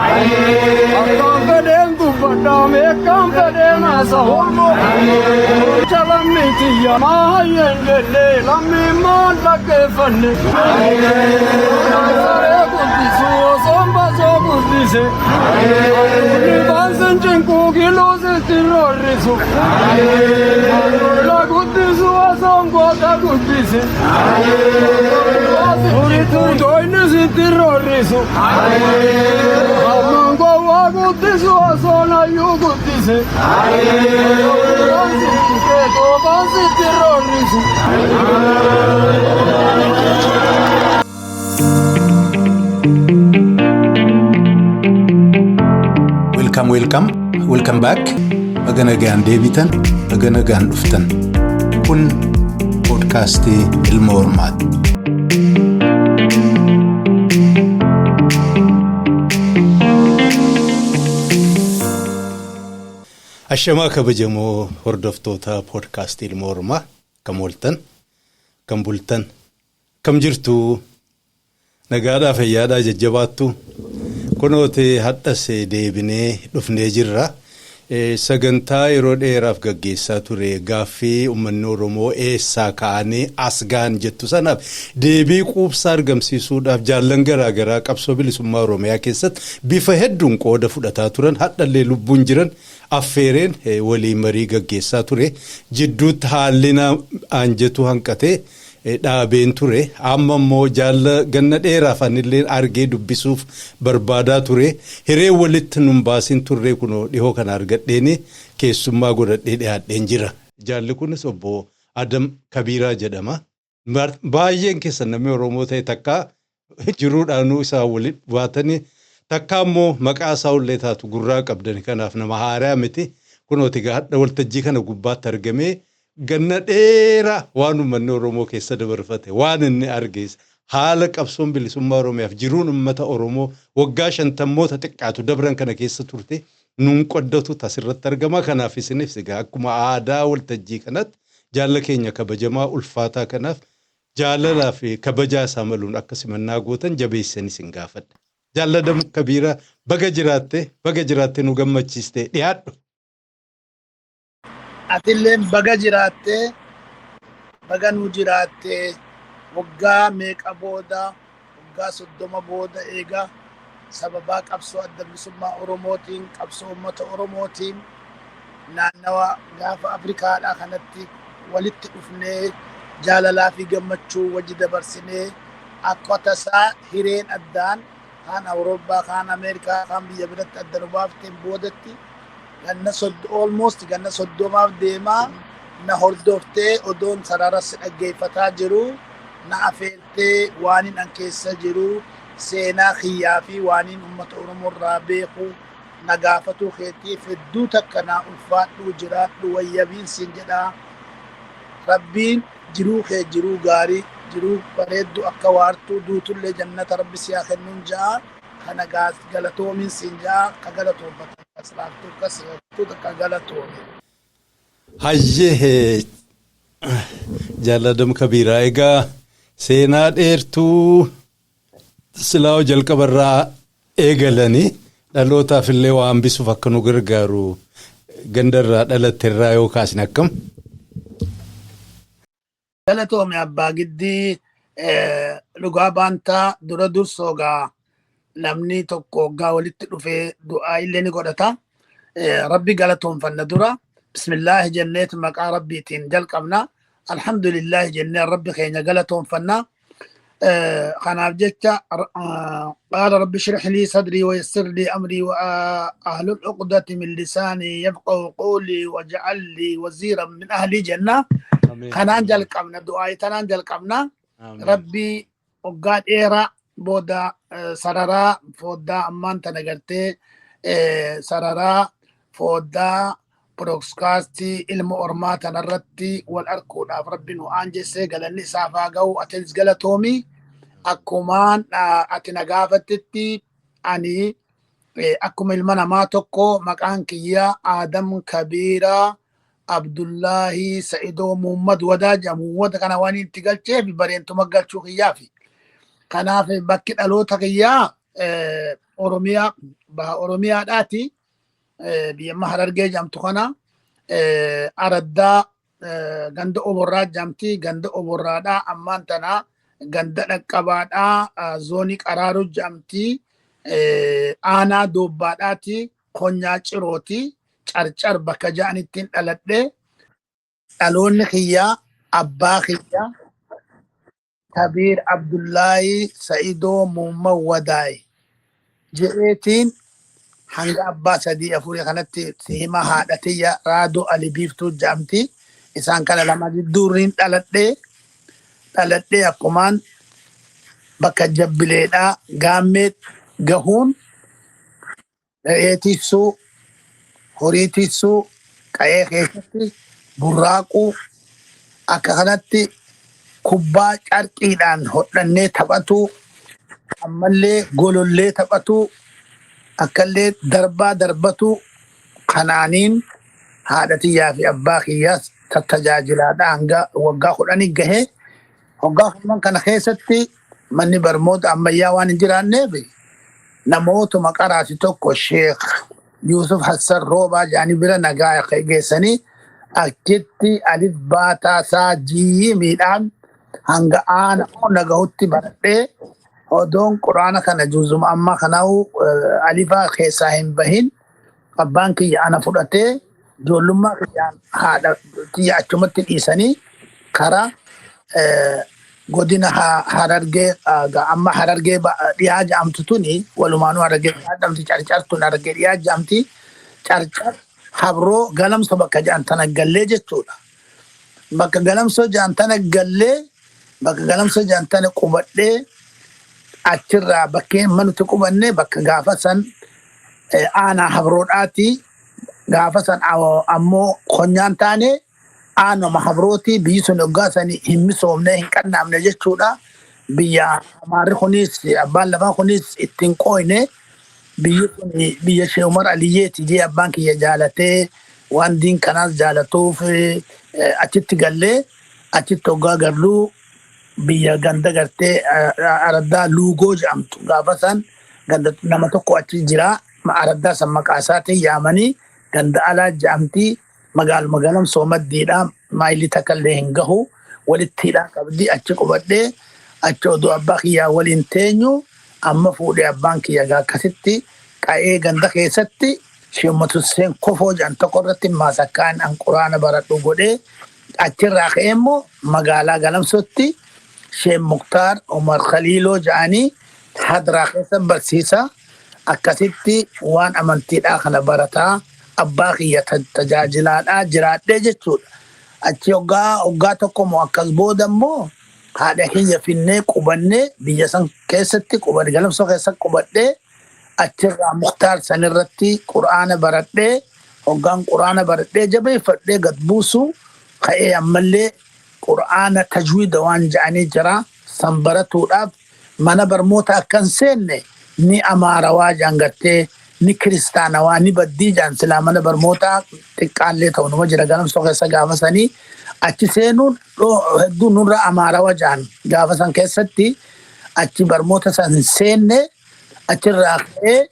Akkaan fedheen dubbadhaa meeqaan fedheen haasawa. Jecha lammii tiyya maa hayyeen jenne lammii maal dhaggeeffanne. Saree guddisu osoon basoo guddise. Inni baansin cinquu kiluu sitti roorrisu. La guddisu osoon goota guddise. Toyni sitti roorrisu. Ammaan gowwaa guddisu osoon hayyuu guddise. Toofaan sitti roorrisu. Welcome, welcome, welcome back. Baga nagaan deebitan, baga nagaan dhuftan. Kun poodkaastii Ilma Hormaati. Ashamaa kabajamoo hordoftoota poodkaastii Ilma Hormaa kam ooltan, kam bultan, kam jirtu nagaadhaa fayyaadhaa jajjabaattu kunooti hadhas deebinee dhufnee jirra. Sagantaa yeroo dheeraaf gaggeessaa ture gaaffii uummanni Oromoo eessaa ka'anii as gahan jettu sanaaf deebii quubsaa argamsiisuudhaaf jaallan garaagaraa qabsoo bilisummaa Oromiyaa keessatti bifa hedduun qooda fudhataa turan hadhallee lubbuun jiran affeereen waliin marii gaggeessaa ture. Jidduutti haalli aanjetu hanqatee dhaabeen ture. Amma immoo jaalla ganna dheeraaf anillee argee dubbisuuf barbaadaa ture. Hiree walitti nun baasin turre kunoo dhihoo kana argadheeni keessummaa godhadhee dhiyaadheen jira. Jaalli kunis obbo Adam Kabiiraa jedhama. Baay'een keessan namni Oromoo ta'e takka jiruudhaanuu isaa walitti baatanii takka immoo maqaa isaa ullee taatu gurraa qabdan kanaaf nama haaraa miti. Kunooti hadha waltajjii kana gubbaatti argamee ganna dheeraa waan uummanni Oromoo keessa dabarfate waan inni arge haala qabsoon bilisummaa Oromiyaaf jiruun uummata Oromoo waggaa shantammoota xiqqaatu dabran kana keessa turte nuun qoddatu asirratti argama. Kanaaf isinis egaa akkuma aadaa waltajjii kanatti jaalla keenya kabajamaa ulfaataa kanaaf jaalalaa fi kabajaa isaa maluun akka simannaa gootan jabeessanii isin gaafadha. Jaalla Adam Kabiiraa baga jiraatte baga jiraatte nu gammachiiste dhiyaadhu. Atilleen baga jiraattee baga nu jiraattee waggaa meeqa booda waggaa 30 booda eega sababaa qabsoo adda bilisummaa Oromootiin qabsoo uummata Oromootiin naannawa gaafa Afrikaadhaa kanatti walitti dhufnee jaalalaa fi gammachuu wajji dabarsinee akka tasaa hireen addaan kaan Awurooppaa kaan Ameerikaa kaan biyya biratti adda nu baafteen boodatti ganna almost ganna 30f deemaa na hordoftee odoon sarara si dhaggeeffataa jiru na afeertee waaniin an keessa jiru seenaa kiyyaa fi waaniin uummata Oromoo irraa beeku na gaafatuu keetiif hedduu takka naa ulfaadhuu jiraadhu wayyabiin siin jedhaa. Rabbiin jiruu kee jiruu gaarii jiruu bareeddu akka waartuu duutullee jannata rabbi si haa kennuun ja'a. Kana galatoomiin siin ja'a ka galatoomfatan aslaaftuu akkas hedduu takka galatoomi. Hayyee Jaal Adam Kabiiraa egaa seenaa dheertuu silaa jalqabarraa eegalanii dhalootaaf illee waa hambisuuf akka nu gargaaru gandarraa dhalatterraa yoo kaasne akkam? Galatoomi abbaa giddii dhugaa baantaa dura dursoo gaa namni tokko waggaa walitti dhufee du'aa illee ni godhata. Rabbi galatoonfanna dura. Bismillaahi jenneet maqaa rabbiitiin jalqabna. Alhamdulillaahi jennee rabbi keenya galatoonfanna. Kanaaf jecha qaala rabbi shrih lii sadrii wa yassir lii amrii wa ahlul uqdati min lisaanii yafqahu qawlii waj'al lii waziiran min ahlii jenna. Kanaan jalqabna du'aayi tanaan jalqabna. Rabbi waggaa dheeraa booda sararaa fooddaa ammaan tana gartee sararaa fooddaa pirooskaastii ilma ormaa tanarratti wal arkuudhaaf rabbi nu aanjessee galanni isaaf haa ga'u atis galatoomi akkumaan ati na gaafattetti ani akkuma ilma namaa tokko maqaan kiyya Aadam Kabiiraa Abdullaahii Sa'idoo Muummad Wadaa jedhamu Muummad kana waan itti galcheef bareentuma galchuu kiyyaafi. Kanaaf bakki dhaloota kiyyaa Oromiyaa, baha Oromiyaadhaati. Biyya amma Harargee jedhamtu kana araddaa ganda Oborraa jedhamti. Ganda Oborraadhaa ammaan tana ganda Dhaqqabaadhaa, zoonii Qaraaruu jedhamti. Aanaa Doobbaadhaati, Konyaa Cirooti, Carcar bakka ja'anittiin dhaladhe. Dhaloonni kiyyaa abbaa kiyya Kabiir Abdullaahi Sa'idoo Muumman Wadaay je'eetiin hanga abbaa sadii afurii kanatti si hima. Haadha tiyya Raadoo Ali Biiftuu jedhamti. Isaan kana lama gidduurriin dhaladhe. Dhaladhee akkumaan bakka jabbileedhaa gaammee gahuun re'ee tiksuu, horii tiksuu, qa'ee keessatti burraaquu, akka kanatti kubbaa carqiidhaan hodhannee taphatuu, ammallee golollee taphatuu, akkallee darbaa darbatuu kanaaniin haadha tiyyaa fi abbaa kiyyaas tajaajilaadha hanga waggaa 10 gahee. Waggaa 10 kana keessatti manni barmoota ammayyaa waan hin jiraanneef namootuma qaraasi tokko Sheekh Yuusuf Hassan Roobaa jedhanii bira nagaa geessanii achitti alif baataa saa jiimiidhaan hanga aana nagahutti baradhee, odoon quraana kana juuzuma ammaa kanaa'u alifaa keessaa hin bahin abbaan kiyya ana fudhatee ijoollummaa kiyyaan haadha kiyya achumatti dhiisanii karaa godina Harargee, amma Harargee dhiyaa jedhamtu tuni, walumaanuu Harargee dhiyaa jedhamti, Carcartuun Harargee dhiyaa jedhamti, Carcar Habroo Galamso bakka jedhan tana gallee jechuudha. Bakka Galamsoo jedhan tana gallee, bakka Galamsoo jedhan tana qubadhee, achirraa bakkee manutti qubanne bakka gaafa san aanaa Habroodhaati. Gaafa san ammoo konyaan taane aanuma Habrooti. Biyyi sun hoggaa san hin misoomne, hin qannaamne jechuudha. Biyya Amaarri kunis abbaan lafaa kunis ittiin qooyne. Biyyi kun biyya Shee Umar Aliyyeeti jee abbaan kiyya jaalatee waan diin kanaas jaalatuuf achitti gallee. Achitti hoggaa galluu biyya ganda gartee araddaa Luugoo jedhamtu, gaafa san ganda nama tokko achi jira, araddaa san maqaa isaatiin yaamanii, ganda alaa jedhamti. Magaaluma Galamsoo maddiidha, maayilii takka illee hin gahu, walitti hidhaa qabdi. Achi qubadhee, achi oduu abbaa kiyyaa waliin teenyu amma fuudhee abbaan kiyya gaa akkasitti qa'ee ganda keessatti Sheemmatu Hussein Kofoo jedhan tokko irratti maasakkaan an quraana baradhu godhee, achirraa ka'ee immoo magaalaa Galamsootti Sheek Muktaar Umar Khaliiloo jedhanii hadraa keessa barsiisa. Akkasitti waan amantiidhaa kana barataa abbaa kiyya tajaajilaadhaa jiraadhee jechuudha. Achi hoggaa tokko moo akkas booda immoo haadha kiyya finnee qubannee biyya san keessatti qubanne, Galamsoo keessa qubadhee, achirraa Muktaar sanirratti quraana baradhee, hoggaan quraana baradhee jabeeffadhee gad buusu ka'ee ammallee quraana tajwiida waan jedhanii jira san baratuudhaaf mana barmoota akkan seenne ni amaarawaa jedhan, gartee ni kiristaanawaa ni baddii jedhan. Silaa mana barmoota xiqqaallee ta'u numa jira Galamsoo keessa gaafa sanii. Achi seenuun hedduu nurra amaarawaa jedhan gaafa san keessatti. Achi barmoota san hin seenne. Achirraa ka'ee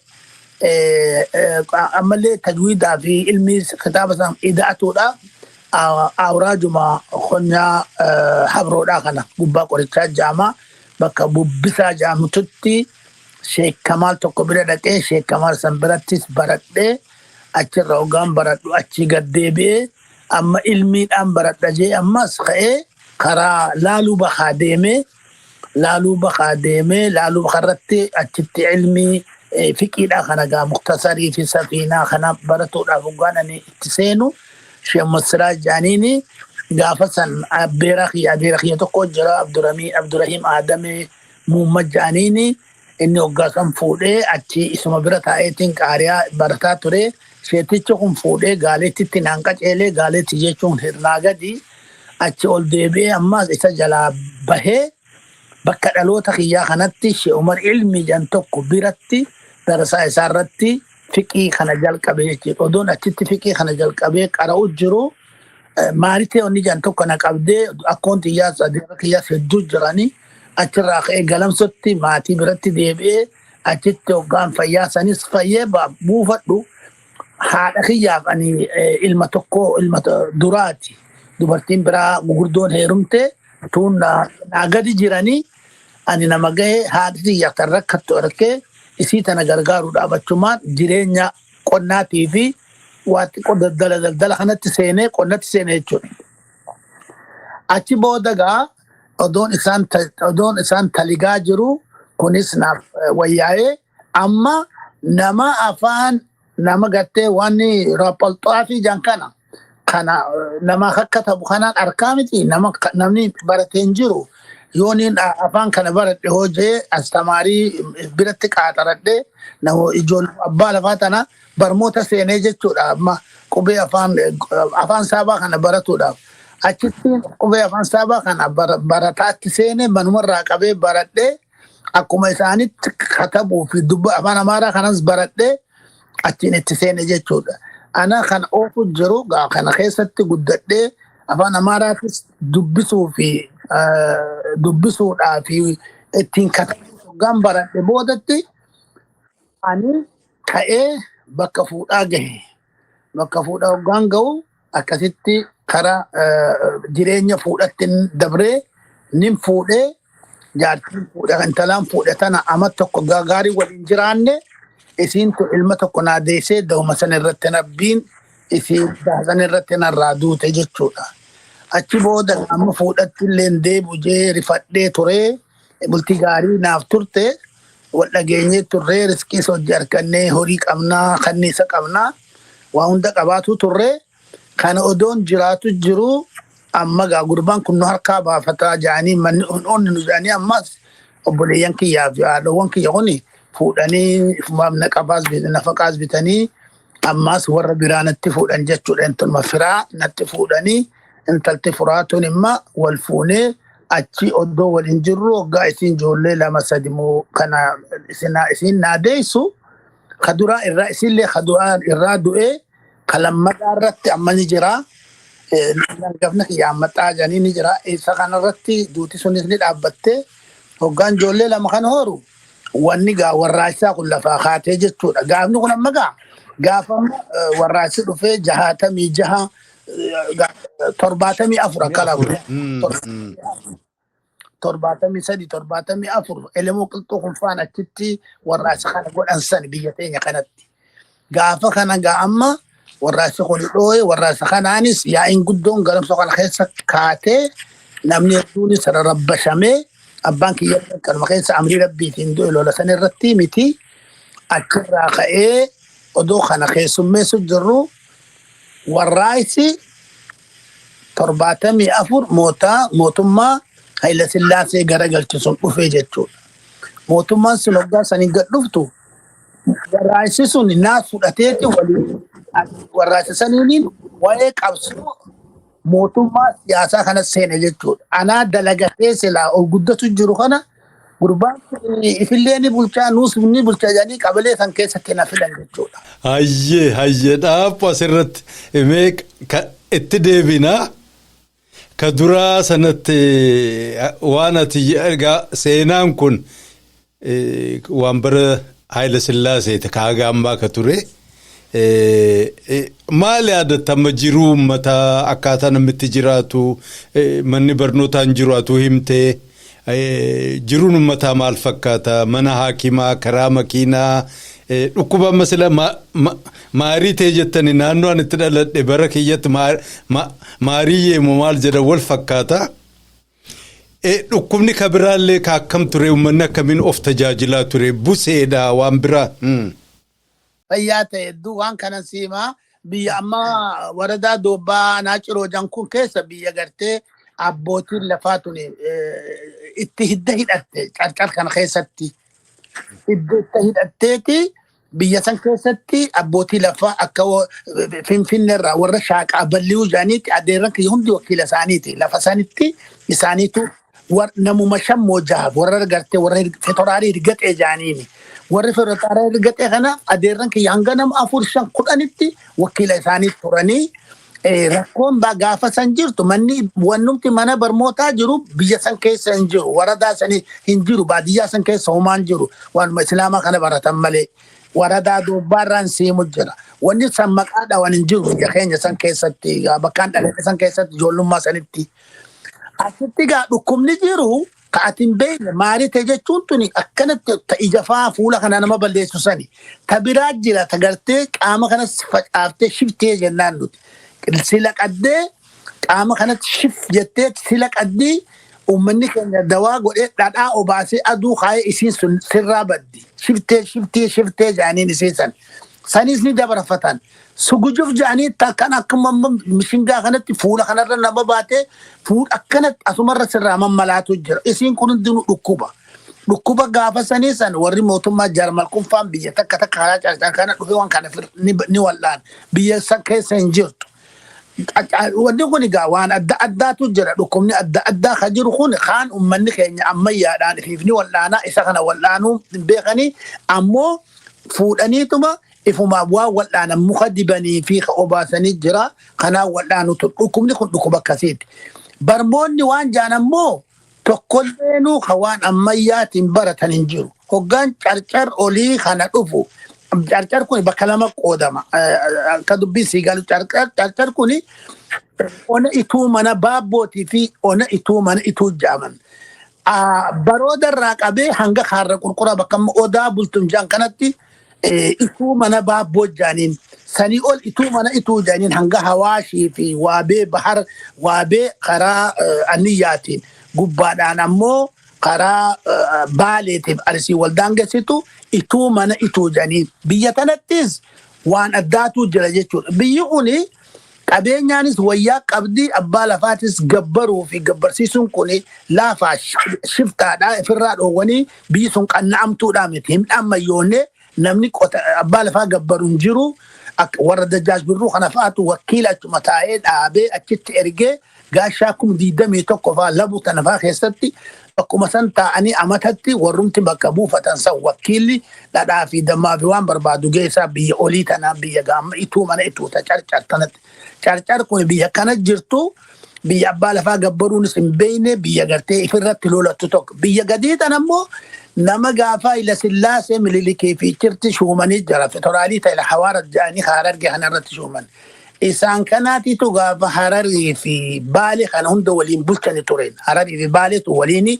ammallee tajwiidaa fi ilmi kitaaba san ida'atuudha awraajuma konyaa Habroodhaa kana gubbaa qorichaa jaamaa bakka bubbisaa jaamtutti Sheek Kamaal tokko bira dhaqee Sheek Kamaal san birattis baradhee, achirra hoggaan baradhu achii gad deebi'ee amma ilmiidhaan baradha jee ammas ka'ee karaa Laaluu Bakaa deemee, Laaluu Bakaa deemee, Laaluu Bakarratti achitti ilmii fiqiidhaa kana gaa muktasarii fi safiinaa kana baratuudhaaf hoggaan ani itti seenu Sheekh Masiraaj jaaniini gaafa san abbeera kiyya, adeera kiyya tokko jira, Abdurahim Aadamee Muummad jaaniini. Inni hoggaa san fuudhee achi isuma bira taa'eetiin qaariyaa barataa ture. Sheetichi kun fuudhee gaaleettitti naan qaceelee. Gaaleetti jechuun hirnaa gadi. Achi ol deebi'ee ammas isa jalaa bahee bakka dhaloota kiyyaa kanatti Shee Umar Ilmii jedhan tokko biratti darasaa isaa irratti fiqii kana jalqabe jechuudha. Odoon achitti fiqii kana jalqabee qara'u jiru maalitee onni jedhan tokko na qabdee, akkoon xiyyaas adeera kiyyaas hedduu jiranii, achirraa ka'ee Galamsotti maatii biratti deebi'ee Achitti hoggaan fayyaa sanis fayyee buufadhu haadha kiyyaaf ani ilma tokko, ilma duraati. Dubartiin biraa gugurdoon heerumte, tuun naa gadi jiranii, ani nama gahe, haadhi tiyya kan rakkattu arkee isii tana gargaaruudhaaf achumaan jireenya qonnaatii fi waa xiqqoo daldala daldala kanatti seenee, qonnatti seenee jechuudha. Achi booda gaa odoon isaan taligaa jiru kunis naaf wayyaa'ee, amma nama afaan nama gartee waan raphalxaa fi jan kana kana nama kakkatabu kanaan arkaa miti, nama namni baratee hin jiru. Yooniin afaan kana baradhe hojee astamaarii biratti qaaxaradhe, nama ijoollee abbaa lafaa tana barmoota seenee jechuudha. Amma qubee afaan Saabaa kana baratuudhaaf achitti qubee afaan Saabaa kana barataatti seenee, manumarraa qabee baradhee, akkuma isaanitti katabuu fi dubba afaan Amaaraa kanas baradhee achiin itti seene jechuudha. Ana kan oofu jiru gaa kana keessatti guddadhee, afaan Amaaraatis dubbisuu fi dubbisuudhaa fi ittiin katabuu hoggaan baradhe boodatti ani ka'ee bakka fuudhaa gahe. Bakka fuudhaa hoggaan gahu akkasitti karaa jireenya fuudhatti dabree nin fuudhee, jaartiin fuudhe, intalaan fuudhe tana ama tokko gaarii waliin jiraanne. Isiin kun ilma tokko naa deessee, dahuma san irratti Rabbiin isii san irratti narraa duute jechuudha. Achi booda amma fuudhatti illee deebi'u jee rifadhee turee, bultii gaarii naaf turte, wal dhageenyee turree, riskiis hojii harkannee, horii qabnaa, kanniisa qabnaa, waa hunda qabaatu turree. Kana odoon jiraatu jiru amma gaa gurbaan kun nu harkaa baafataa jedhanii, manni onni nu jedhanii, ammas obboleeyyan kiyyaa fi haadhawwan kiyya kuni fuudhanii naqabaas nafaqaas bitanii, ammas warra biraa natti fuudhan jechuudha. Intaluma firaa natti fuudhanii, intalti furaatuun imma wal fuunee, achi oddoo waliin jirru waggaa isiin ijoollee lama sadi moo kana isiin naa deessu, kaduraa irraa isiillee kaduraa irraa du'ee, kalammadaa irratti amma ni jira. Hangafni kiyya ammaxaa jedhanii ni jira. Isa kanarratti duuti sunis ni dhaabbattee, hoggaan ijoollee lama kan horu wanni gaa warraaqsaa kun lafaa kaatee jechuudha. Gaafni kun amma gaa gaafa warraaqsi dhufee 66, 74 akka lafu. 73, 74, Elemoo Qilxuu kun faan achitti warraaqsa kana godhan san biyya teenya kanatti. Gaafa kana gaa amma warraaqsi kun dhooye, warraaqsa kanaanis yaa'iin guddoon galamsoo kana keessa kaatee, namni hedduunis rarrabbashamee, abbaan kiyya kanuma keessa amrii Rabbiitiin du'e, lola san irratti miti. Achirraa ka'ee odoo kana keessummeessu jirru warraaqsi 74 mootaa mootummaa Hayila Sillaasee garagalche sun dhufee jechuudha. Mootummaan sun hoggaa sanii gad dhuftu warraaqsi sun naa fudhateeti waliin warraaqsa saniiniin waa'ee qabsoo mootummaa siyaasaa kana seene jechuudha. Anaa dalagatee silaa ol guddatu jiru kana gurbaan kun ifillee ni bulchaa, nuus ni bulchaa jedhanii qabalee san keessatti na filan jechuudha. Hayyee, hayyee, dhaabbu asirratti mee itti deebinaa. Ka duraa sanatti waan ati egaa seenaan kun waan bara Haayila Sillaaseeti ka haga ammaa ka ture. Maali yaadatta amma jiruu uummataa, akkaataa namni itti jiraatu, manni barnootaan jiraatu himtee, jiruun uummataa maal fakkaata, mana haakimaa, karaa, makiinaa, dhukkuba amma sila maarii ta'e jettani, naannoo ani itti dhaladhe bara kiyyatti maarii yeemu maal jedhan wal fakkaata. Dhukkubni ka biraallee ka akkam ture, uummanni akkamiin of tajaajilaa ture, buseedha, waan biraa? Fayyaa ta'e hedduu waan kana siimaa biyya amma waradaa Doobbaa Naaciroo kun keessa biyya gartee abbootiin lafaa tuni itti hidda hidhatte carcar kana keessatti. Hidda itti hidhatteeti biyya san keessatti abbootii lafaa akka Finfinneerraa warra Shaaqaa Balli'uu jedhaniitti, adeerran kiyya hundi wakiila isaaniiti. Lafa sanitti isaaniitu namuma shan moo jaha warra gartee warra fetoraarii hirgaxee jedhaniini. Warri fetoraarii hirgaxee kana adeerran kiyya hanga nama afur, shan, 10tti wakiila isaanii turanii. Rakkoon gaafa san jirtu, manni wannumti mana barnootaa jiru biyya san keessa hin jiru, waradaa sani hin jiru, baadiyyaa san keessa homaan jiru, waanuma islaamaa kana baratan malee. Waradaa duubbaarraan siimu jira. Wanni san maqaa dhawan hin jiru biyya keenya san keessatti, bakkaan dhalate san keessatti, ijoollummaa sanitti. Asitti gaa dhukkubni jiru ka ati hin beekne maarite jechuun tuni akkanatti ta ija faa fuula kana nama balleessu sani. Ta biraa jira, ta gartee qaama kanas facaaftee shiftee jennaan nuti. Sila qaddee qaama kanatti shif jettee sila qaddii, uummanni keenya dawaa godhee dhadhaa obaasee aduu kaayee isiin sun sirraa baddi. Shiftee, shiftee, shiftee jedhaniin isiin san. Sanis ni dabarfatan. Sugujuf jedhanii kan akkuma mishingaa kanatti fuula kanarra nama baatee fuula akkanatti asumarra sirraa mammalaatu jira. Isiin kun hundinuu dhukkuba. Dhukkuba gaafa sanii san warri mootummaa Jaarmal kunfaan biyya takka takka karaa carcar kana dhufee waan kana ni wal'aan. Biyya san keessa hin jirtu. Wanni kun egaa waan adda addaatu jira. Dhukkubni adda addaa kan jiru kun kaan uummanni keenya ammayyaadhaan ifiif ni wal'aanaa, isa kana wal'aanuu hin beekanii, ammoo fuudhaniituma ifumaaf waan wal'aanan muka dibanii fi ka obaasanii jira. Kanaan wal'aanutu dhukkubni kun dhukkuba akkasiiti. Barmoonni waan jaan ammoo tokkolleenu ka waan ammayyaatiin baratan hin jiru. Hoggaan Carcar olii kana dhufu, Carcar kun bakka lama qoodama. Akka dubbiin sii galu, Carcar kun ona Ituu mana Baabbootii fi ona Ituu mana Ituu jaaman. Barooda irraa qabee hanga Kaarra Qurquraa bakka amma Odaa Bultum jaan kanatti Ituu mana Baabboo jaaniin, sanii ol Ituu mana Ituu jaaniin, hanga Hawaashii fi Waabee Bahar Waabee karaa Anniyyaatiin gubbaadhaan ammoo karaa Baaleetiif Arsii waldaan geessitu Ituu mana Ituu jaaniin. Biyya kanattis waan addaatu jira jechuudha. Biyyi kuni qabeenyaanis wayyaa qabdi, abbaa lafaatis gabbaruu fi gabbarsiisuun kun laafaa shiftaadha, ofirraa dhoowwanii biyyi sun qanna'amtuudha miti, hin ammayyoonne. Namni abbaa lafaa gabbaru hin jiru. Warra Dajjaaj Birruu kana fa'aatu wakiila achuma taa'ee dhaabee achitti ergee gaashaa 21,000 fa'aa labu tana fa'aa keessatti bakkuma san taa'anii amatatti warrumti bakka buufatan san wakiilli dhadhaa fi dammaa fi waan barbaadu geessaa biyya olii tanaa, biyya gaama Ituu mana Ituu ta Carcar tanatti. Carcar kun biyya kana jirtu, biyya abbaa lafaa gabbaruunis hin beekne, biyya gartee ifirratti lolattu tokko. Biyya gadii tan ammoo nama gaafa Ila Sillaasee Mililikii fi Chirti shuumanii jira. Federaalii ta'e hawaara jedhanii Hararge kanarratti shuuman. Isaan kanaatitu gaafa Hararii fi Baale kana hunda waliin bulchani turen. Hararii fi Baaletu waliin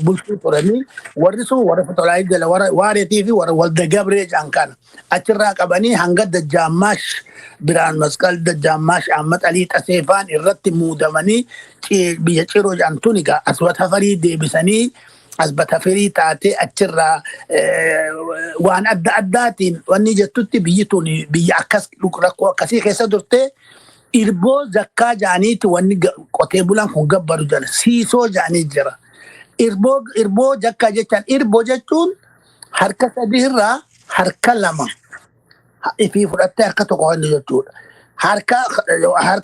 bulchuu turanii, warri sun warra federaalii jala warra Waareetii fi warra Walda Gabree jedhan kana. Achirraa qabanii hanga Dajjaammaash Biraan Masqal, Dajjaammaash Ahmad Alii Xaseefaan irratti muudamanii biyya Ciroo jedhan tun egaa Asbata Farii deebisanii Asbata Firii taatee achirraa waan adda addaatiin wanni jettutti biyyi tun biyya akkas rakkoo akkasii keessa turte. Irboo zakkaa jedhaniiti wanni qotee bulaan kun gabbaru jala siisoo jedhanii jira. Irboo zakkaa jechaan, irboo jechuun harka sadii irraa harka lama ifii fudhattee harka tokko kennu jechuudha. Harka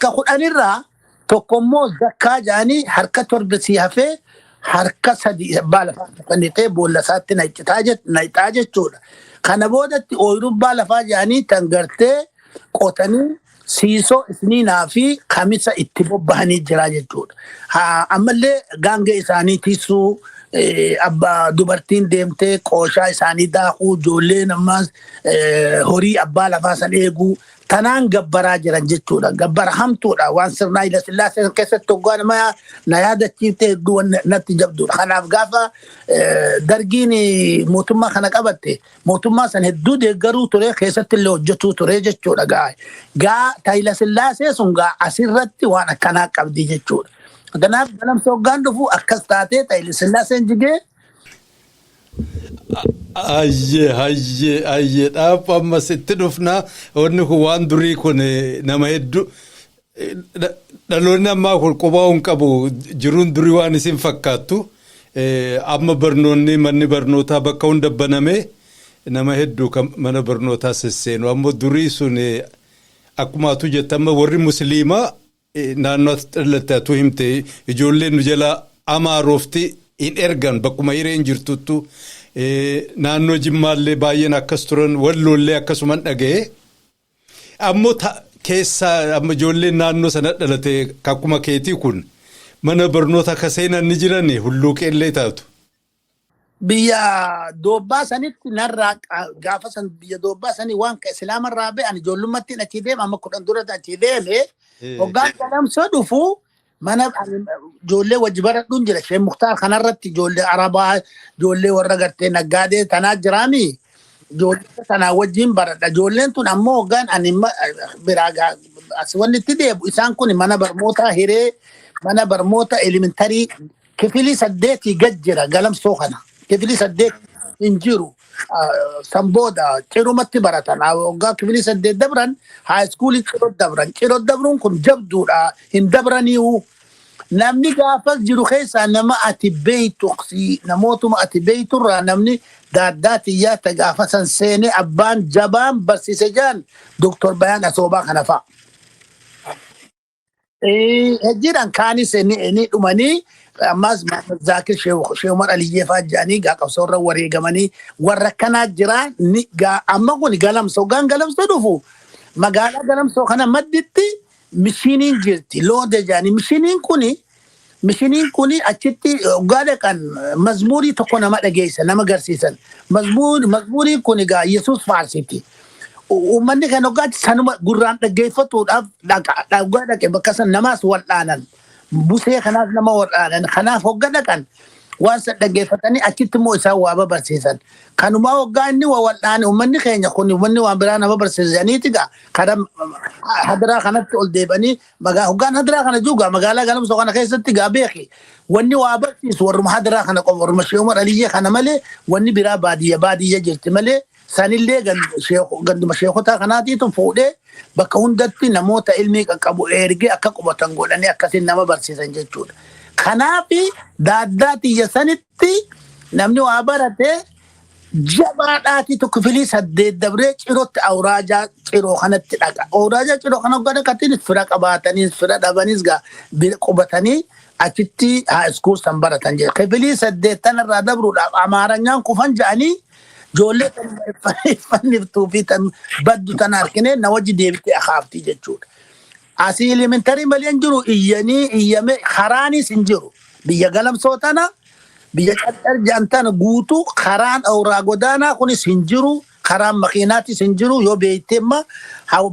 10 irraa tokko immoo zakkaa jedhanii, harka torba sii hafee harka sadi abbaa lafaa kennitee boolla isaatti naqxaa jechuudha. Kana boodatti ooyiruu abbaa lafaa jedhanii tan gartee qotanii siisoo isniinaa fi kamisa itti bobbahanii jira jechuudha. Ammallee gaangee isaanii tiisuu, abbaa dubartiin deemtee qooshaa isaanii daakuu, ijoolleen ammas horii abbaa lafaa san eeguu tanaan gabbaraa jiran jechuudha. Gabbara hamtuudha, waan sirnaa Ila Sillaasee keessatti hoggaa nama na yaadachiifte hedduu waan natti jabduudha. Kanaaf gaafa Dargiin mootummaa kana qabatte, mootummaa san hedduu deeggaruu ture, keessatti illee hojjetuu ture jechuudha gaa. Gaa Hayila Sillaasee sun gaa asirratti waan akkanaa qabdi jechuudha. Kanaaf galamsa hoggaan dhufu akkas taatee Hayila Sillaaseen jigee. Ayyee, ayyee, ayyee, dhaabba ammas itti dhufna. Wanni kun waan durii kun nama hedduu dhaloonni ammaa kun qubaa hin qabu, jiruun durii waan isin fakkaattu. Amma barnoonni manni barnootaa bakka hunda baname, nama hedduu kan mana barnootaa sesseenu. Ammoo durii sun akkuma atu jette, amma warri musliimaa naannoo ati dhalatte atu himte, ijoolleen nu jala amaaroofti hin ergan bakkuma hireen jirtuttu. Naannoo Jimmaallee baay'een akkas turan, Walloollee akkasuman dhaga'e. Ammoo Keessaa amma ijoolleen naannoo sana dhalate akkuma keetii kun mana barnoota akka seenan ni jiran hulluuqeellee taatu. Biyya doobbaa sanitti narraa gaafa san biyya doobbaa sanii waan islaamarraa ba'e ani ijoollummaatti achi deeme amma 10 dura achi deeme hoggaan galamsoo dhufu mana ijoollee wajji baradhuun jira. Shee Muktaar kanarratti ijoollee Arabaa, ijoollee warra gartee naggaadee tanaa jiraami. Ijoollee tanaa wajjin baradha. Ijoolleen tun ammoo hoggaan ani biraa as wanni itti deebu isaan kun mana barnootaa hiree mana barnoota elementarii kifilii 8 gad jira galamsoo kana. Kifilii 8 hin jiru. San booda cirumatti baratan. Waggaa kifilii 8 dabran high schoolii ciroo dabran. Ciroo dabruun kun jabduudha. Hin dabraniiwu. Namni gaafas jiru keessaa nama ati beeytu namootuma ati beeyturraa namni daaddaa xiyyaa ta gaafa san seene abbaan jabaan barsiise jaan Dr. Bayaan Asoobaa kana fa'a. Jiran kaanis ni dhumanii ammas Zaakir Sheekh Umar Aliyyee fa'aa jedhanii gaa qabsoorra wareegamanii warra kanaa jira ni gaa amma kun galamsoo gaan galamsoo dhufu magaalaa galamsoo kana madditti mishiniin jirti loode jedhanii mishiniin kuni achitti hoggaa dhaqan mazmuurii tokko nama dhageessa nama garsiisan mazmuuriin kun egaa Yesuus faarsiti. Uummanni kan hoggaatti sanuma gurraan dhaggeeffatuudhaaf dhaqa hoggaa dhaqe bakka san namaas wal'aanan busee kanaaf nama wal'aanan kanaaf hogga dhaqan waan san dhaggeeffatanii achitti immoo isaan waa babarsiisan. Kanumaa hoggaa inni waa wal'aane uummanni keenya kun uummanni waan biraa nama barsiisaniiti gaa karaa hadiraa kanatti ol deebi'anii hoggaan hadiraa kana jiru gaa magaalaa galamsoo kana keessatti gaa beeki wanni waa barsiisu warruma hadiraa kana qofa warruma Sheekh Umar Aliyyee kana malee wanni biraa baadiyya baadiyya jirti malee sanillee ganduma sheekotaa kanaatiitu fuudhee bakka hundatti namoota ilmii qaqqabu ergee akka qubatan godhanii akkasiin nama barsiisan jechuudha. Kanaaf daaddaa tiyya sanitti namni waa barate jabaadhaati tokko kifilii 8 dabree cirootti awuraajaa ciroo kanatti dhaqa. Awuraajaa ciroo kana hoggaa dhaqatiin fira qabaataniis fira dhabaniis gaa qubatanii achitti high school san baratan jedha. Kifilii 8 irraa dabruudhaaf amaaranyaan kufan jedhanii ijoollee fanniftuu fi tan baddu tan harkinee na wajji deebitee akaaftii jechuudha. Asii elementarii malee hin jiru iyyanii iyyame karaanis hin jiru. Biyya galamsoo tana biyya carcar jedhan tana guutuu karaan awuraa godaanaa kunis hin jiru. Karaan makiinaatis hin jiru yoo beekteemma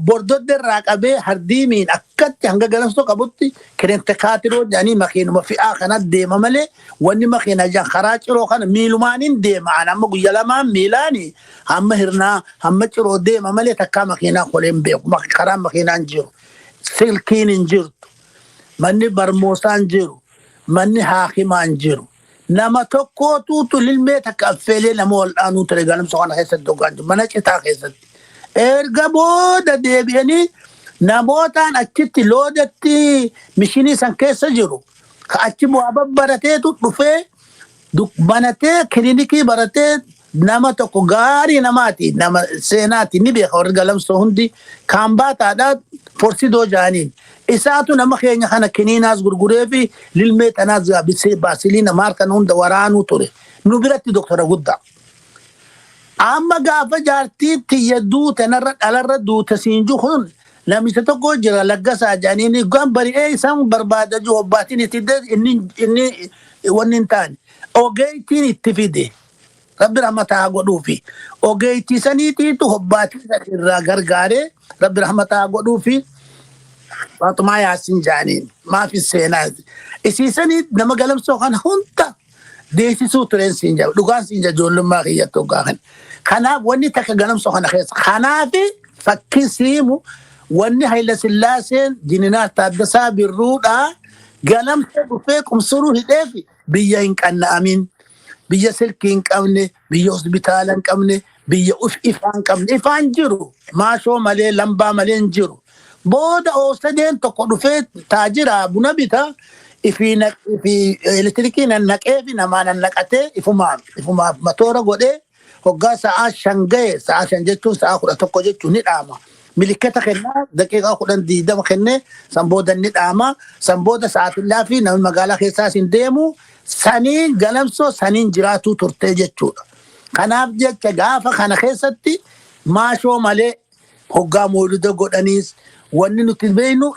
bordodde irraa qabee hardiimiin akkatti hanga galamsoo qabutti kirente kaatiroo jedhanii makiinuma fe'aa kana deema malee wanni makiina jedhan karaa ciroo kana miilumaaniin deema. Ani amma guyya lamaan miilaani hamma hirnaa hamma ciroo deema malee takkaa makiinaa kolee hin beeku. Karaan makiinaa hin jiru. Silkiin hin jirtu. Manni barmoosaa hin jiru. Manni haakimaa hin jiru. Nama tokkootuutu lilmee takka affeelee nama wal'aanuu ture galamsoo kana keessatti hoggaan jiru mana citaa keessatti. Erga booda deebi'anii namootaan achitti loodatti mishinii san keessa jiru ka achi bu'aa babbarateetu dhufee banatee kilinikii baratee nama tokko gaarii namaati nama seenaati ni beeka warri galamsoo hundi kaambaataadha forsidoo jaaniin isaatu nama keenya kana kiniinaas gurguree fi lilmee tanaas gaabisee baasiliina maal kana hunda waraanuu ture nu biratti doktora guddaa. Amma gaafa jaartii tiyya duute narra dhalarra duute siin jiru kun namicha tokko jira laggasaa jedhanii gaan bari'ee isaan barbaada jiru obbaatiin itti inni wanni hin taane ogeettiin itti fide. Rabbi rahmataa godhuufi ogeettii saniitiitu hobbaatii irraa gargaaree rabbi rahmataa godhuufi Faaxumaa Yaasin jaaniin maafi seenaa isiisanii nama galamsoo kana hunda deessisuu tureen siin jedha dhugaan siin jedha ijoollummaa kiyyatti hoggaa kana. Kanaaf wanni takka galamsoo kana keessa kanaaf fakkiin siimu wanni Hayila Sillaaseen Jeneraal Taaddasaa Birruudhaa galamsoo dhufee qumsuruu hidheef biyya hin qanna'amin biyya silkii hin qabne biyya hospitaala hin qabne biyya ifaa hin qabne ifaan jiru maashoo malee lambaa malee hin jiru. Booda oosadeen tokko dhufee taajira buna bita ifii elektirikii nannaqee fi namaa nannaqatee ifumaaf ifumaaf matoora godhee hoggaa sa'aa 5 ga'e sa'aa 5 jechuun sa'aa 11 jechuun ni dhaama. Milikkata kennaa daqiiqaa 10 20 kennee san booda ni dhaama. San booda sa'aatillaa fi namni magaalaa keessaas hin deemu saniin galamsoo saniin jiraatuu turtee jechuudha. Kanaaf jecha gaafa kana keessatti maashoo malee hoggaa mooluda godhaniis Wanni nuti beeknu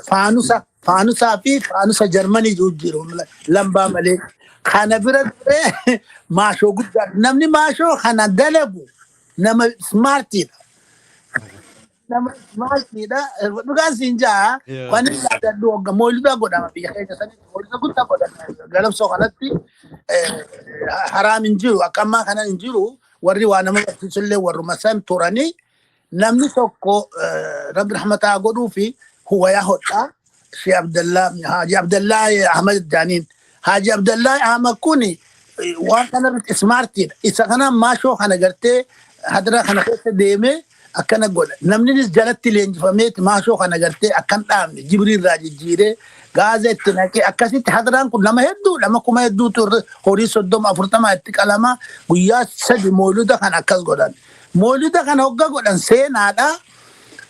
faanusa faanusaa fi faanusa Jarmanii jiru jiru lambaa malee. Kana bira turee maashoo guddaa namni maashoo kana dalagu nama smartiidha. Nama smartiidha. Dhugaan siin jaa waan inni yaadadhu hogga moolida godhama biyya keenya sanitti moolida guddaa godhama galamsoo kanatti haraam hin jiru akka ammaa kana hin jiru warri waa nama barsiisullee warruma san turanii namni tokko rabbi rahmataa godhuu fi huwayaa hodhaa Shee Abdallaa Haji Abdallaa Ahmad Jaaniin Haji Abdallaa Ahmad kuni waan kanarratti smartiidha. Isa kana maashoo kana gartee hadara kana keessa deemee akkana godha. Namninis jalatti leenjifameeti maashoo kana gartee akkan dhaabne jibrii irraa jijjiiree gaaza itti naqee akkasitti hadaraan kun nama hedduu nama kuma hedduutu horii 30 40 itti qalama guyyaa 3 mooluda kan akkas godhan. Mooluda kana hogga godhan seenaadha.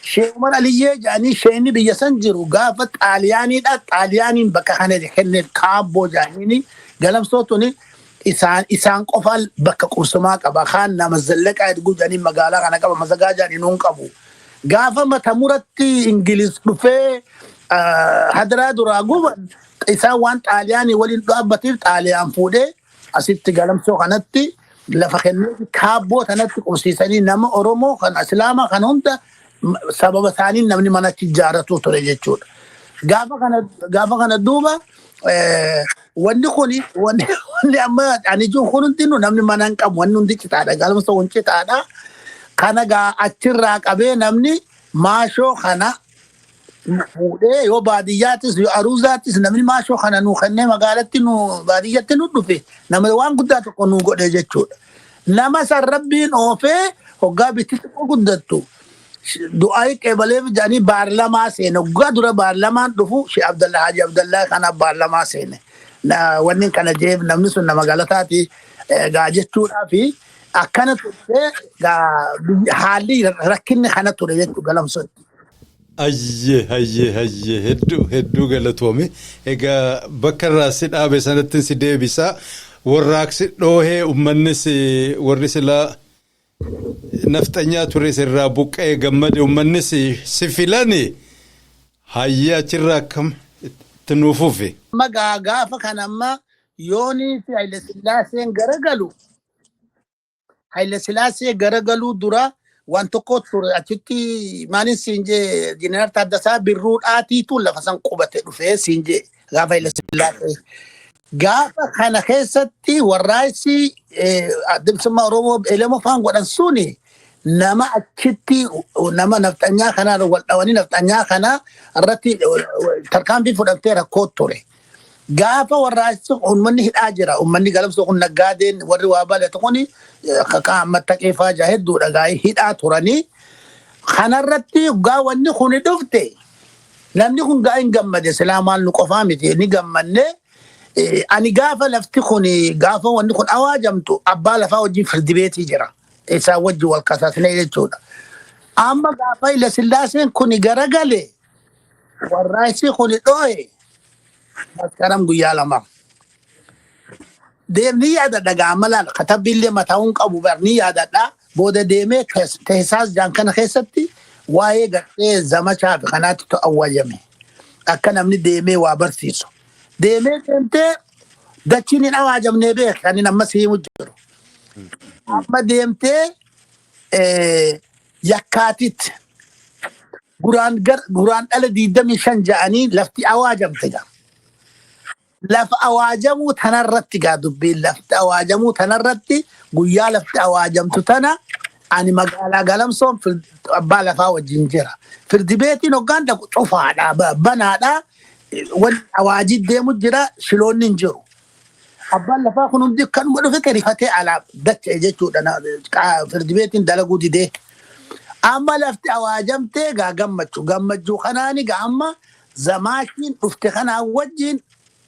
Sheekh Umar Aliyyee jedhanii sheekni biyya san jiru gaafa Xaaliyaaniidha. Xaaliyaaniin bakka kana kenneef kaabboo jedhaniini galamsoo tuni isaan isaan qofaan bakka qubsumaa qaba. Kaan nama zallaqaa erguu jedhanii magaalaa kana qaba. Mazagaa jedhanii nuun qabu. Gaafa mata muratti Ingiliz dhufee hadaraa duraa guban isaan waan Xaaliyaanii waliin dhaabbateef Xaaliyaan fuudhee asitti galamsoo kanatti lafa kennee kaabboo sanatti qubsiisanii nama Oromoo kan Islaamaa kan hunda sababa isaanii namni manatti ijaarratu ture jechuudha. Gaafa kana duuba wanni kuni wanni amma ani jiru kun hundinuu namni mana hin qabu wanni hundi citaadha galamsoo kun citaadha. Kana gaa achirraa qabee namni maashoo kana fuudhee yoo baadiyyaattis yoo aruuzaattis namni maashoo kana nuu kennee magaalatti nu baadiyyatti nu dhufe nama waan guddaa tokko nuu godhe jechuudha. Nama san rabbiin oofee hoggaa bitti xiqqoo guddattu du'aa qeebaleef jedhanii baarlamaa seene hoggaa dura baarlamaan dhufu Shee Abdallaa Haji Abdallaa kana baarlamaa seene. Wanni kana jeef namni sun nama galataati gaa jechuudhaa fi akkana turte gaa haalli rakkinni kana ture jechuu galamsootti. Ayyee hayyee hayyee hedduu hedduu galatoomi. Egaa bakka irraa si dhaabe sanatti si deebisa. Warraaqsi dhoohee uummannis warri silaa nafxanyaa ture sirraa buqqa'ee gammade uummannis si filani hayyee achirraa akkam itti nuuf fufi. Amma gaafa kana amma yoonii fi Haile Sillaaseen garagalu Haile Sillaasee garagaluu dura waan tokko ture achitti maalin siin jee Jeneraal Taaddasaa Birruu dhaatiitu lafa san qubate dhufee siin jee gaafa Haile Sillaasee. Gaafa kana keessatti warraaqsi adda bilisummaa Oromoo Elemoo faan godhan suni nama achitti nama nafxanyaa kanaan wal dhawanii nafxanyaa kana irratti tarkaanfii fudhattee rakkoo ture. Gaafa warraaqsi uummanni hidhaa jira. Uummanni galamsoo kun naggaadeen warri waa balatu kun akka mattaqee faajaa hedduudha gaa'ee hidhaa turanii. Kanarratti gaa wanni kun dhufte namni kun gaa hin gammade silaa maal nu qofaa miti ni gammanne. Ani gaafa lafti kun gaafa wanni kun awaajamtu abbaa lafaa wajjin firdi beetii jira. Isaan wajjin wal kasaasnee jechuudha. Amma gaafa Haile Sillaaseen kun garagale warraaqsi kun dhoo'e Maskaram guyyaa 2. Deemni yaadadha gaama laal katabbiillee mataa hin qabu bar ni yaadadha. Booda deemee teessaas jaan kana keessatti waa'ee gartee zamachaa fi kanaatti awwaajame. Akka namni deemee waa barsiisu. Deemee deemtee dachiin hin awaajamnee beek kan inni amma siimu jiru. Amma deemtee yakkaatitti guraan gar guraan dhala 25 ja'anii lafti awaajamte gaa. Lafa awaajamuu tanarratti gaa dubbiin lafti awaajamuu tanarratti guyyaa lafti awaajamtu tana ani magaalaa Galamsoon abbaa lafaa wajjin jira. Firdi beetiin hoggaan dhaqu cufaadha banaadha. Wanni awaajii deemu jira shiloonni hin jiru. Abbaan lafaa kun hundi kanuma dhufe rifatee alaa dacha'e jechuudha. Firdi beetiin dalaguu didee. Amma lafti awaajamtee gaa gammachuu gammachuu kanaani gaa amma zamaashiin dhufte kanaa wajjin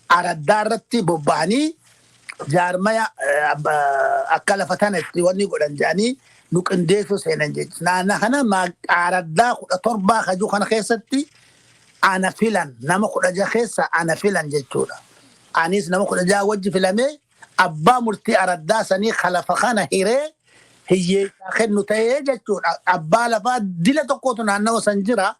araddaa irratti bobba'anii jaarmaya akka lafa tana itti wanni godhan jedhanii nu qindeessuu seenan jechuudha. Naannoo kana araddaa 17 kajuu kana keessatti ana filan nama 16 keessa ana filan jechuudha. Anis nama 16 wajji filamee abbaa murtii araddaa sanii kalafa kana hiree Hiyyeessaa kennu ta'ee jechuudha. Abbaa lafaa dila tokkotu naannawa san jira.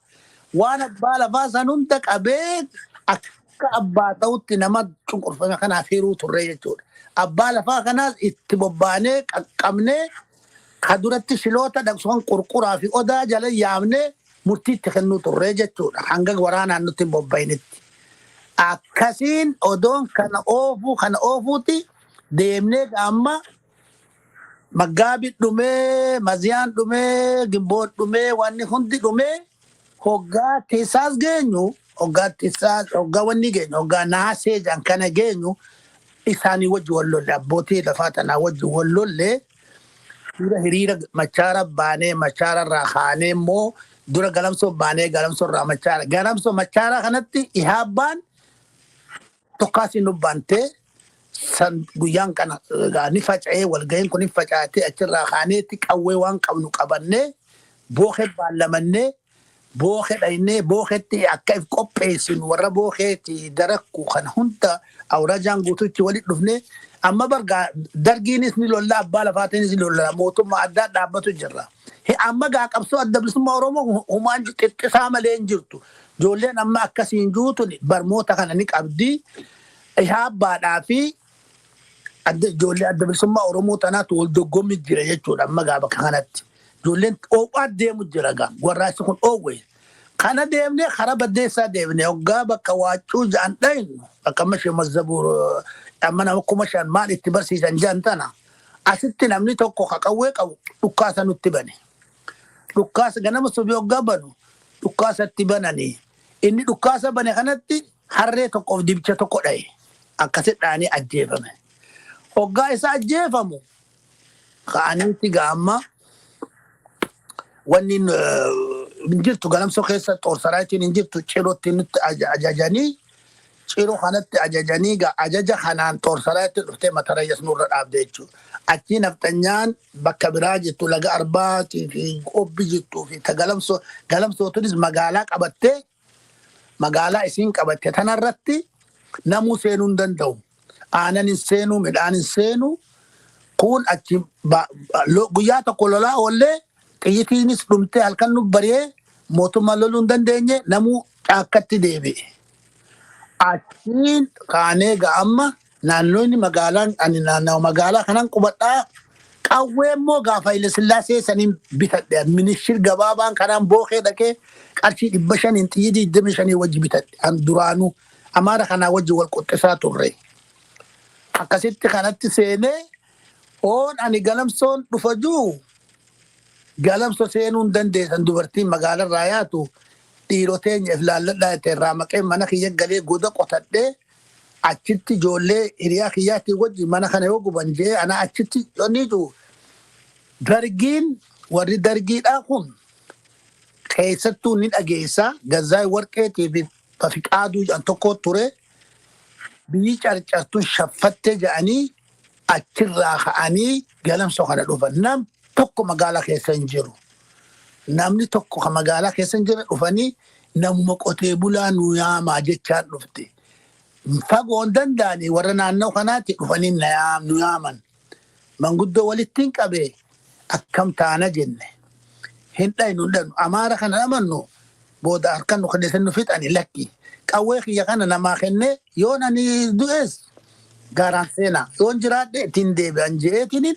Waan abbaa lafaa san hunda qabee akka abbaa ta'utti nama cunqurfame kanaaf hiruu turre jechuudha. Abbaa lafaa kanaas itti bobbaanee qaqqabnee ka duratti shiloota dhaqsuun qurquraa fi odaa jala yaamnee murtii itti kennuu turre jechuudha. Hanga waraanaan nutti hin bobba'initti. Akkasiin odoon kana oofuu kana oofuuti deemnee amma Maggaabi dhumee, Maziyaan dhumee, Gimboot dhumee, wanni hundi dhumee hoggaa Tisaas geenyu, hoggaa Tisaas, hoggaa wanni geenyu, hoggaa Naasee jedhan kana geenyu isaanii wajji wal lolle, abbootii lafaa tanaa wajji wal lolle. Dura hiriira Machaara baanee, Machaara irraa kaanee immoo dura Galamsoo baanee, Galamsoo irraa Machaara. Galamsoo Machaara kanatti Ihaabbaan tokkaasiin nu baantee san guyyaan kana egaa ni faca'ee, walga'iin kun ni facaatee, achirraa kaaneetti qawwee waan qabnu qabannee Bookee baallamannee, Bookee dhaynee, Bookeetti akka if qopheessinu warra Bookeetti darakku kan hunda awraajaan guutuutti walitti dhufnee. Amma bargaa dargiinis ni lolla, abbaa lafaatiinis ni lolla, mootummaa addaa dhaabbatu jirra. Amma gaa qabsoo Adda Bilisummaa Oromoo humaan xixxisaa malee hin jirtu. Ijoolleen amma akkasiin juutun barmoota kana ni qabdi. Ihaabbaadhaa fi adda ijoollee Adda Bilisummaa Oromoo tanaatu wal dorgommi jira jechuudha amma gaa bakka kanatti. Ijoolleen oowwaa deemu jira gaa, warraaqsi kun oowwe. Kana deemnee karaa Baddeessaa deemnee hoggaa bakka Waaccuu ja'an dhaynu, bakka amma ishee mazzabuur amma nama 5,000 maal itti barsiisan ja'an tana, asitti namni tokko ka qawwee qabu dhukkaasa nutti bane. Dhukkaasa ganama subii hoggaa banu dhukkaasa itti bananii, inni dhukkaasa bane kanatti harree tokkoof dibicha tokko dhaye, akkasitti dha'anii ajjeefame. Hoggaa isa ajjeefamu ka'aniitti gaamma wanni hin jirtu, Galamsoo keessa xoorsaraayitiin hin jirtu, Cirootti nutti ajajanii, Ciroo kanatti ajajanii, ajaja kanaan xoorsaraayitti dhuftee matarayyas nurra dhaabde jechuudha. Achii nafxanyaan bakka biraa jirtu, Laga Arbaatii fi Qobbi jirtuu fi ta Galamsoo, Galamsootunis magaalaa qabattee, magaalaa isiin qabatte tanarratti namuu seenuu hin danda'u. Aanan hin seenuu, midhaan hin seenuu. Kun achi guyyaa tokko lolaa oollee, xiyyitiinis dhumtee halkan nu bari'ee, mootummaan loluu hin dandeenye, namuu caakkatti deebi'e. Achiin kaanee gaa amma naannoonni magaalaan ani naannawa magaalaa kanan qubadhaa, qawwee immoo gaafa Haile Sillaasee saniin bitadhe, minishir gabaabaan kanaan Bookee dhaqee qarshii 500n xiyyitii 25 wajji bitadhe. An duraanuu Amaara kanaa wajji wal quxxisaa turre. Akkasitti kanatti seenee hoon ani Galamsoon dhufa jiru, Galamso seenuu hin dandeessan, dubartiin magaalarraa yaatu, dhiiroteenya if laalladhaa jette, irraa maqee mana kiyya galee goda qotadhee achitti ijoollee hiriyaa kiyyaatiin wajji mana kana yoo guban jee ana achitti onni jiru. Dargiin, warri dargiidhaa kun keessattuu ni dhageessa, Gazzaay Warqeetii fi Bafiqaaduu jedhan tokko ture, biyyi Carcartun shaffatte jedhanii achirraa ka'anii Galamsoo kana dhufan. Nam tokko magaalaa keessa hin jiru. Namni tokko kan magaalaa keessa hin jirre dhufanii namuma qotee bulaa nu yaamaa jechaan dhufte. Fagoon danda'anii warra naannoo kanaatti dhufanii nu yaaman. Manguddoo walitti hin qabee, akkam taana jenne. Hin dhaynu, hin dhaynu. Amaara kana amannu booda harkan nu kennesan nu fixani, lakki. Qawwee kiyya kana namaa kennee yoon ani du'es gaaraan seenaa, yoon jiraadhe ittiin deebi'an je'eetinin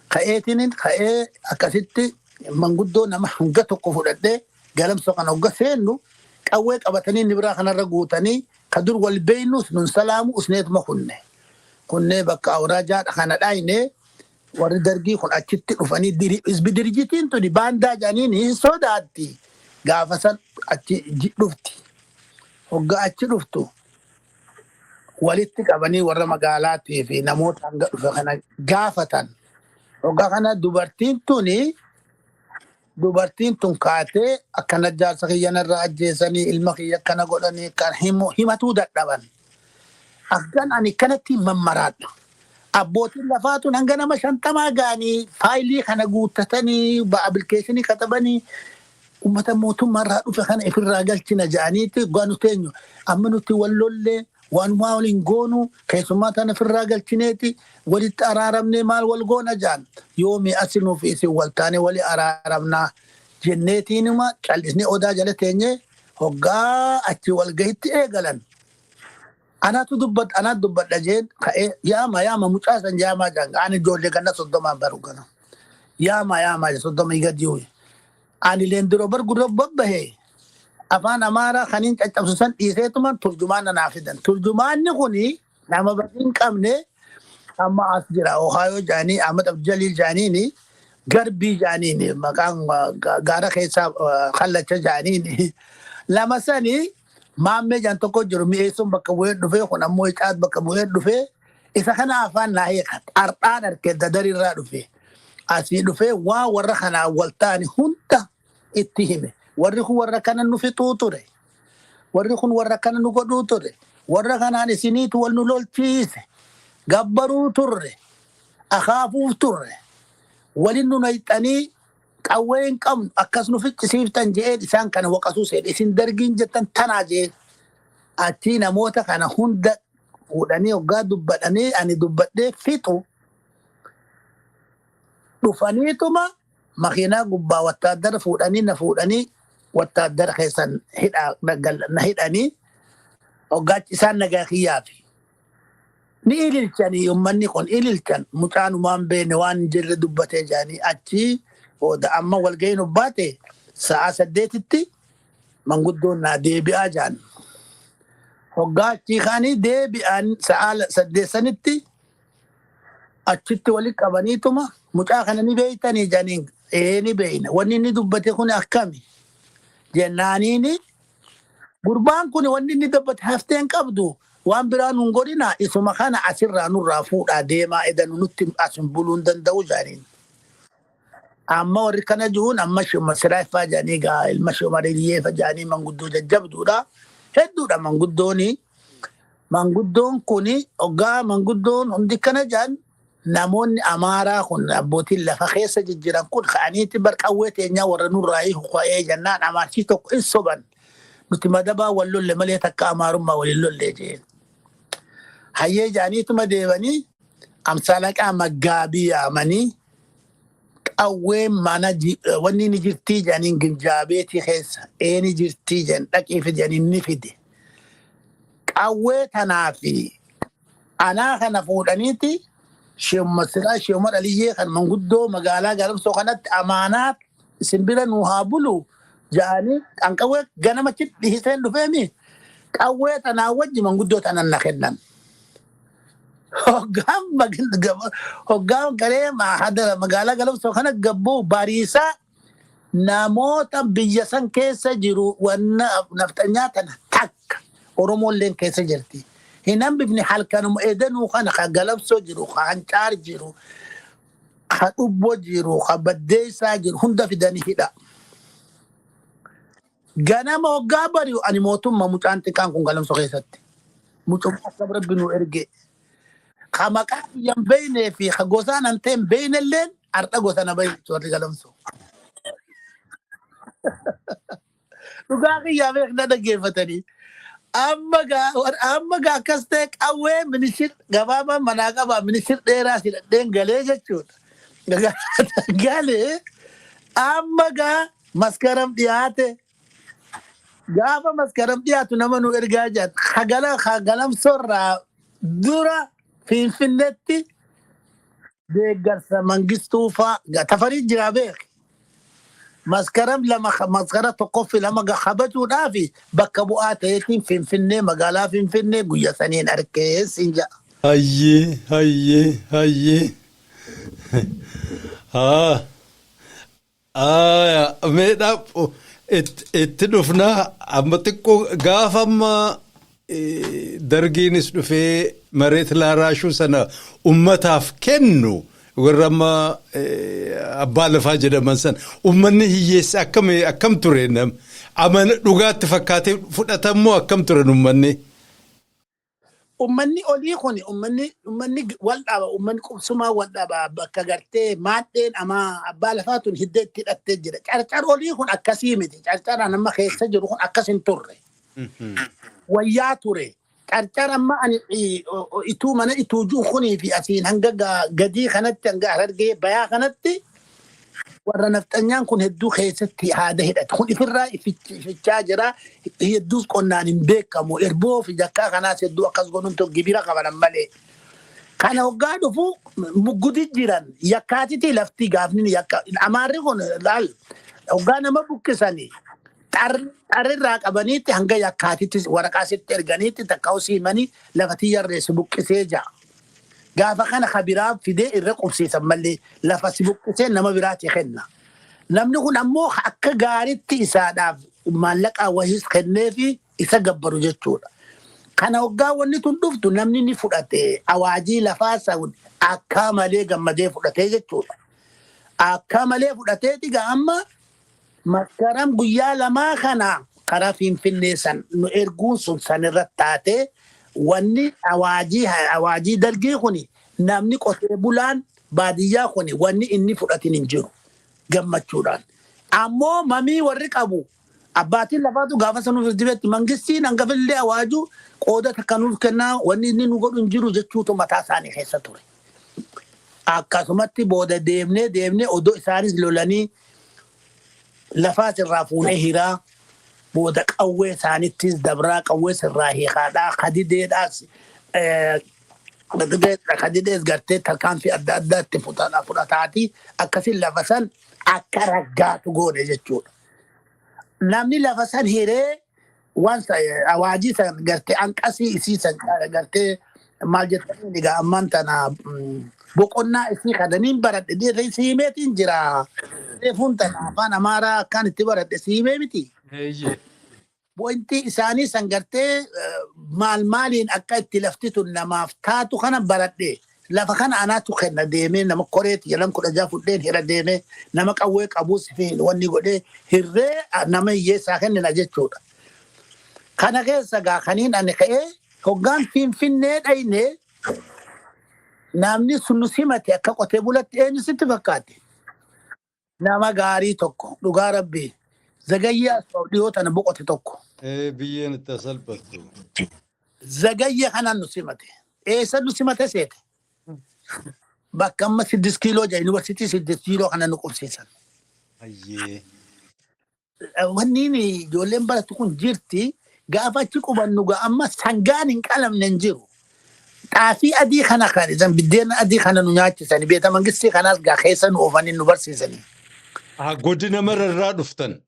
ka'eetinin ka'ee, akkasitti manguddoo nama hanga tokko fudhadhee Galamsoo kana hogga seennu qawwee qabatanii inni biraa kanarra guutanii, ka dur wal beeynus nun salaamu usneetuma kunne. Kunnee bakka awraajaadha kana dhayne, warri dargii kun achitti dhufanii hizbi dirjitiin tuni baandaa jedhaniin hin sodaatti. Gaafa san achi dhufti. Hogga achi dhuftu walitti qabanii warra magaalaatii fi namoota hanga dhufe kana gaafatan. Hogga kana dubartiin tun kaatee akkana jaarsa kiyya narraa ajjeesanii, ilma kiyya akkana godhanii kan himatuu dadhaban. Akkan ani kanatti mammaraadha. Abbootiin lafaa tun hanga nama 50 ga'anii faayilii kana guuttatanii application katabanii uummata mootummaa irraa dhufe kana ifirraa galchina jedhaniiti. Dhugaa nuti eenyu amma nuti wal lollee Wanumaa waliin goonu keessummaa tana ofirraa galchineeti walitti araaramnee maal wal goona jaan yoomi asinuu fi isin wal taane wali araaramnaa jenneetiinuma callisnee odaa jala teenyee hoggaa achi walgahitti eegalan. Anatu dubbadha anatu dubbadha jeen ka'ee yaama yaama mucaa san yaamaa jaan ani ijoollee ganna 30n baru gana. Yaama yaama 30 gadi. Ani leendiroo bar gurra babbahee afaan Amaaraa kaniin caccabsu san dhiiseetuma turjumaana naa fidan. Turjumaanni kuni nama badii hin qabne amma as jira Ohaayoo jaanii Ahmad Abdujaliil jaaniini Garbii jaaniini maqaan gaara keessaa kallacha jaaniini lama sani maammee jaan tokko jiru mi'eessuun bakka bu'ee dhufee kun ammoo icaat bakka bu'ee dhufee isa kana afaan naa hiika har'aan arke dadarirraa dhufe asii dhufee waa warra kanaa wal ta'ani hunda itti hime. Warri kun warra kana nu fixuu ture. Warri kun warra kana nu godhuu ture. Warra kanaan isiniitu wal nu lolchiise. Gabbaruu turre. Akaafuuf turre. Walin nu nayxanii qawwee hin qabnu akkas nu ficcisiiftan je'een isaan kana waqasuu seene. Isin dargiin jettan tanaa je'een. Achii namoota kana hunda fuudhanii hoggaa dubbadhanii ani dubbadhee fixu dhufaniituma makiinaa gubbaa wattaaddara fuudhanii na fuudhanii wattaaddara keessan hidhaa na hidhanii hoggaachi isaan nagaa kiyyaafi. Ni ililchanii uummanni kun ililchan mucaanumaan beene waan hin jirre dubbatee jedhanii achii booda amma walga'iin obbaate sa'a 8tti manguddoon naa deebi'aa jedhan. Hoggaa achii kaanii deebi'an sa'a 8 sanitti achitti walitti qabaniituma mucaa kana ni beeytanii jedhaniin ee ni beeyna wanni inni dubbate kun akkami jennaaniini gurbaan kun wanni inni dubbate hafteen qabdu waan biraa nun godhina isuma kana asirraa nurraa fuudhaa deemaa edanu nutti asin buluu hin danda'u jedhaniin. Amma warri kana jiruun amma shuma siraaffaa jedhanii gaa ilma shumariyyeefa jedhanii manguddoo jajjabduudha. Hedduudha manguddooni. Manguddoon kuni hoggaa manguddoon hundi kana jedhan namoonni Amaaraa kun abbootiin lafa keessa jijjiran kun ka'aniiti bar qawwee teenyaa warra nurraa hiiku ka'ee jennaan amaarchi tokko hin soban. Nuti madabaa wal lolle malee takka amaarummaa waliin lolle jeen. Hayyee jedhaniituma deebanii amsaalaqaa maggaabii yaamanii qawwee mana wanni ni jirtii jedhaniin ginjaabeetii keessa ee ni jirtii jedhan dhaqii fidi jedhaniin ni fide. Qawwee tanaa fi anaa kana fuudhaniiti sheemuma siraa sheemuma dhaliyyee kan manguddoo magaalaa Galamsoo kanatti amaanaa isin bira nu haa bulu jedhanii kan qawwee ganamachi dhihiseen dhufeemi qawwee tanaa wajji manguddoo tanan na kennan. Hoggaan garee hadara magaalaa Galamsoo kana gabbuu bariisaa namoota biyya san keessa jiru wanna nafxanyaa tana takka Oromoolleen keessa jirti. Hin hambifne halkanuma edanuu kana ka Galamsoo jiru, ka Hancaar jiru, ka Dhubboo jiru, ka Baddeessaa jiru hunda fidanii hidha. Ganama hoggaa bari'u ani mootummaa mucaan xiqqaan kun Galamsoo keessatti. Mucuma akkam rabbi nu erge. Ka maqaa biyya hin beeknee fi ka gosaan an ta'e hin beeknelleen har'a gosa na bahe warri Galamsoo. Dhugaa kiyyaa beekna dhaggeeffatanii. Amma gaa akkas ta'e qawwee minishir gabaabaa manaa qabaa minishir dheeraa hidhadheen galee jechuudha. Galee amma gaa maskaram dhiyaate gaafa maskaram dhiyaatu nama nu ergaa jedhan hagala hagalamsorraa dura Finfinneetti deeggarsa Mangistuu faa tafarii jira beek. Maskaram 2 maskara tokkoffi 2 kabajuudhaaf bakka bu'aa ta'eetiin Finfinnee magaalaa Finfinnee guyya saniin arkee siin jedha. Hayyee hayyee hayyee. Haa. Aayaa meedhaa itti dhufnaa amma xiqqoo gaafa amma dargiinis dhufee mareet laaraashuu sana ummataaf kennu warra amma abbaa lafaa jedhaman sana ummanni hiyyeessi akkam akkam ture nam amana dhugaatti fakkaatee fudhatammoo akkam turan ummanni? Ummanni olii kun ummanni wal dhaba, ummanni qubsumaa wal dhaba bakka gartee maadheen amaa abbaa lafaa tun hidda itti hidhattee jira. Carcar olii kun akkasii miti. Carcaraan amma keessa jiru kun akkas hin turre. Wayyaa ture. Carcar amma ani ituu mana ituu jiru kunii fi asiin hanga gadii kanatti hanga Harargee bayaa kanatti warra nafxanyaan kun hedduu keessatti haada hidhate. Kun ifirraa ifichaa jira. Hedduus qonnaan hin beekamu. Erboo fi jakkaa kanaas hedduu akkas godhuun tokko gibira qaban malee. Kana hoggaa dhufu muggudi jiran yakkaatiti lafti gaafni yakka. Amaarri kun laal hoggaa nama buqqisanii xarrirraa qabaniitti hanga yakkaatitti waraqaa sitti erganiitti takka himanii lafa tiyyarreessi buqqisee ja'a. Gaafa kana kabiraa fidee irra qubsiisan malee lafa si buqqisee nama biraati kenna. Namni kun ammoo akka gaariitti isaadhaaf maallaqa wahiis kenneefi isa gabbaru jechuudha. Kana hoggaa wanni tun dhuftu namni ni fudhate awaajii lafaa san akka malee gammadee fudhatee jechuudha. Akka malee fudhateeti gaa amma Maskaram guyyaa lamaa kana karaa Finfinnee san nu erguun sun sanirra taatee wanni awaajii dargii kuni namni qotee bulaan baadiyyaa kuni wanni inni fudhatin hin jiru gammachuudhaan. Ammoo mamii warri qabu abbaatiin lafaatu gaafa sanuuf dibetti mangistiin hangafillee awaaju qooda takka nuuf kennaa wanni inni nu godhu hin jiru jechuutu mataa isaanii keessa ture. Akkasumatti booda deemnee deemnee odoo isaanis lolanii lafaas irraa fuunee hiraa booda qawwee isaanittis dabraa qawwee sirraa hiikaadhaa kadideedhaas kadidees gartee tarkaanfii adda addaatti fudhataati akkasiin lafa san akka raggaatu goone jechuudha. Namni lafa san hiree waan awaajii san gartee anqasii isii san gartee maal jettanii egaa ammaan tana boqonnaa isii kananiin baradhe dhiirri siimeetiin jira. Reefuun tana afaan Amaaraa akkaan itti baradhe siimee miti. Wanti isaanii san gartee maal maaliin akka itti lafti tun namaaf taatu kana baradhe. Lafa kana anaatu kenna deemee nama koreeti jedhan 16 fudheen hira deemee nama qawwee qabuus fi wanni godhee hirree nama hiyyeessaa kennina jechuudha. Kana keessa gaa kaniin ani ka'ee hoggaan Finfinnee dhayne namni sun nu simate akka qotee bulatti eenyu sitti fakkaate? Nama gaarii tokko dhugaa rabbii Zagayyee Asfaw dhiyoo tana boqote tokko. Biyyeen itti salphattu. Zagayyee kanaan nu simate. Eessa nu simate seete? Bakka amma 6 kiiloo jira yuunivarsiitii 6 kiiloo kana nu qubsiisan. Wanni ijoolleen barattu kun jirti gaafa achi qubannu gaa amma sangaan hin qalamne hin jiru. Xaafii adii kana kan isan biddeena adii kana nu nyaachisani beeta mangistii kanaas gaa keessa nu oofanii nu barsiisani. Godina mararraa dhuftan.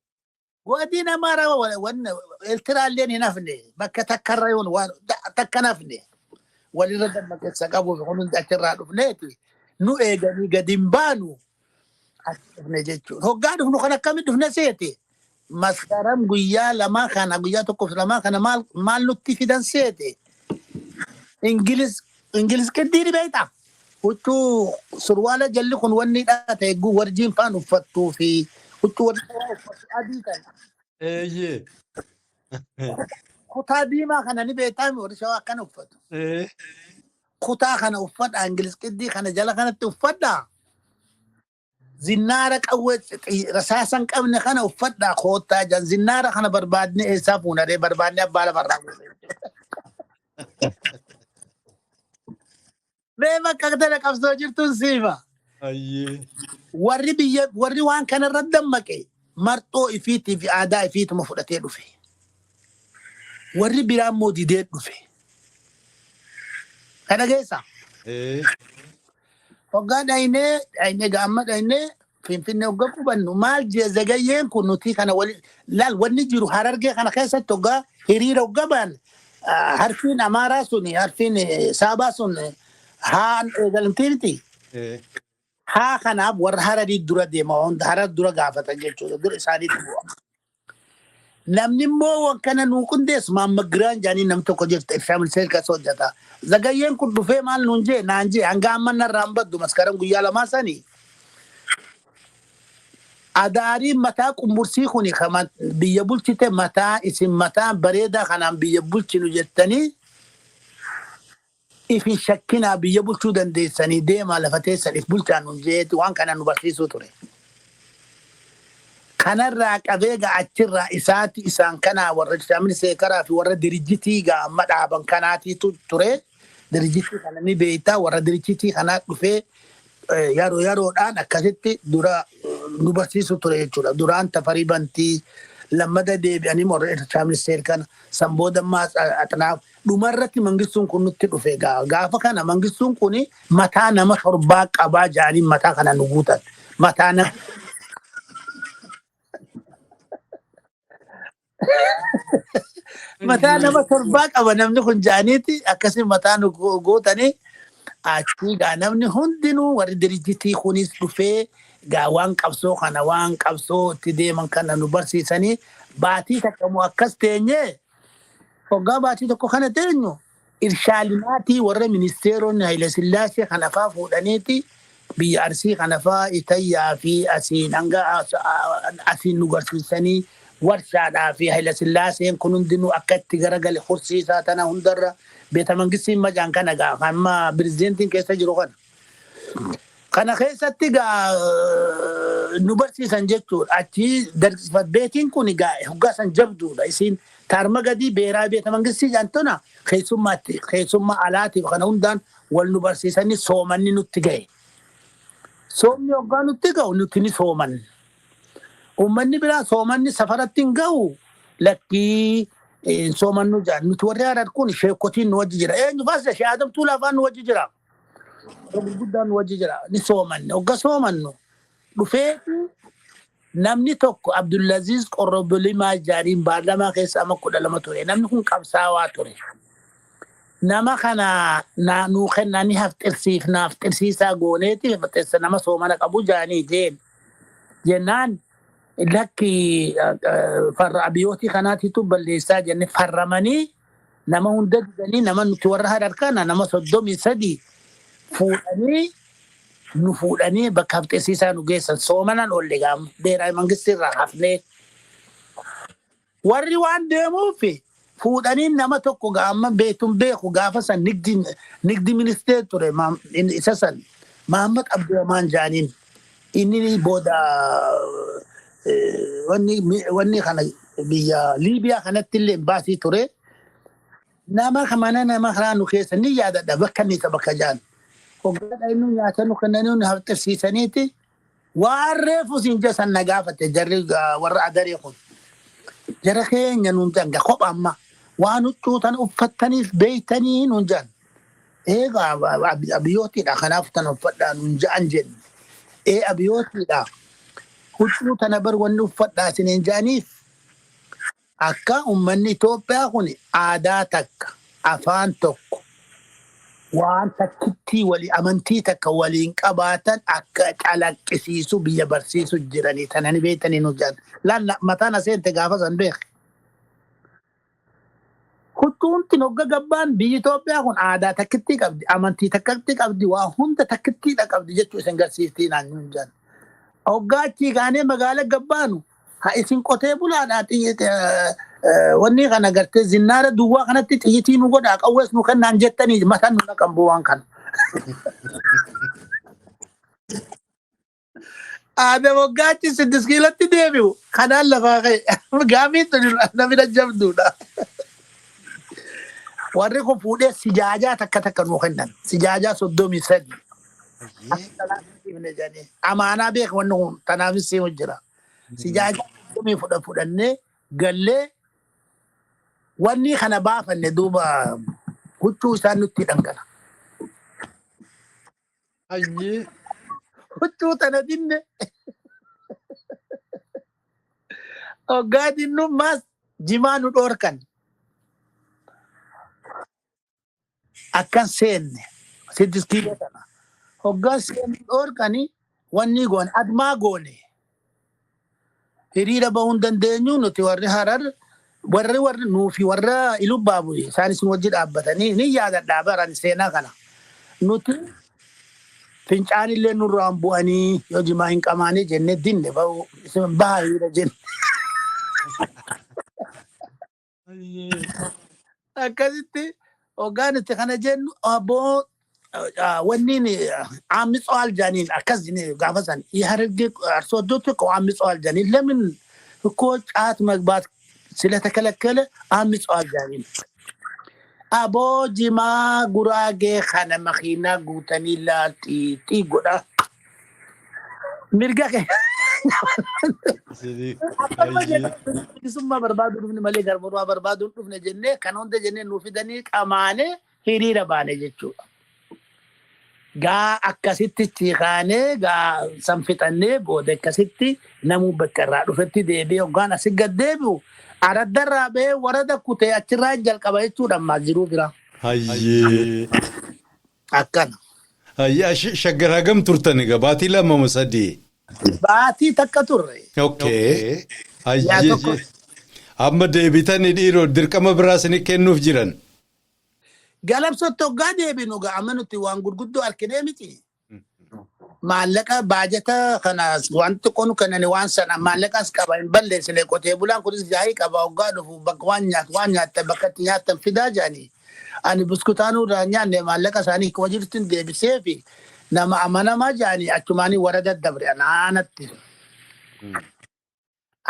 Godina mara wanna Eertiraalleen hin hafne bakka takkarra yoon waan takka hin hafne walirra dammaqeessa qabuuf kun hundi achirraa dhufneeti nu eeganii gadi hin baanu as dhufne jechuudha. Hoggaa dhufnu kan akkamitti dhufne seete? Maskaram guyyaa lamaa kana guyyaa tokkoof lamaa kana maal maal nutti fidan seete? Ingilis Ingilis qiddii ni beektaa? Huccuu surwaala jalli kun wanni hidhaa ta'e warjiin faan uffattuu fi huccuu warri uffatu adii kana. Kutaa diimaa kana ni beektaa warri Shawaa akkana uffatu. Kutaa kana uffadhaa Ingilis qiddii kana jala kanatti uffadhaa. Zinnaara qawwee rasaasa hin qabne kana uffadhaa koottaa jan zinnaara kana barbaadne eessaa fuunaree barbaadne abbaa lafarraa fuune. Mee bakka tana qabsoo jirtuun siifa. Warri biyya warri waan kanarra dammaqe marxoo ifiitii fi aadaa ifiituma fudhatee dhufe. Warri biraa immoo didee dhufe. Kana keessa hoggaa dhaynee dhaynee gaamma dhaynee Finfinnee hoggaa qubannu maal jee Zagayyeen kun nuti kana wali laal wanni jiru Harargee kana keessatti hoggaa hiriira hoggaa baan harfiin Amaaraa sun harfiin Saabaa sun haan eegalamtii miti. Haa kanaaf warra Hararii dura deema hunda Harar dura gaafatan jechuudha dura isaaniitti bu'a. Namni immoo waan kana nuu qindeessu Maamma Giraan jedhanii namni tokko jirta irshaa ministeera keessa hojjeta. Zagayyeen kun dhufee maal nuun jee naan jee hanga amma narraa hin baddu Maskaram guyyaa lamaa sanii. Adaariin mataa qumbursii kuni kama biyya bulchite mataa isin mataa bareedaa kanaan biyya bulchinu jettanii ifin shakkinaa biyya bulchuu dandeessanii deemaa lafa teessan if bulchaa nuun jeeti waan kana nu barsiisuu ture. Kanarraa qabee gaa achirraa isaati isaan kanaa warra irshaa ministeeraa fi warra dirijjitii gaa amma dhaaban kanaatiitu ture. Dirijjitii kana ni beektaa, warra dirijjitii kanaa dhufee yeroo yeroodhaan akkasitti dura nu barsiisu ture jechuudha. Duraan Tafarii Bantii, lammata deebi'anii warra irshaa ministeer kana, san booda ammaas Axnaaf, dhumarratti Mangistuun kun nutti dhufe. Gaafa kana Mangistuun kun mataa nama 7 qabaa jedhanii mataa kana nu guutan. Mataa nama mataa nama 7 qaba namni kun jedhaniiti akkasii mataa nu guutanii. Achii gaa namni hundinuu warri dirijjitii kunis dhufee gaa waan qabsoo kana, waan qabsoo itti deeman kana nu barsiisanii, baatii takka moo akkas teenyee. Hoggaa baatii tokko kana teenyu, irshaa limaatii warra ministeeronni Haile Sillaasee kana faa fuudhaniiti biyya Arsii kana faa, Itayyaa fi asiin hanga asiin nu garsiisanii, warshaadhaa fi Haile Sillaaseen kun hundinuu akka itti garagale horsiisaa tana hundarra, beeta mangistiin macaan kana gaa amma pirezidentiin keessa jiru kana. Kana keessatti gaa nu barsiisan jechuudha. Achi beetiin kun gaa hoggaa san jabduudha. Isiin taarma gadii beeraa beeta mangistii jaantona keessummaatti, keessummaa alaatiif kana hundaan wal nu barsiisanii, soomanni nutti gahe. Soomni hoggaa nutti gahu nuti ni sooman. Uummanni biraa soomanni safaratti hin gahu, lakkii soomannu jaan. Nuti warri Harar kun sheekotiin nu wajji jira. Eenyu faas shee Adam Tuulaa faan nu wajji jira. Gurguddaan nu wajji jira. Ni soomanne. Hogga soomannu dhufee namni tokko Abdullaziz Qorrobolimaa jaaniin baarlamaa keessa amma 12 ture. Namni kun qabsaawaa ture. Nama kana nuu kennaa ni hafxirsiifna, hafxirsiisaa gooneeti hafxirsa nama soomana qabu jaanii jeen. Jennaan lakki, farra abiyootii kanaatitu balleessaa jenne, farramanii nama hunda didanii, nama nuti warra Harar kana nama 33 fuudhanii nu fuudhanii bakka hafxirsiisaa nu geessan. Soomanaan oolle gaam beeraa mangistii irraa hafnee. Warri waan deemuuf fuudhanii nama tokko gaama beektuun beeku gaafa san nigdi ministeer ture, isa san Mahammad Abdurrahman jaaniin, inni booda wanni kana biyya Liibiyaa kanatti illee baasii ture. Nama mana nama karaa nu keessa ni yaadadha bakka inni isa bakka jaan. Hoggaa inni nyaata nu kennanii nu hafxirsiisaniiti waan reefu siin jesan na gaafate jarri warra adaree kun. Jara keenya nuun janga kopha amma waan huccuu tan uffattaniif beeytanii nuun jan. Eegaa abiyootiidha, kanaaf tan uffadhaa nuun ja'an jenne. Ee, abiyootiidha. Huccuu tana bar wanni uffadhaa isiniin ja'aniif akka uummanni Itoophiyaa kun aadaa takka, afaan tokko, waan takkittii walii, amantii takka waliin qabaatan akka calaqqisiisu biyya barsiisu jiranii tana ni beektanii nu jedhan. Laal, mataan aseente gaafa san beek. Huccuunti hogga gabbaan biyyi Itoophiyaa kun aadaa takkittii qabdi, amantii takkittii qabdi, waa hunda takkittiidha qabdi jechuu isin garsiiftii naan nuun jedhan. Hoggaa achii kaanee magaala gabbaanu ha isin qotee bulaadhaa, wanni kana gartee zinnaara duwwaa kanatti xiyyitii nu godhaa, qawwees nu kennaan jettanii mataan nu naqan bu'aan kana. Aada waggaatti 6 kiilootti deebi'u kanaan lafaa ka'e gaafiin tuni namni jabduudha. Warri kun fuudhee sijaajaa takka takka nuu kennan, sijaajaa 33. Amaanaa beek wanni kun, tanaafis simu jira. Sijaajaa 30 fudhannee gallee wanni kana baafanne, duuba huccuu isaan nutti hidhan kana. Huccuu tana dinne. Hoggaa dinnu maas jimaa nu dhoorkan. Akkan seenne 6 kiiloo tana. Hoggaa seenne dhoorkani, wanni goone admaa goone. Hiriira bahuu hin dandeenyu nuti warri Harar, warri nuufi warra Ilubbaabu isaanis nu wajji dhaabbatanii ni yaadadhaa baran seenaa kana. Nuti fincaan illee nurraan bu'anii yoo jimaa hin qamaanii jennee dinne bahuu, isin bahaa hiriira jenne. Akkasitti hoggaa nuti kana jennu, abboo, Wanniin አምፀዋል ጃኒን akkas gaafa san የሀረርጌ አርሶ አደሮች እኮ አምፀዋል ጃኒን ለምን እኮ ጫት መግባት ስለተከለከለ አምፀዋል ጃኒን aboo jimaa Guraagee kana makiinaa guutanii laalxiixii godha mirga kee akkanuma jennee bilisummaa barbaaduu dhufne malee garbummaa barbaaduu dhufne jennee kan hunda jennee nuu fidanii qamaanee hiriira baane jechuudha. Gaa akkasitti ciikaanee gaa san fixannee booda akkasitti namuu bakka irraa dhufetti deebi'ee hoggaan asi gad deebi'u araddarraa ba'ee warada kutee achirraa jalqaba jechuudha ammaas jiruu bira. Hayyee. Akkana. Hayyee, Shaggar hagam turtan egaa, baatii 2 moo 3? Baatii takka turre. Okay. Yaa tokko. Hayyee. Amma deebitanii dhiiroo dirqama biraa isinii kennuuf jiran. Galamsootti hoggaa deebinu gaa amma nuti waan gurguddoo arginee miti. Maallaqa baajata kana waan xiqqoo nu kennani waan sana maallaqas qaba hin balleessine, qotee bulaan kunis jaahii qaba, hoggaa dhufu bakka waan nyaatu waan nyaattan bakka itti nyaattan fidaa jedhanii. Ani buskutaanuu irraa hin nyaanne, maallaqa isaanii akkuma jirtu hin deebisee fi nama amanamaa jedhanii achumaanii warra daddabre ana aanatti.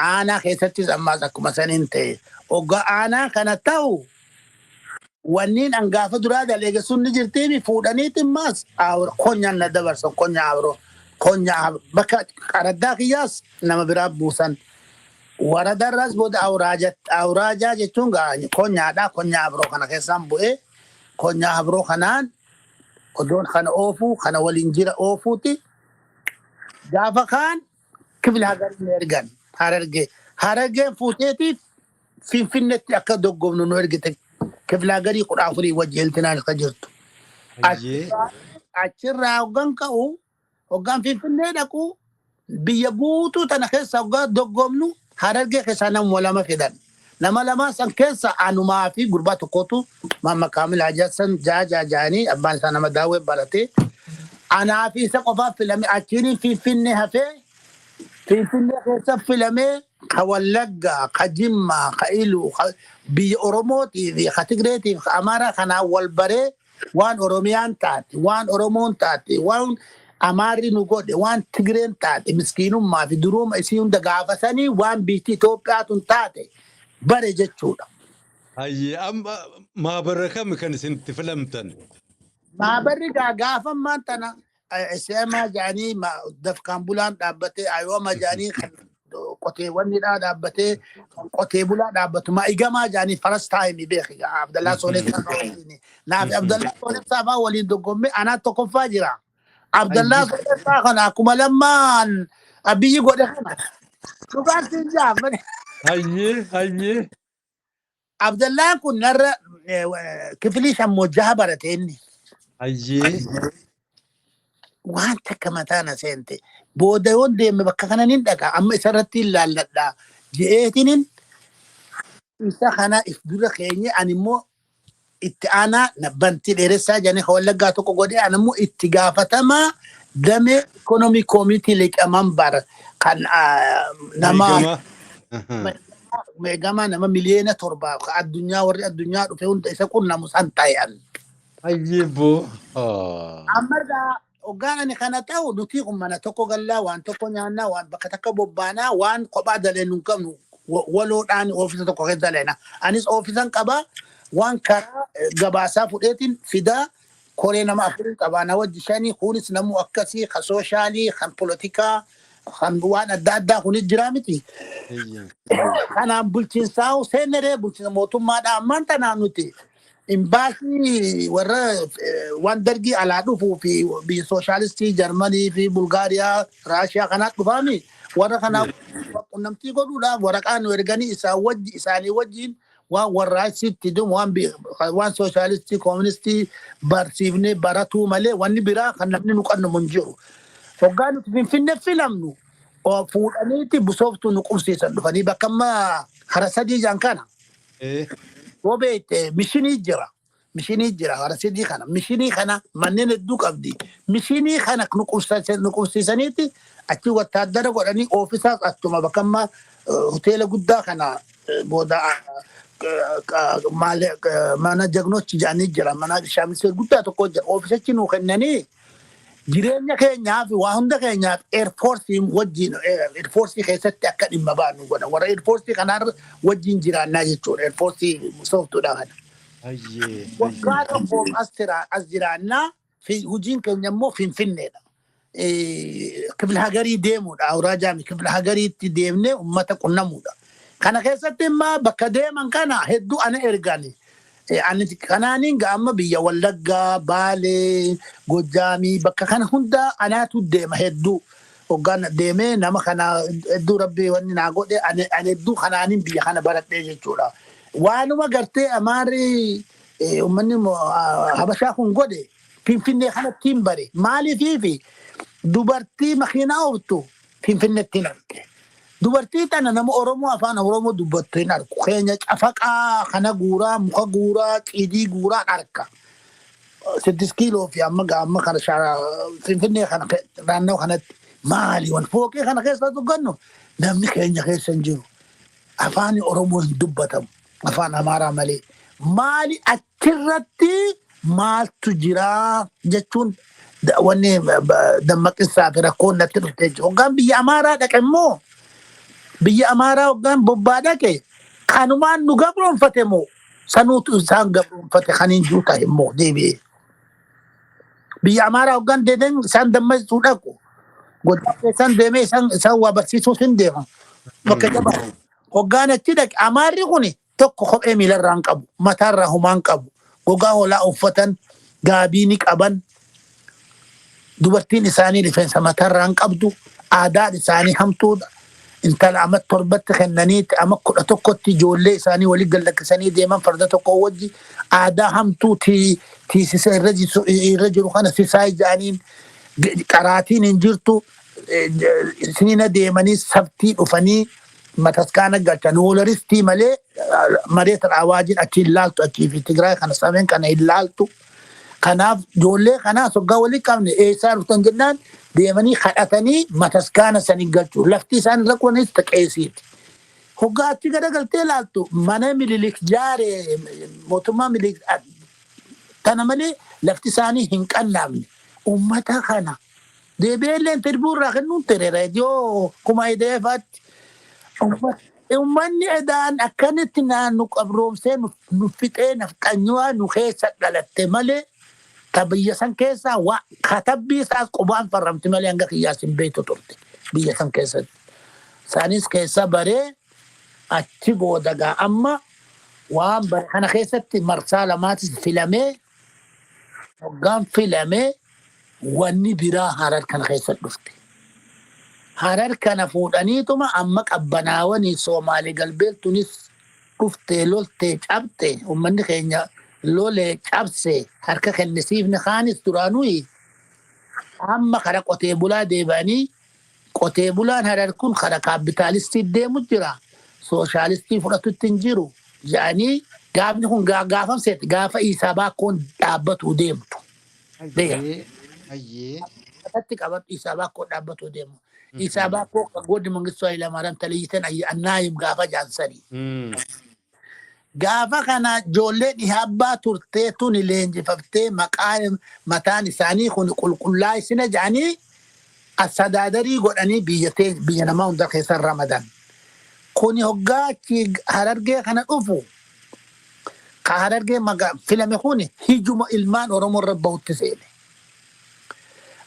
Aanaa keessattis ammaas akkuma saniin ta'e. Hoggaa aanaa kana ta'u wanniin an gaafa duraa daleege sun ni jirtiimi fuudhaniiti ammaas konyaan na dabarsan, konyaa abro konyaa bakka araddaa kiyyaas nama biraa buusan. Waradarraas booda awuraajaa jechuun konyaadha, konyaa abroo kana keessaan bu'ee konyaa abroo kanaan odoon kana oofuu kana waliin jira oofuuti gaafa kaan kifila hagarii nu ergan Harargee. Harargeen fuuteetiif Finfinneetti akka doggomnu nu ergite, kifila hagarii 14 wajji hiltinaan akka jirtu. Achirraa hoggan ka'u, hoggaan Finfinnee dhaqu, biyya guutuu tana keessa hoggaa doggomnu Harargee keessaa namuma lama fidan. Nama lamaan san keessa anumaa fi gurbaa tokkotu, Maamma Kaamil Hajassan Jaajaa jaanii, abbaan isaa nama daawwee barate. Anaa fi isa qofaaf filame. Achiin Finfinnee hafee Finfinnee keessa filamee ka Wallaggaa, ka Jimmaa, ka Iluu, ka biyya Oromootii fi ka Tigreetii fi ka Amaaraa kanaan wal baree waan Oromiyaan taate, waan Oromoon taate, waan Amaarri nu godhe, waan Tigreen taate, miskiinummaa fi durooma isii hunda gaafasanii waan biyyi Itoophiyaa tun taate bare jechuudha. Hayyee, amma maabara kami kan isin itti filamtan? Maabarri gaa gaafa ammaan tana SMA jedhanii dafqaan bulaan dhaabbatee, Ayooma jedhanii kan qoteewwanidhaa dhaabbatee, kan qotee bulaa dhaabbatu maa'igamaa jedhanii first time beeki Abdallaa Sooressaa fa'aa waliin, naafi Abdallaa Sooressaa fa'aa waliin dorgommee anaa tokkoffaa jira. Abdallaa Sooressaa kana akkuma lammaan Abiyyi godhe kana dhugaan siin jaa. Hayyee hayyee. Abdallaan kun narra kifilii shammoo jaha barate inni. Waan takka mataa na seente. Booda yoon deeme bakka kana nin dhaqa, amma isarratti hin laalladha je'eetinin isa kana if dura keenye, ani immoo itti aanaa na bantii dheeressaa jedhanii ka Wallaggaa tokko godhee, ani immoo itti gaafatamaa damee ikonomii koomitii liqamanbar kan nama Meeqama? Meeqamaa nama miliyoona 7 ka addunyaa, warri addunyaa dhufe hunda isa qunnamu san ta'e an. Hayyee boo. Amma irraa hoggaan ani kana ta'u nuti kun mana tokko gallaa, waan tokko nyaannaa, waan bakka takka bobbaanaa, waan kophaa daleenu hin qabnu, waloodhaan oofisa tokko keessa daleena. Anis oofisan qabaa, waan karaa gabaasaa fudheetiin fidaa, koree nama afurii qabaa, na wajji shanii, kunis namu akkasii kan soshaalii, kan polotikaa, kan waan adda addaa kunis jiraa miti. Kanaan bulchiinsaa seeneree bulchiinsa mootummaadha ammaan tanaa nuti. Imbaasii warra waan dargii alaa dhufuu fi biyya sooshaalistii Jarmanii fi Bulgaariyaa, Raashiyaa kanaa dhufaami. Warra kanaa qunnamtii godhuudhaaf waraqaa nu erganii isaan wajji isaanii wajjin waan warraaqsitti deemu, waan sooshaalistii kooministii barsiifnee baratuu malee wanni biraa kan namni nu qannamu hin jiru. Hoggaa nuti Finfinnee filamnu fuudhaniiti Busooftuu nu qubsiisan dhufanii bakka amma hara sadii jaan kana. Yoo beekte mishinii jira. Mishinii jira hara sadii kana. Mishinii kana manneen hedduu qabdi. Mishinii kana nu qubsiisaniiti achi wattaaddara godhanii oofisaas achuma bakka amma hoteela guddaa kana booda Mana jagnochi jedhanii jira. Mana shaamisee guddaa tokko jira. Ofiisichi nuu kennanii jireenya keenyaaf, waa hunda keenyaaf air force wajjin, air force keessatti akka dhimma baanu godha. Warra air force kanaan wajjin jiraannaa jechuudha. Air force sooftuudha kana. Waggaa tokkoof as jiraannaa fi hojiin keenya immoo Finfinneedha. Kifla hagarii deemuudha. Awuraajaami kifla hagariitti deemnee uummata qunnamuudha. Kana keessatti immoo bakka deeman kana hedduu ana ergani. Ani kanaaniin amma biyya Wallaggaa, Baalee, Gojaamii bakka kana hunda anaatu deema hedduu. Hoggaan deemee nama kana hedduu Rabbii wanni naa godhe, ani hedduu kanaaniin biyya kana baradhee jechuudha. Waanuma gartee Amaarri, uummanni Habashaa kun godhe Finfinnee kanatti hin bare. Maaliifiifi dubartii makiinaa ooftu Finfinneetti hin arge. Dubartii tana nama Oromoo afaan Oromoo dubbattu hin argu. Keenya cafaqaa kana guuraa, muka guuraa, cidii guuraa arga. 6 kiiloo fi amma amma kana Finfinnee kana naannoo kanatti maali wan fooqee kana keessa duggannu namni keenya keessa hin jiru. Afaan Oromoo hin dubbatamu. Afaan Amaaraa malee. Maali achirratti maaltu jiraa jechuun wanni dammaqinsaa fi rakkoon natti dhuftee jiru. Hoggaan biyya Amaaraa dhaqe immoo, biyya Amaaraa hoggaan bobbaa dhaqe, kanumaan nu gabroonfate moo sanuutu isaan gabroonfate kan hin jiru ta'e immoo deebi'ee. Biyya Amaaraa hoggaan deebi'een isaan dammaqsuu dhaqu. Goddaa keessaan deemee isaan waa barsiisuuf hin deema. Bakka jabaa. Hoggaan achi dhaqe Amaarri kuni tokko kophee miilarraa hin qabu. Mataarraa homaa hin qabu. Gogaa hoolaa uffatan, gaabii ni qaban. Dubartiin isaanii rifeensa mataarraa hin qabdu. Aadaan isaanii hamtuudha. Intala ama 7tti kennaniiti ama 11tti ijoollee isaanii walii gallakkisanii deeman farda tokko wajji. Aadaa hamtuu tiisisa irra jiru kana sisaa ija'aniin qaraatiin hin jirtu. Isiniina deemanii sabtii dhufanii mataskaana galchan woolaristii malee mareeta awaajiin achi hin laaltu, achii fi Tigraay kana sameen kana hin laaltu. Kanaaf ijoollee kanaas hoggaa walii qabne eessaa dhuftan jennaan deemanii kadhatanii mataskaana sanii galchu. Lafti isaan irra qubanis qeesiiti. Hoggaa achi garagaltee laaltu mana Mililik jaare, mootummaa Mililik tana malee lafti isaanii hin qannaamne. Uummata kana deebi'ee illee interview irraa kennuun ture reediyoo kuma ideefaatti. Uummanni edaan akkanitti naannu qabroomsee nu fixee nafxanyuwaa nu keessa dhalatte malee ta biyya san keessaa waa katabbii isaas qubaan farramti malee hanga kiyyaas hin beektu turte biyya san keessatti. Isaanis keessa baree achi booda gaa amma waan bare kana keessatti marsaa lamaatis filamee, hoggaan filamee wanni biraa Harar kana keessa dhufte. Harar kana fuudhaniituma amma qabbanaawanii Soomaalee galbeeltunis dhuftee loltee cabxe, uummanni keenya lolee cabse harka kennisiifne kaanis duraanuyi amma kara qotee bulaa deebi'anii, qotee bulaan Harar kun kara kaapitaalistii deemu jira, sooshaalistii fudhatutti hin jiru jedhanii gaafni kun gaafamseeti gaafa isaa baakkoon dhaabbatu deemtu. Beeka. Hayyee. Hayyee. Irratti qabadhu, isaa baakkoo dhaabbatu deemu. Isaa baakkoo gooddi Mangistuu Hayilamaariyaam taliyyiteen annaayim gaafa jaansanii. Gaafa kana ijoollee dhihaabbaa turtee tuni leenjifaftee maqaa mataan isaanii kun qulqullaa isina jedhanii asadaadarii godhanii biyya biyya namaa hunda keessa ramadan. Kuni hoggaa achi Harargee kana dhufu, ka Harargee filame kun hijuma ilmaan Oromoo irra bahutti seene.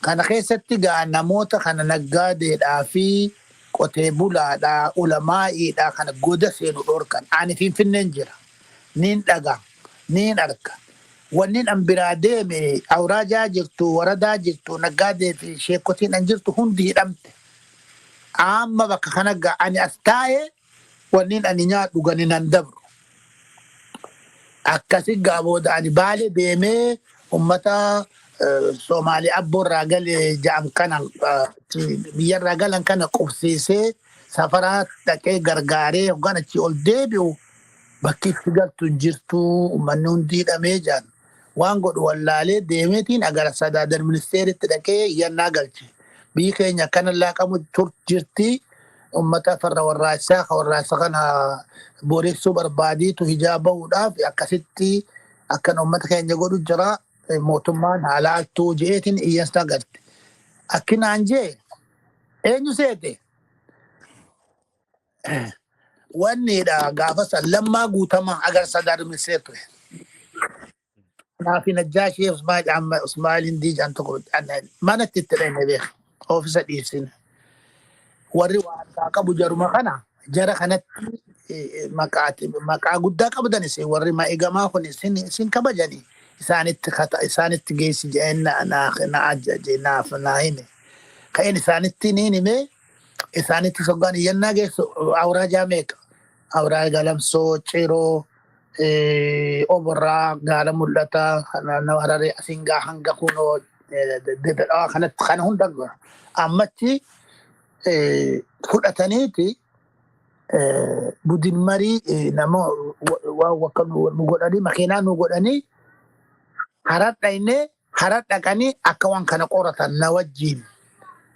Kana keessatti gaa namoota kana naggaadeedhaa fi qotee bulaadhaa, ulamaa'iidhaa kana goda seenu dhorkan. Ani Finfinneen jira. Niin dhaga. Niin arga. Wanni an biraa deeme awraajaa jirtu, waradaa jirtu, naggaadee fi sheekotiin an jirtu hundi hidhamte. Amma bakka kana gaa ani as taa'ee wanni ani nyaadhu gani nan dabru. Akkasi gaa booda ani Baale deemee ummata Soomaalii abboorraa galee ja'am kana biyyarraa galan kana qubsiisee safaraa dhaqee gargaaree hoggaan achii ol deebi'u bakki itti galtu hin jirtu, uummanni hundi hidhamee jaan. Waan godhu wallaalee deemeetiin agara sadaadar ministeeritti dhaqee iyyannaa galche. Biyyi keenya akkana laaqamu jirti. Ummata farra warraaqsaa ka warraaqsa kana boreessuu barbaadiitu hijaa bahuudhaaf akkasitti akkan ummata keenya godhu jira. Mootummaan haalaaltuu jeetiin iyyansa garte. Akkinaan jee eenyu seete? Wanniidha gaafa san Lammaa Guutamaa agarsa darmisee ture. Kanaaf Najjaashii Usmaa'il amma Usmaa'il Hindii jedhan tokko manatti itti dhahine beeka. Oofisa dhiibsine. Warri waa harkaa qabu jaruma kana jara kanatti maqaa guddaa qabdan isin warri ma'igamaa kun isin kabajanii isaanitti isaanitti geessi jedheen na na na ajaje naaf naa hime. Ka'een isaanitti niin hime. Isaanitti soggaan iyyannaa geessu awraajaa meeqa? Awraa Galamsoo, Ciroo, Oborraa, Gaara Mul'ataa, naannoo Hararee, Asingaa hanga kunoo Dirre Dhawaa kanatti kana hunda ammatti fudhataniiti budin marii nama waan wakka nu godhanii makiinaa nu godhanii Harar dhaynee Harar dhaqanii akka waan kana qoratan na wajjiin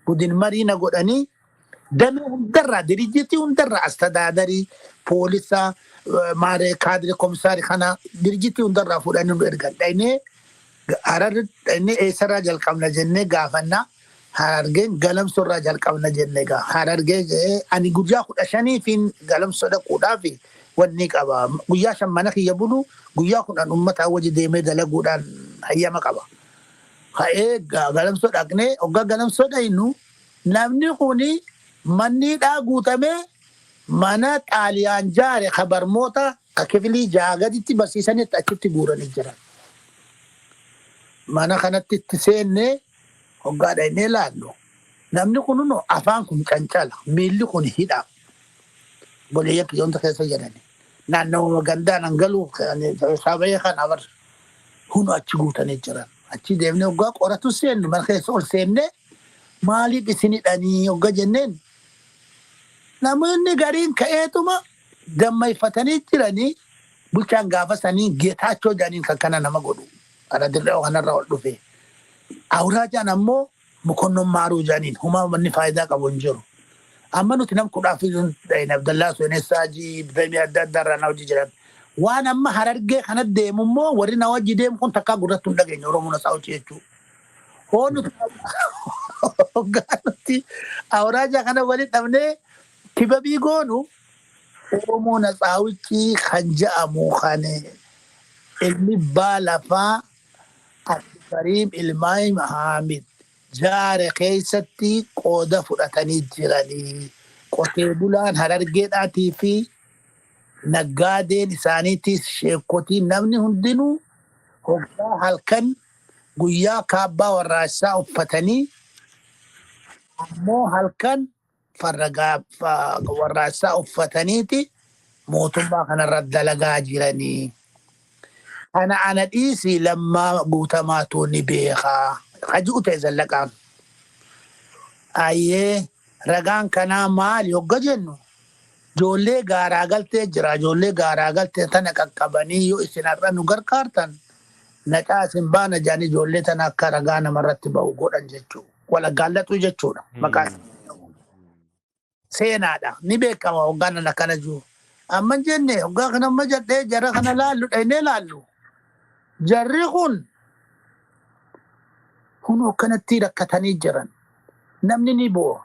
budin marii na godhanii damee hundarraa dirijjitii hundarraa astadaadarii poolisa maaree kaadire komisaari kana dirijjitii hundarraa fuudhanii nu ergan dhaynee Harar dhaynee eessarraa jalqabna jennee gaafanna. Harargeen Galamsoo irraa jalqabna jenne egaa. Harargee ga'ee ani guyyaa 15f Galamsoo dhaquudhaaf wanni qaba. Guyyaa 5 mana kiyya bulu, guyyaa 10 uummataa wajji deemee dalaguudhaan hayyama qaba. Ka'ee Galamsoo dhaqnee hoggaa Galamsoo dhaynu namni kuni manni hidhaa guutamee mana Xaaliyaan jaare ka barmoota ka kifilii jaha gaditti barsiisanitti achitti guuranii jiran. Mana kanatti itti seennee Hoggaa dhaynee laallu namni kun hunoo afaan kun cancala, miilli kun hidhaa. Obboleeyyan kiyya hunda keessa jirani. Naannawuma gandaan an galuu saabayee kana bar hunoo achi guutanii jiran. Achi deemnee hoggaa qoratu seennu mana keessa ol seennee maaliif isin hidhanii hogga jenneen namoonni gariin ka'eetuma dammayfatanii jiranii bulchaan gaafa sanii Geetaachoo jedhaniin kan kana nama godhu. Kana Dirree kanarra ol dhufe. Awuraajaan ammoo Mokonnon Maaruu jedhaniin humaa wanni faayidaa qabu hin jiru. Amma nuti nam 14 dhayne Abdallaa Seenessaa Jii damee adda addaa irraa na hojii jiran. Waan amma Harargee kana deemu immoo warri na wajji deemu kun takkaa gurratti hin dhageenye Oromoo Natsaa Hojii jechuudha. Hoo nuti hoggaa nuti awuraajaa kana walitti dhabnee kibabii goonu Oromoo Natsaawicii kan ja'amu kan ilmi abbaa lafaa Abdukariim Ilmaayim Haamid jaare keessatti qooda fudhatanii jiranii. Qotee bulaan Harargeedhaatii fi naggaadeen isaaniitiis sheekkotiin namni hundinuu hoggaa halkan guyyaa kaabbaa warraaqsaa uffatanii ammoo halkan farra warraaqsaa uffataniiti mootummaa kanarra dalagaa jiranii. Kana ana dhiisi Lammaa Guutamaatu ni beeka. Ka ji'u ta'e Zallaqaan. Ayyee ragaan kanaa maali hogga jennu ijoollee gaaraa galtee jira. Ijoollee gaaraa galtee tana qaqqabanii yoo isin har'a nu gargaartan naqaa isin baana jedhanii ijoollee tana akka ragaa namarratti ba'u godhan jechuudha. Wal aggaallaxuu jechuudha. Maqaa seenaadha. Ni beekama hoggaan an akkana jiru. Amma hin jenne hoggaa kana amma jedhee jara kana laallu dhaynee laallu. Jarri kun kunoo akkanatti rakkatanii jiran. Namni ni bo'o.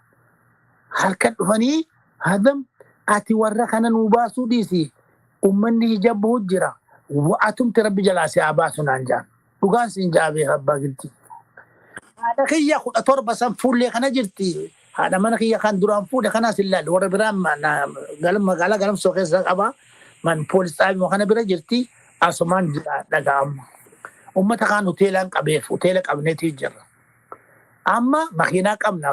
Halkan dhufanii hadam ati warra kana nuu baasuu dhiisi. Ummanni hijabuu jira. Atumti rabbi jalaa si haa baasu naan jaan. Dhugaan siin ja'a beeka abbaa giltii. Haadha kiyya 17 san fuullee kana jirti. Haadha mana kiyya kan duraan fuudhe kanaas hin laalle. Warra biraa magaalaa Galamsoo keessa qaba. Man poolis xaabima kana bira jirti. Asumaan jiraadha amma. Uummata kaan hoteelaan qabeef hoteela qabneetii jirra. Amma makiinaa qabna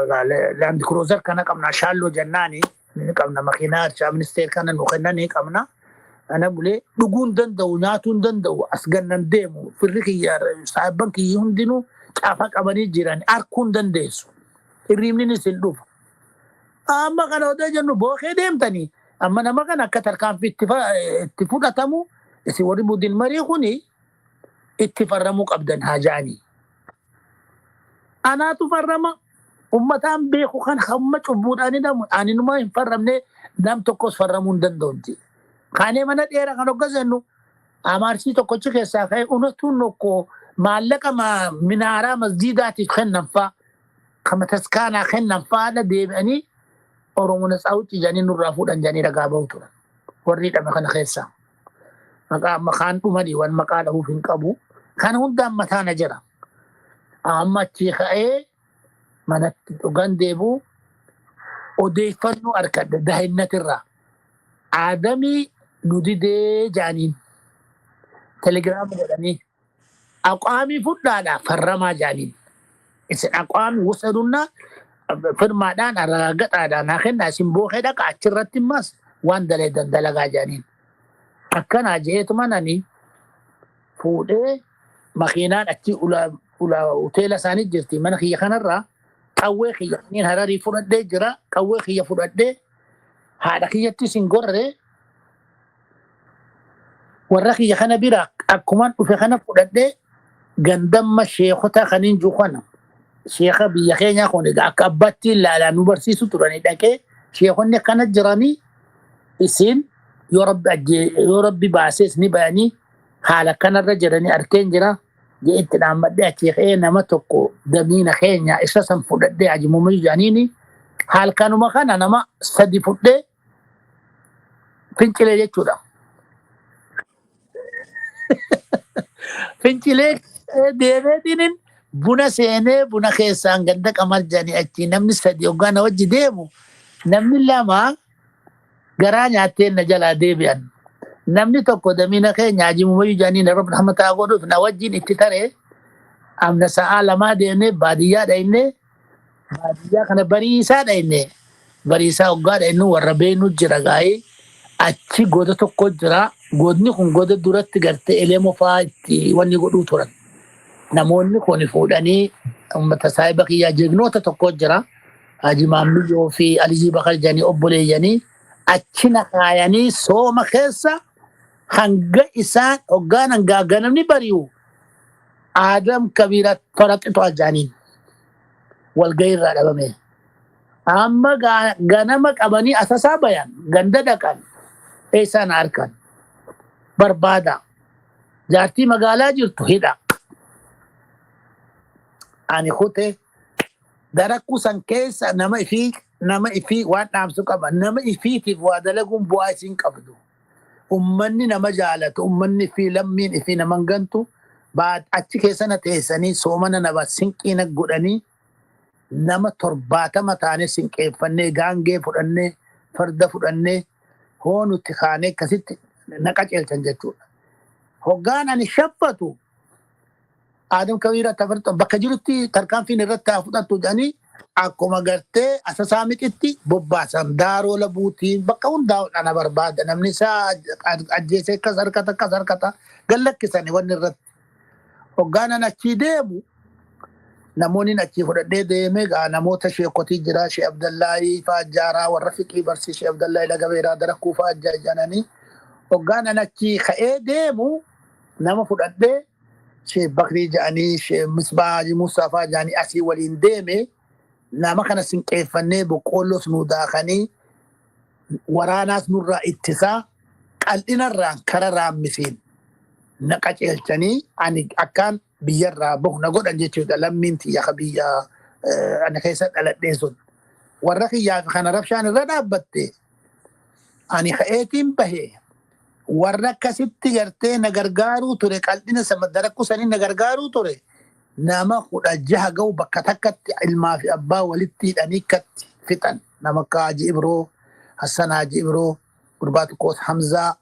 Land Cruiser kana qabna shaalloo jennaani ni qabna makiinaa Irshaa ministeer kana nu kennan ni qabna. Ana bulee dhuguu hin danda'u nyaatuu hin danda'u as gannan deemu firri kiyya saahibban kiyyi hundinuu caafa qabanii jiran arkuu hin dandeessu. Hirriibninis hin dhufu. Amma kana odoo jennu bookee deemtanii amma nama kana akka tarkaanfii itti fudhatamu isin warri budin marii kuni itti farramuu qabdan haa ja'anii. Anaatu farrama. Ummataan beeku kan hamma cubbuudhaan hidhamu ani numa hin farramne, nam tokkos farramuu hin danda'u jedhe. Kaanee mana dheeraa kan hogga seennu amaarsii tokkochi keessaa ka'ee unatuun tokko maallaqa minaaraa masjiidaatiif kennan faa, kama taskaanaa kennan faadha deebi'anii Oromoo Natsaa Wucci jedhanii nurraa fuudhan jedhanii ragaa bahu turan. Warri hidhame kana keessaa. Maqaa maqaan dhumanii waan maqaa dhahuuf hin qabu. Kana hundaan mataana jira. Amma achii ka'ee manatti dhugan deebi'u odeeffannoo argadhe dahinnatirraa. Aadamii nu didee jaaniin telegiraama godhanii aqwaamii fudhaadha farramaa jaaniin. Isin aqwaamii wusadunnaa firmaadhaan aragaxaadhaan haa kennaa, isin bookee dhaqa, achirratti immas waan daleedan dalagaa jaaniin. Akkanaa je'eetuma nani fuudhee makiinaan achi ula ula hoteela isaanii jirti mana kiyya kanarraa qawwee kiyya kanneen Hararii fudhadhee jira. Qawwee kiyya fudhadhee haadha kiyyattis hin gorree, warra kiyya kana bira akkuman dhufe kana fudhadhee gandamma sheekota kaniin jiru kana, sheeka biyya keenyaa kun egaa akka abbaatti ilaalaa nu barsiisu turanii dhaqee, sheekonni akkana jiranii, isin yoo rabbi ajjee yoo rabbi baasees ni bayanii, haala kanarra jiranii arkeen jira jee itti dhaammadhee achii ka'ee nama tokko damiina keenya isa san fudhadhee ajimumayu jedhaniini halkanuma kana nama sadi fudhee fincilee jechuudha. Fincilee deemeetiin buna seenee buna keessaan ganda qamal jedhanii achii namni sadi hoggaa na wajji deemu, namni lama garaa nyaattee na jalaa deebi'an. Namni tokko damiina keenya ajimumayu jedhanii rabbi rahmataa godhuuf na wajjin itti taree amna sa'aa 2 deemnee baadiyyaa dhaynee, baadiyyaa kana bariisaa dhayne. Bariisaa hoggaa dhaynu warra beenu jira gaa'ee achi goda tokko jira. Godni kun goda duratti gartee elemoo fa'aa itti wanni godhuu turan. Namoonni kun fuudhanii uummata saahiba kiyyaa jegnoota tokko jira. Haji Maammiyyoo fi Aliyyi Bakar jedhanii obboleeyyanii achi na kaayanii sooma keessa hanga isaan hoggaan hangaa ganamni bari'u Aadam Kabiira faraxitu ajaaniin walgahii irraa dhabame. Amma ganama qabanii asasaa bayan, ganda dhaqan, eessaan harkan barbaada. Jaartii magaalaa jirtu hidha. Ani kute darakkuu san keessa nama ifii waan dhaamsu qaba. Nama ifiitiif waa dalaguun bu'aa isiin qabdu. Ummanni nama jaalatu, ummanni ifii lammiin ifii naman gantu. Achi keessa na teessanii soomana nama sinqii na godhanii nama 70 taanee sinqeeffannee, gaangee fudhannee, farda fudhannee hoo nuti kaanee akkasitti na qaceelchan jechuudha. Hoggaan ani shaffatu Aadam Kabiira tafarta bakka jirutti tarkaanfiin irratti haa fudhattu jedhanii akkuma gartee asasaa mixitti bobbaasan, daaroo labuutiin bakka hundaa ana barbaada, namni isaa ajjeesee akkas harkata akkas harkata gallakkisani wanni irratti. Hoggaan an achii deemu namoonni achii fudhadhee deeme gaa namoota sheekotii jira, Shee Abdallaahii fa'aa jaaraa warra fiqii barsiisee, Shee Abdallaahii Lagabeeraa Darakkuu fa'aa jedhanii. Hoggaan an achii ka'ee deemu nama fudhadhee Shee Bakrii jedhanii, Shee Misbaa Haji Musaa fa'aa jedhanii asii waliin deeme. Nama kana sinqeeffannee, boqqoolloos nuu daakanii, waraanaas nurraa ittisaa, qal'inarraan kara raammisiin na qaceelchanii ani akkaan biyyarraa bahu na godhan jechuudha. Lammiin tiyya ka biyya ani keessa dhaladhee sun warra kiyyaa fi kana rabshaan irra dhaabbatte ani ka'eetiin bahe. Warra akkasitti gartee na gargaaruu ture, qal'ina sama darakkuu sanii na gargaaruu ture, nama 16 ga'u bakka takkatti ilmaa fi abbaa walitti hidhanii katti fixan. Nama akka Haji Ibroo, Hassan Haji Ibroo, gurbaa tokkos Hamzaa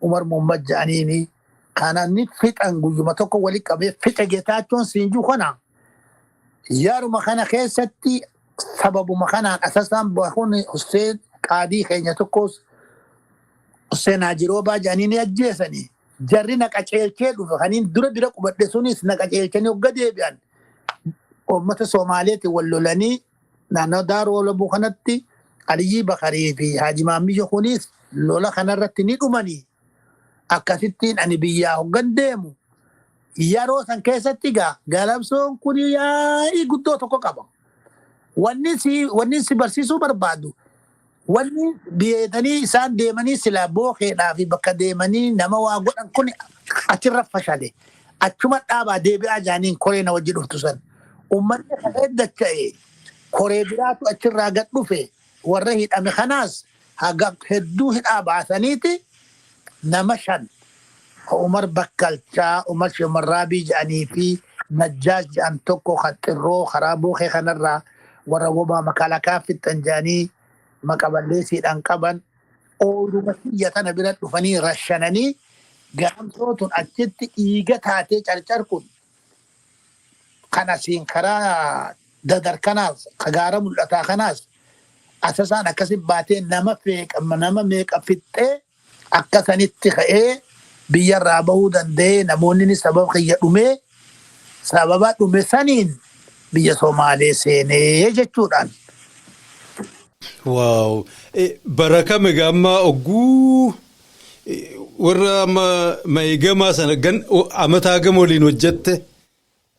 Umar Muhammad jedhaniini kana ni fixan. Guyyuma tokko walitti qabee fixe. Getaachoon siinjuu kana yaruma kana keessatti sababuma kanaan asasaan kun Hussein Qaadii keenya tokkos Hussein Haji Roobaa jedhanii ni ajjeesanii. Jarri na qaceelchee dhufe kaniin dura bira qubadhe sunis na qaceelchanii hogga deebi'an uummata Soomaaleetiin wal lolanii naannoo Daaroo Labuu kanatti Aliyyii Bakarii fi Haji Maammiyyo kunis lola kanarratti ni dhumanii. Akkasittiin ani biyyaa hoggan deemu yeroo san keessatti gaa galamsoon kun yaa'ii guddoo tokko qaba. Wanni si barsiisuu barbaadu, wanni beetanii isaan deemanii silaa bookeedhaa fi bakka deemanii nama waa godhan kun achirra fashale. Achuma dhaabaa deebi'aa jaaniin koree na wajji dhuftu san. Uummanni ka'ee dacha'e, koree biraatu achirraa gad dhufe. Warra hidhame kanaas haga hedduu hidhaa baasaniiti, nama shan Umar Bakkalchaa, Umar Shemarraabii jedhanii fi Najjaash jedhan tokko kan xirroo karaa bookee kanarraa warra wobaa makalakaa fixan jedhanii maqaballeessiidhaan qaban, ooluma kiyya tana bira dhufanii rashananii, garamsoo tun achitti dhiiga taatee carcar kun kan asiin karaa dadar kanaas kagaara mul'ataa kanaas asasaan akkasi baatee nama feeqa nama meeqa fixxee akka sanitti ka'ee biyyarraa bahuu danda'ee. Namoonni ni sababa kiyya dhumee, sababa dhume saniin biyya Somaalee seenee jechuudhaan. Wow! Bara kam egaa amma ogguu warra amma ma'igamaa sana gan amataa gama waliin hojjette?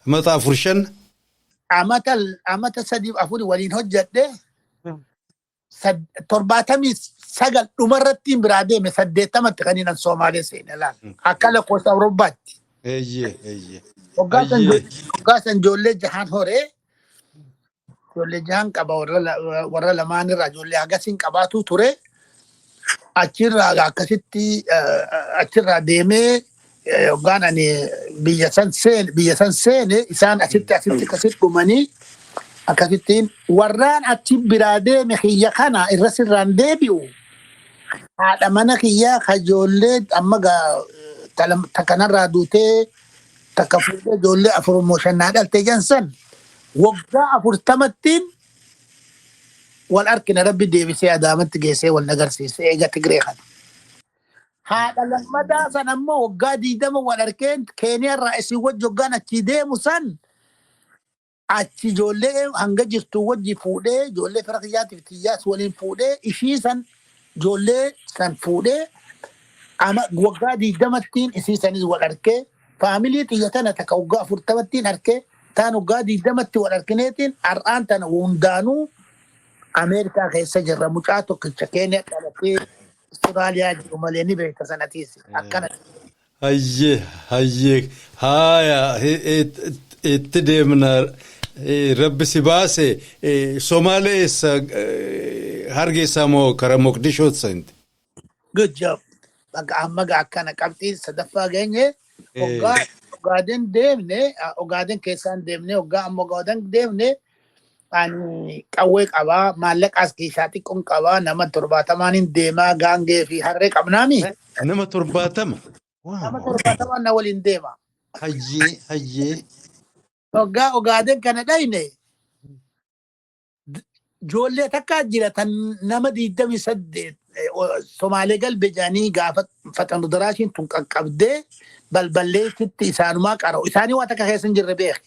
Amata afur, shan? Amata 3-4 waliin hojjedhe. 79 dhumarratti biraa deeme, 80tti kan inni Somaalee seene laal. Akka lakkoofsa Awurooppaatti. Eeyyee eeyyee. Waggaa san ijoollee jahaan horee, ijoollee jahan qaba. Warra lamaan irraa ijoollee hagasiin qabaatu ture. Achirraa akkasitti achirraa deemee, waggaan ani biyya san seene isaan asitti akkasitti dhumanii, akkasittiin warraan achi biraa deeme kiyya kana irra sirraan deebi'u. Haadha mana kiyyaa ka ijoollee amma takkanarraa duutee, takka fuudhee ijoollee afur immoo shannaa dhalte jansan, waggaa 40ttiin wal arkine. Rabbi deebisee Adaamatti geessee wal nagarsiise eega Tigree kana. Haadha lammadaa san ammoo waggaa 20 wal arkeen. Keeniyaarraa isin wajji waggaan achii deemu san achi ijoollee hanga jirtu wajji fuudhee, ijoollee fira kiyyaatiif tiyyaas waliin fuudhee, ishii san ijoollee san fuudhee, ama waggaa 20ttiin isii sanis wal arkee. Faamilii xiyya tana takka waggaa 40ttiin arkee, taan waggaa 20tti wal arkineetiin har'aan tana hundaanuu Ameerikaa keessa jirra. Mucaa tokkicha Keeniyaa dhalatee Austraaliyaa jiru malee ni beekta sanatiis akkana. Hayyee, haaya, itti deemna. Rabbi si baase. Somaalee eessa, Hargeysaa moo karaa Moqdishooti seente? Good job. Bakka amma gaa akkana qabxii sadaffaa geenye. Hoggaa Ogaaden deemne, Ogaaden keessaan deemne, hoggaa amma Ogaaden deemne ani qawwee qabaa, maallaqaas keessaa xiqqoon qabaa, nama 70n hin deemaa, gaangee fi harree qabnaami. Nama 70. Nama 70n na waliin deema. Hayyee hayyee. Hoggaa Ogaaden kana dhayne ijoollee takka jira tan nama 28 Somaalee galbe jedhanii gaafa faxanu daraashiin tun qaqqabdee balballeessitti isaanumaa qara'u. Isaanii waa takka keessa hin jirre beeki.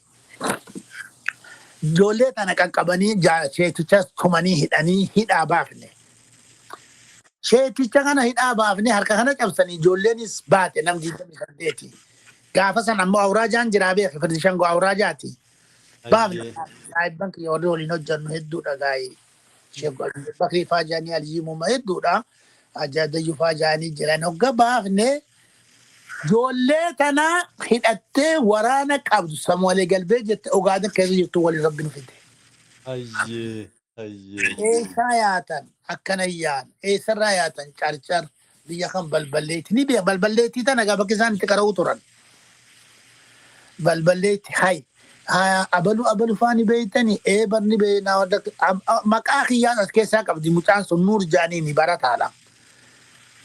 Ijoollee tana qaqqabanii sheeticha tumanii hidhanii hidhaa baafne. Sheeticha kana hidhaa baafne, harka kana cabsanii ijoolleenis baate nam 28. Gaafa san ammoo awuraajaan jiraa beeki, firdi shangoo awuraajaati. Baafne, saahibban kiyya warri waliin hojjannu hedduudha gaa'ee. Sheekh Bakrii faa jaanii, Aliyyi Muummaa hedduudha. Ajaadayyuu faa jaanii jiran. Hogga baafne ijoollee tana hidhattee waraana qabdu Somaalee galbee jette Ogaaden keessa jirtu waliin Rabbi nu fide. Hayyee hayyee. Eessaa yaatan? Akkana yaan. Eessarraa yaatan? Carcar biyya kan balballeetti ni beeka. Balballeettii tana gaa bakki isaan itti qara'uu turan. Balballeetti hay. Abalu abalu faa ni beeytani, ee bar ni beeynaa, maqaa kiyyaan as keessaa qabdi. Mucaan sun Nuur Jaanii ni barataadha.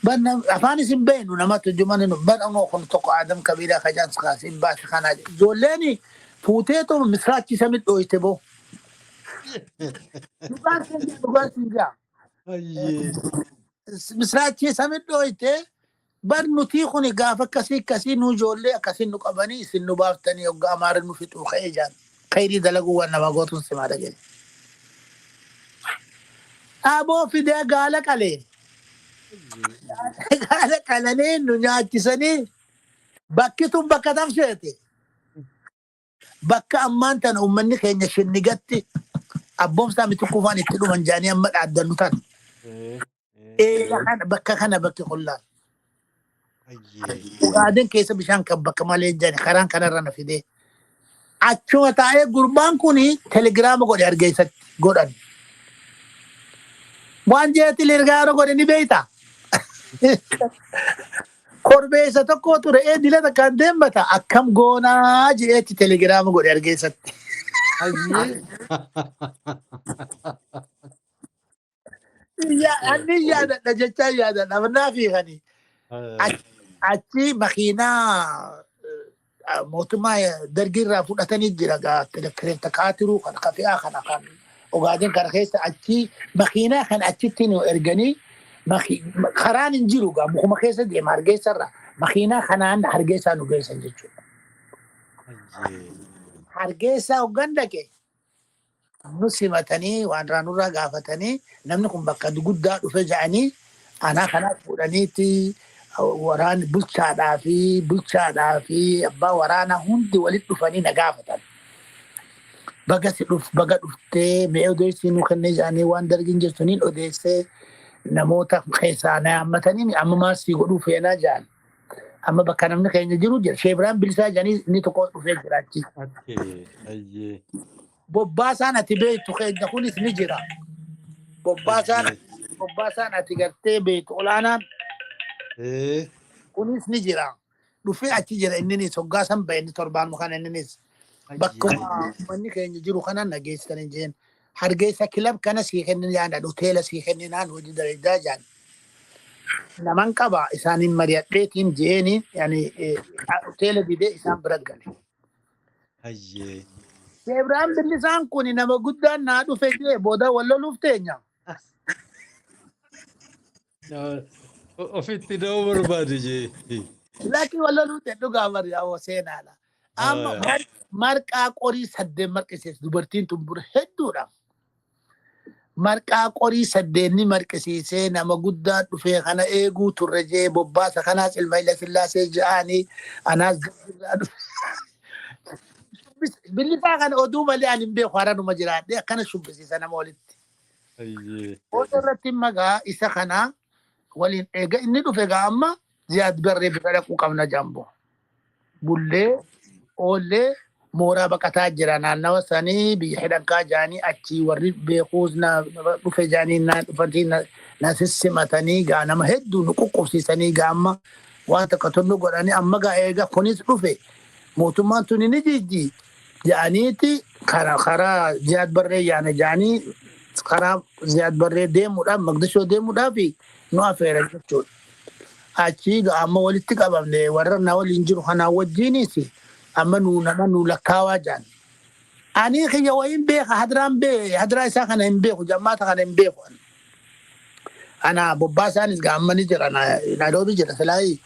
Bar afaan isin beeynu nama turjuman bar ammoo kun tokko Adam Kabiiraa kajaan kaasiin baase kana ijoolleen fuuteetu misraachi samit dhooyte boo. Dhugaan siin jaa, dhugaan siin jaa. Hayyee. Misraachii samit dhooyte bar. Nutii kun gaafa akkasii akkasii nu ijoollee akkasii nu qabanii isin nu baaftanii hoggaa Amaarri nu fixuu ka'ee jaan. Khayrii dalaguu waan nama gootuun simaa dhagee. Aboo fidee gaala qalee. Gaala qalanii nu nyaachisanii, bakki tun bakka tamseete. Bakka ammaan tana uummanni keenya shinnigatti Abboomsaa Mitikkuu faan itti dhuman jaanii amma dhaaddannu tan. Eela kana bakka kana bakki qullaan. Ugaaden keessa bishaan kan bakka malee hin jedhani karaan kanarra na fidee. Achuma taa'ee gurbaan kun telegiraama godhe Hargeessatti godhan. Waan jee telegiraama godhe ni beektaa? Korbeessa tokko ture ee dila takkaan deemmata akkam goonaa jeetti telegiraama godhe Hargeessatti. Anni yaadadha jechaa yaadadha. Naa fi kani. Achi makiinaa mootummaa dargii irraa fudhatanii jira gaa kireenta kaatiruu kana kafi'aa kana kan Ogaadeen kana keessa achi makiinaa kana achitti nu erganii karaan hin jiru gaa mukuma keessa deema Hargeysa irraa makiinaa kanaan Hargeysaa nu geessan jechuudha. Hargeysaa hoggan dhaqe nu simatanii waan irraa nurraa gaafatanii namni kun bakka guddaa dhufe jedhanii anaa kanaa fuudhaniiti waraan bulchaadhaa fi abbaa waraanaa hundi walitti dhufanii na gaafatan. Baga si dhuf baga dhuftee mee odeessii nu kennee jedhanii waan dargiin jirtu niin odeessee namoota keessaa na yaammatanii amma maal sii godhuu feenaa jedhan. Amma bakka namni keenya jiru jira. Sheebiraan Bilisaa jedhanii inni tokko dhufee jira achi. Bobbaasaan ati beektu keenya kunis ni jira. Bobbaasaan ati gartee beektu olaanaan kunis ni jira. Dhufee achi jira inninis hoggaa san bahe inni torbaan kana inninis. Bakkuma uummanni keenya jiru kana nageessitanii jeen. Hargeysa kilab kana sii kennin yaadaan hoteela sii kenninaan hojii dalagaa jaan. Naman qaba isaaniin mari'adheetiin jeeni yani hoteela didee isaan bira gale. Ibrahim Bilisaan kun nama guddaan naa dhufe jee booda wal loluuf teenya. Ofitti da'uu barbaade jee. Lakki wal loluu ta'e dhugaa bari awwa seenaadha. Amma marqaa qorii saddeet marqisiis dubartiin tun bura hedduudha. Marqaa qorii saddeenni marqisiisee nama guddaa dhufee kana eeguu turre jee bobbaasa kanaas ilma Haile Sillaasee ja'anii anaas irraa dhufe. Billisaa kana oduu malee ani hin beeku haranuma jiraadhe akkana shubbisiisa nama walitti. Booda irratti magaa isa kana waliin eega inni dhufe gaa amma Ziyaad Barree bira dhaquu qabna jambo. Bullee oollee mooraa baqataa jira naannawa sanii biyya hidhankaa jaanii achii warri beekuus na dhufe jaanii na dhufanii na sissimatanii gaa nama hedduu nu quqqubsiisanii gaa amma waan takka tollu godhanii amma gaa eega kunis dhufe mootummaan tuni ni jijji jedhaniiti karaa Ziyaad Barree yaana jedhanii karaa Ziyaad Barree deemuudhaaf Maqdishoo deemuudhaaf nu afeeran jechuudha. Achii gaa amma walitti qabamne warra na waliin jiru kanaa wajjiinis amma nu nama nu lakkaawaa jedhan. Ani kiyya wayiin beeka hadraan bee hadraa isaa kana hin beeku jammaata kana hin beeku. Ana bobbaasaanis gaa amma ni jira Naayiroobii jira silaayii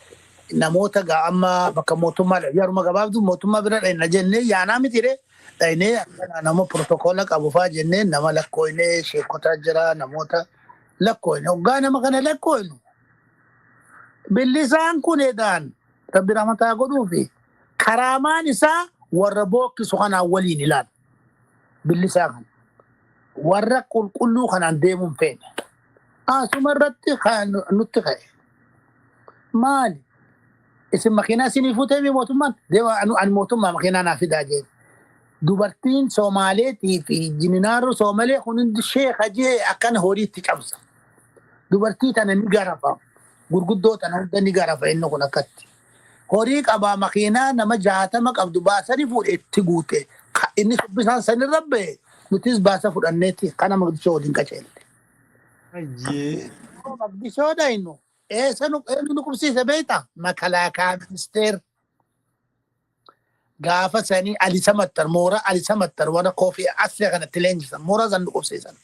namoota gaa amma bakka mootummaa yeruma gabaabduu mootummaa bira dhayna jennee yaanaa miti ree dhaynee akkana nama protokoola qabu faa jennee nama lakkooynee sheekotaa jira namoota lakkooyne hoggaa nama kana lakkooynu Billisaan kun edaan rabbi rahmataa godhuufi karaamaan isaa warra bookkisu kanaan waliin ilaala. Billisaa kana. Warra qulqulluu kanaan deemuun feene. Asuma irratti kan nutti ka'e. Maali? Isin makiinaa isinii fuutee mi mootummaan? Deema ani mootummaa makiinaa naa fidaa jeen. Dubartiin Soomaaleetii fi jininaarru Soomalee kun hundi sheeka jee akkana horiitti cabsa. Dubartii tana ni garafa. Gurguddoo tana hunda ni garafa inni kun akkatti. Horii qabaa makiinaa nama 60 qabdu baasanii fuudhe itti guute. Inni shubbisaan sanirra ba'e nutis baasa fudhanneetti kana Maqdishoo waliin qaceelle. Maqdishoo dhaynu eessa nu eenyu nu qubsiise beektaa? Makalaakaa ministeer. Gaafa sanii Ali Samattar moora Ali Samattar warra koofii asii kanatti leenjisan moora san nu qubsiisan.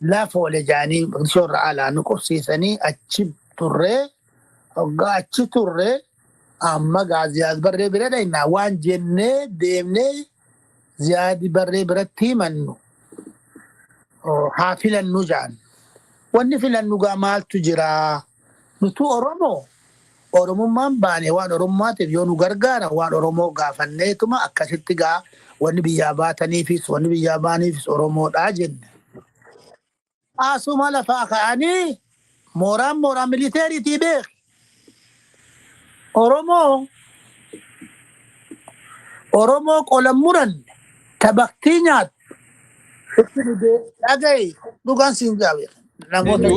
Lafoole jaanii Maqdishoo irra alaa nu qubsiisanii achi turree hoggaa achi turree amma gaa Ziyaad Barree bira dhayna waan jennee deemnee Ziyaad Barree biratti himannu haa filannu jaan. Wanni filannu gaa maaltu jira? Nutu Oromoo. Oromummaan baane waan Oromummaatiif yoo nu gargaara waan Oromoo gaafanneetuma akkasitti gaa wanni biyyaa baataniifis wanni biyyaa baaniifis Oromoodhaa jenne. Asuma lafaa ka'anii mooraan mooraa militeeriitii beeki. Oromoo Oromoo qola muran tabaktii nyaatu itti dhugee dhaga'i dhugaan siin jaabe namoota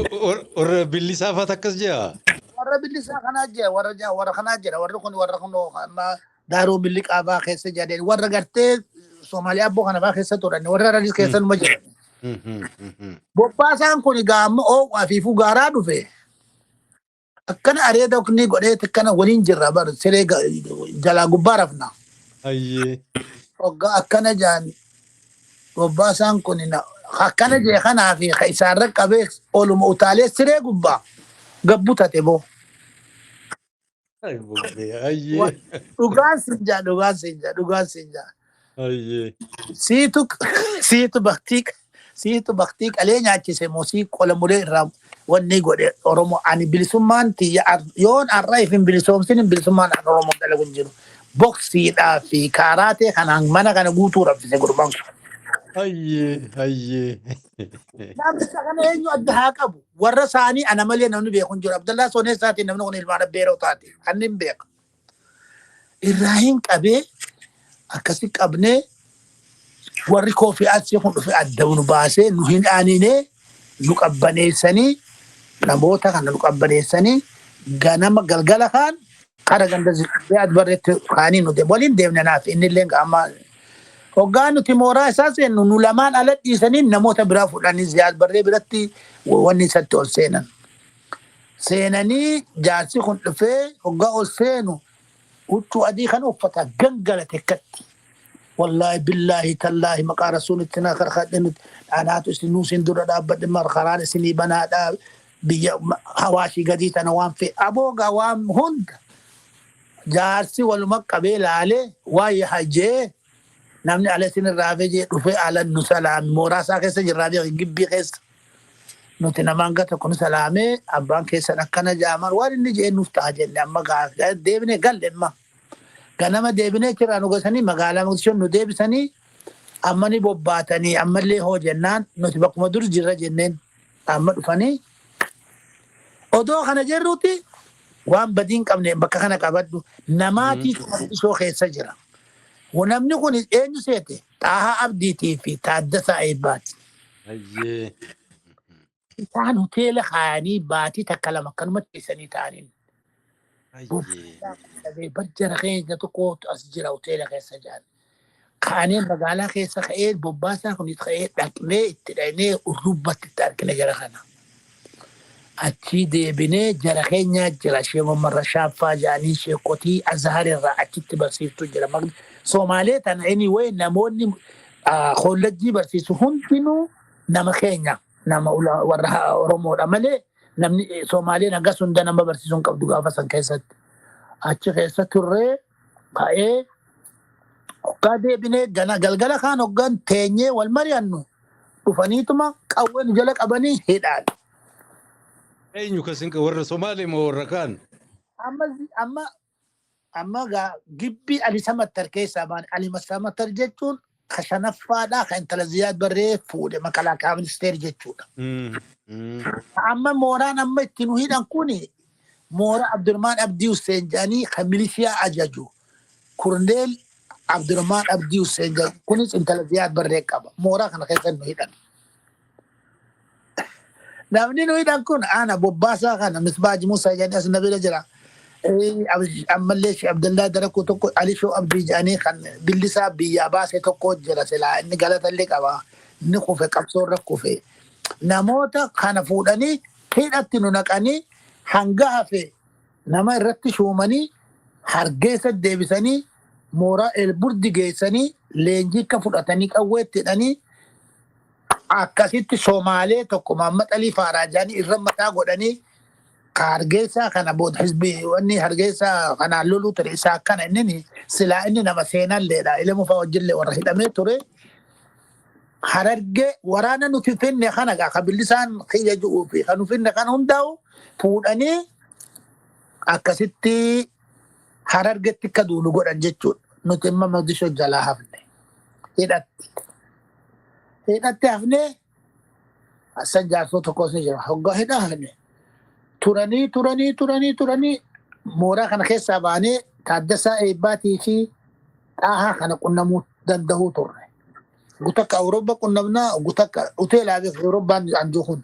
Warra billisaa faat akkas jea. Warra billisaa kanaa jira, warra warra kanaa jira, warri kun warra kun amma daaroo billiqaa faa keessa jedheen, warra gartee Soomaaliyaa abboo kana faa keessa turan, warra Hararis keessa numa jiran. Bobbaasaan kun egaa amma oowwaa fi fugaaraa dhufe. Akkana areeda ni godhee akkana waliin jirra bar siree jalaa gubbaa rafna. Hayyee. Hoggaa akkana jaan bobbaasaan kun akkana jee kanaa fi ka isaarra qabee oluma utaalee siree gubbaa gabbu tate boo. Ay bobbee hayyee. Dhugaan siin jaa, dhugaan siin jaa, dhugaan siin jaa. Hayyee. Siitu baktii qalee nyaachise moo sii qola muree irraa wanni godhe Oromoo ani bilisummaan tiyya yoon har'a if hin bilisoomsin bilisummaan an Oromoo dalagu hin jiru. Boksiidhaa fi kaaraatee kanaan mana kana guutuu raffise gurbaan kun. Hayyee hayyee. Namicha kana eenyu adda haa qabu. Warra isaanii ana malee namni beeku hin jiru. Abdallaa Sooneessaatiin namni kun ilmaan abbeeroo taate. Anni hin beeka. Irraa hin qabee akkasi qabnee warri koofii asii kun dhufe adda nu baasee nu hin aaninee nu qabbaneessanii, namoota kana nu qabbaneessanii, ganama galgala kaan kara ganda Ziyaad Barreetti kaanii nu deemu waliin deemne. Naaf inni illee amma hoggaa nuti mooraa isaa seennu nu lamaan ala dhiisanii namoota biraa fudhanii Ziyaad Barree biratti wanni isatti ol seenan. Seenanii jaarsi kun dhufee hoggaa ol seenu huccuu adii kana uffata gangalate akkatti. Wallaahi, billaahi, tallaahi, maqaa rasuulitti na karkadhe, nuti anaatu isin nuusin dura dhaabbadhe, karaan isinii banaadha, biyya hawaashii gadii tana waan fe'e aboogaa waan hunda jaarsi waluma qabee laalee waan yahajee namni ala isin irraa hafe jee dhufee ala nu salaame. Mooraa isaa keessa jirraa beeki, gibbii keessa nuti namaan gara tokko nu salaamee, abbaan keessan akkana jaaman waan inni jee nuuf ta'a jenne. Amma deebinee galle. Amma ganama deebinee achirraa nu gasanii magaalaa Moqdishoo nu deebisanii, amma ni bobbaatanii ammallee hoo jennaan nuti bakkuma dur jirra jenneen. Amma dhufanii odoo kana jirruuti waan badii hin qabne bakka kana qabadhu namaatii Moqdishoo keessa jira. Namni kun eenyu seete? Xaahaa Abdiitii fi Taaddasaa Eebbaati. Hayyee. Isaan hoteela kaayanii baatii takka lama akkanumatti teessanii ta'aniin. Hayyee. Barjara keenya tokkotu as jira hoteela keessa jiran. Kaanee magaalaa keessa ka'ee bobbaasaa kunis ka'ee dhaqnee itti dhaqnee urrubbatti itti argina jara kana. Achii deebinee jara keenyaa jira, ishee Mammarra Shaaffaa jedhanii sheekotii Azhar irraa achitti barsiiftu jira. Somaalee tana anyway namoonni kollejjii barsiisu hundinuu nama keenya, nama warra Oromoodha malee namni Somaaleen hagas hunda nama barsiisuu hin qabdu gaafa san keessatti. Achi keessa turree ka'ee hoggaa deebinee gana galgala kaan hoggaan teenyee wal mari'annu dhufaniituma qawwee nu jala qabanii hidhaan. Eenyu kasin, warra Somaalee moo warra kaan? Amma gaa gibbii Ali Samattar keessaa baan. Ali Samattar jechuun ka shanaffaadhaa, ka intala Ziyaad Barree fuudhe, makalaakaa ministeer jechuudha. Amma mooraan amma itti nu hidhan kuni moora Abdurrahmaan Abdii Hussein jedhanii kan milishiyaa ajaju. Kurneel Abdurrahmaan Abdii Hussein jedhamu kunis intala Ziyaad Barree qaba. Mooraa kana keessa nu hidhan. Namni nu hidhan kun ana bobbaasaa kana Misbaaj Musaa jedhanii as na bira jira. Ammallee Sheekh Abdallaa Darakuu tokko, Alishoo Abdii jedhanii kan billisaa biyyaa baase tokko jira, silaa inni galatallee qaba. Inni kufe, qabsoorra kufe. Namoota kana fuudhanii hidhatti nu naqanii hanga hafe nama irratti shuumanii Hargeysa deebisanii mooraa Elburdi geessanii leenjii akka fudhatanii qawweetti hidhanii akkasitti Somaalee tokko Mahammad Alii Faaraa jedhanii irra mataa godhanii ka Hargeysaa kana booda hizbi wanni Hargeysaa kanaan loluu ture isaa akkana inni silaa inni nama seenalleedha, ilma fa'aa wajjillee warra hidhamee ture. Harargee waraana nuti finne kana gaa ka bilisaan kiyya ji'uu fi kan nu finne kana hundaa'u fuudhanii Akkasitti Harargetti akka duulu godhan jechuudha. Nuti immoo Mogadishoo jalaa hafne. Hidhatti. Hidhatti hafnee Hassan Jaarsoo tokkos ni jira. Hoggaa hidhaa hafne. Turanii turanii turanii turanii mooraa kana keessaa baanee Taaddasaa Eebbaatii fi Xaahaa kana qunnamuu danda'uu turre. Gutakka Awurooppaa qunnamnaa, gutakka hoteelaa fi Awurooppaan anjuu kun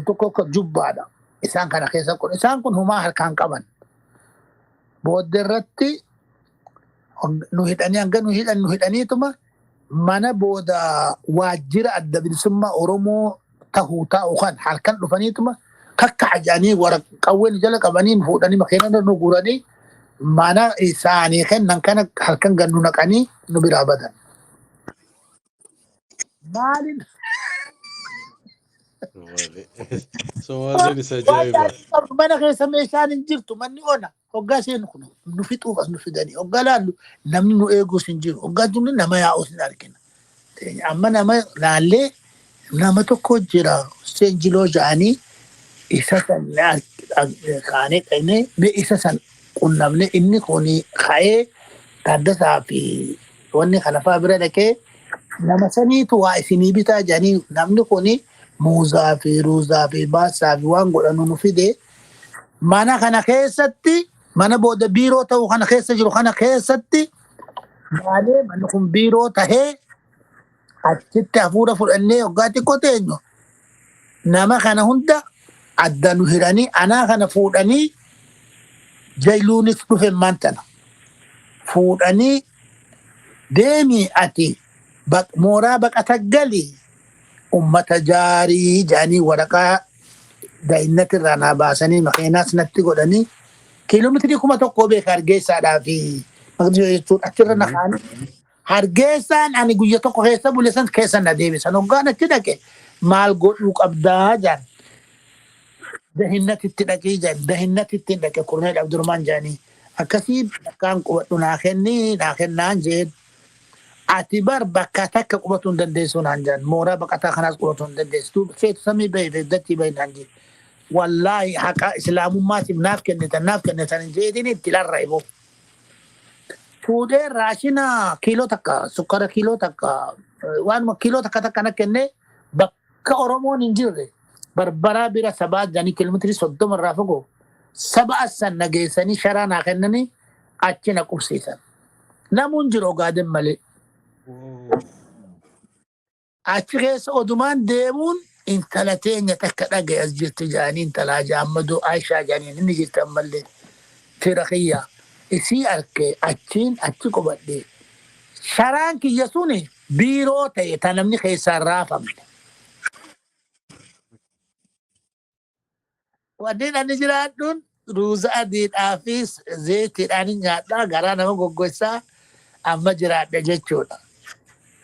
tokko akka jubbaadha. Isaan kana keessa kun isaan kun humaa harkaan qaban. Booddee irratti nu hidhanii hanga nu hidhan nu hidhaniituma mana booda waajjira Adda Bilisummaa Oromoo tahuu taa'u kan halkan dhufaniituma kakka aja'anii wara qawween jala qabanii nu fuudhanii makiinaa nu guuranii mana isaanii kennan kana halkan gad nu naqanii nu biraa badan. Maaliin Somaaleen isa ajaa'iba. Mana keessa meeshaan hin jirtu, manni ona. Hoggaa seenu kun nu fixuuf as nu fidanii. Hoggaa laallu namni nu eeguus hin jiru. Hoggaa jirru nama yaa'uus hin argina. Amma nama laallee nama tokko jira Seenjiloo ja'anii isa san kaanee dhaqnee mee isa san qunnamne. Inni kun ka'ee Taaddasaa fi wanni kana fa'aa bira dhaqee nama saniitu waa isinii bitaa jedhanii namni kun muuzaa fi ruuzaa fi baasaa fi waan godhanu nu fide. Mana kana keessatti, mana booda biiroo ta'u kana keessa jiru kana keessatti maalee manni kun biiroo tahee achitti hafuura fudhannee waggaa xiqqoo teenyu nama kana hunda adda nu hiranii anaa kana fuudhanii jayluunis dhufe maantana fuudhanii deemii ati mooraa baqata gali ummata jaarii jedhanii waraqaa daa'innatti irraa naa baasanii makiinaas natti godhanii kiiloomeetirii 1000 beeka Hargeysaadhaa fi Maqdishoo jechuudha achirra na kaa'anii Hargeysaan ani guyya tokko keessa bule san keessa na deebisan. Hoggaan achi dhaqe maal godhuu qabdaa jaan. Dahinnatitti dhaqii jaan. Dahinnatitti hin dhaqe Korneel Abdurrahmaan jaanii. Akkasii bakkaan qubadhu naa kenni naa kennaan jeen. Ati bar bakka takka qubatuu hin dandeessu naan jaan. Mooraa baqataa kanaas qubatuu hin dandeessu. Feetu samii bahi feetu dachii bahi naan jeen. Wallaahi haqa islaamummaatiif naaf kennitan naaf kennitan hin jeetiin itti larra'e boo. Fuudhee raashina kiiloo takka, sukkara kiiloo takka, waanuma kiiloo takka takka na kennee bakka Oromoon hin jirre Barbaraa bira sabaa jedhanii kiiloomeetirii 30 irraa fagoo saba assan na geessanii sharaa naa kennanii achi na qubsiisan. Namuun jiru Ogaaden malee. Achi keessa odumaan deemuun intala teenya takka dhagaye as jirti jedhanii intala Haji Ahmadoo Aishaa jedhaniin inni jirti ammallee fira kiyya isii arke achiin achi qubadhe. Sharaan kiyya suni biiroo ta'e ta namni keessaa hin raafamne. Wanni ani jiraadhuun ruuza adiidhaa fi zayitiidhaan hin nyaadhaa, garaa nama goggoysaa amma jiraadhe jechuudha.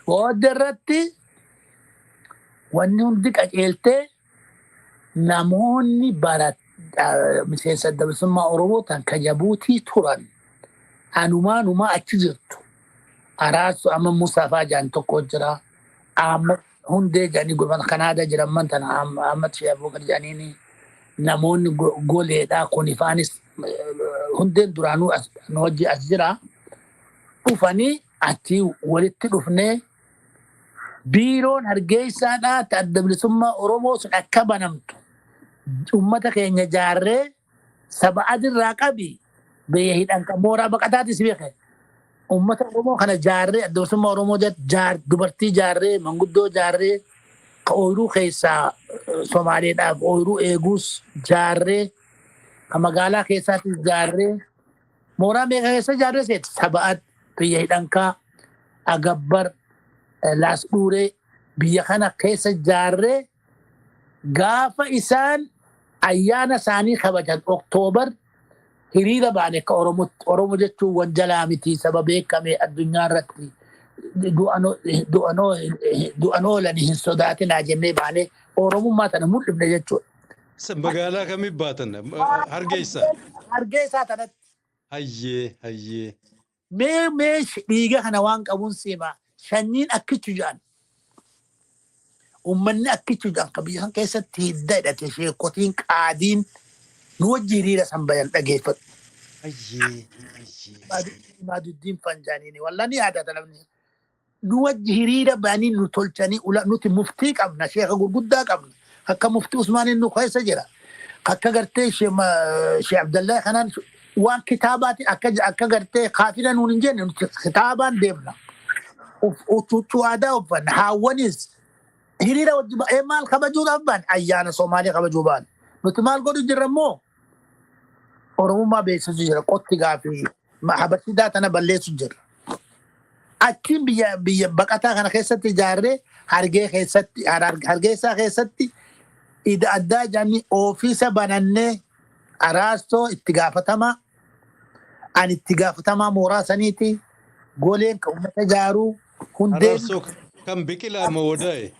Booda irratti wanni hundi qaceeltee namoonni bara miseensa Adda Bilisummaa Oromoo tan ka Jabuutii turan anumaanumaa achi jirtu. Araarsu amma Musaa faa jaan tokko jira. Amma Hundee jedhanii goban Kanaada jiran man tana Ahmad Shee Abubakar jedhaniini namoonni goleedha kun ifaanis hundeen duraanuu as nu wajji as jira dhufanii achi walitti dhufnee biiroon Hargeysaadhaa ta Adda Bilisummaa Oromoo sun akka banamtu ummata keenya jaarree saba adirraa qabi biyya hidhan mooraa baqataatis beeke ummata Oromoo kana jaarree Adda Bilisummaa Oromoo jaar dubartii jaarree manguddoo jaarree ka ooyiruu keessaa Somaaleedhaaf ooyiruu eeguus jaarree ka magaalaa keessaatis jaarree mooraa meeqa keessa jaarree seet saba'ad biyya hidhankaa agabbar laas dhuuree biyya kana keessa jaarree gaafa isaan ayyaana isaanii kabajan Oktoobar hiriira baane akka Oromootti. Oromo jechuun wanjalaa miti, saba beekame addunyaa irratti du'an oolani hin sodaatinaa jennee baane Oromummaa tana mul'ifne jechuudha. Magaalaa kamii baatan? Hargeysa. Hargeysaa tanatti. Hayyee hayyee. Mee dhiiga kana waan qabuun siima sanyiin akkichu jedhan. Uummanni akkichu jedhan kan biyya san keessatti hidda hidhate sheekotiin qaadiin Nu wajji hiriira san bayan dhageeffadhu. Ayyee. Ayyee. Imaaduddiin Fanjaaniini. Wallah ni yaadata namni. Nu wajji hiriira bayanii nu tolchanii nuti muftii qabna, sheeka gurguddaa qabna. Akka muftii Usmaaniin nu keessa jira. Akka gartee Sheekh Abdallaa kanaan waan kitaabaatiin akka gartee kaafira nuun hin jenne, nuti kitaabaan deemna. Huccuu aadaa uffanna. Haawwanis hiriira wajji ba'ee maal kabajuudhaaf ba'an? Ayyaana Somaalee kabajuu ba'an. Nuti maal godhu jirra immoo? Oromummaa beeksisu jira. Qotti gaafii Habashidaa tana balleessu jira. Achiin biyya baqataa kana keessatti ijaarree Hargee keessatti, Hargeysaa keessatti ida addaa jedhanii ofiisa banannee, Araarsoo itti gaafatamaa, ani itti gaafatamaa mooraa saniiti, goleen kan uummata ijaaruu hundeen. Araarsoo kan biqilaa moo wadaa'e?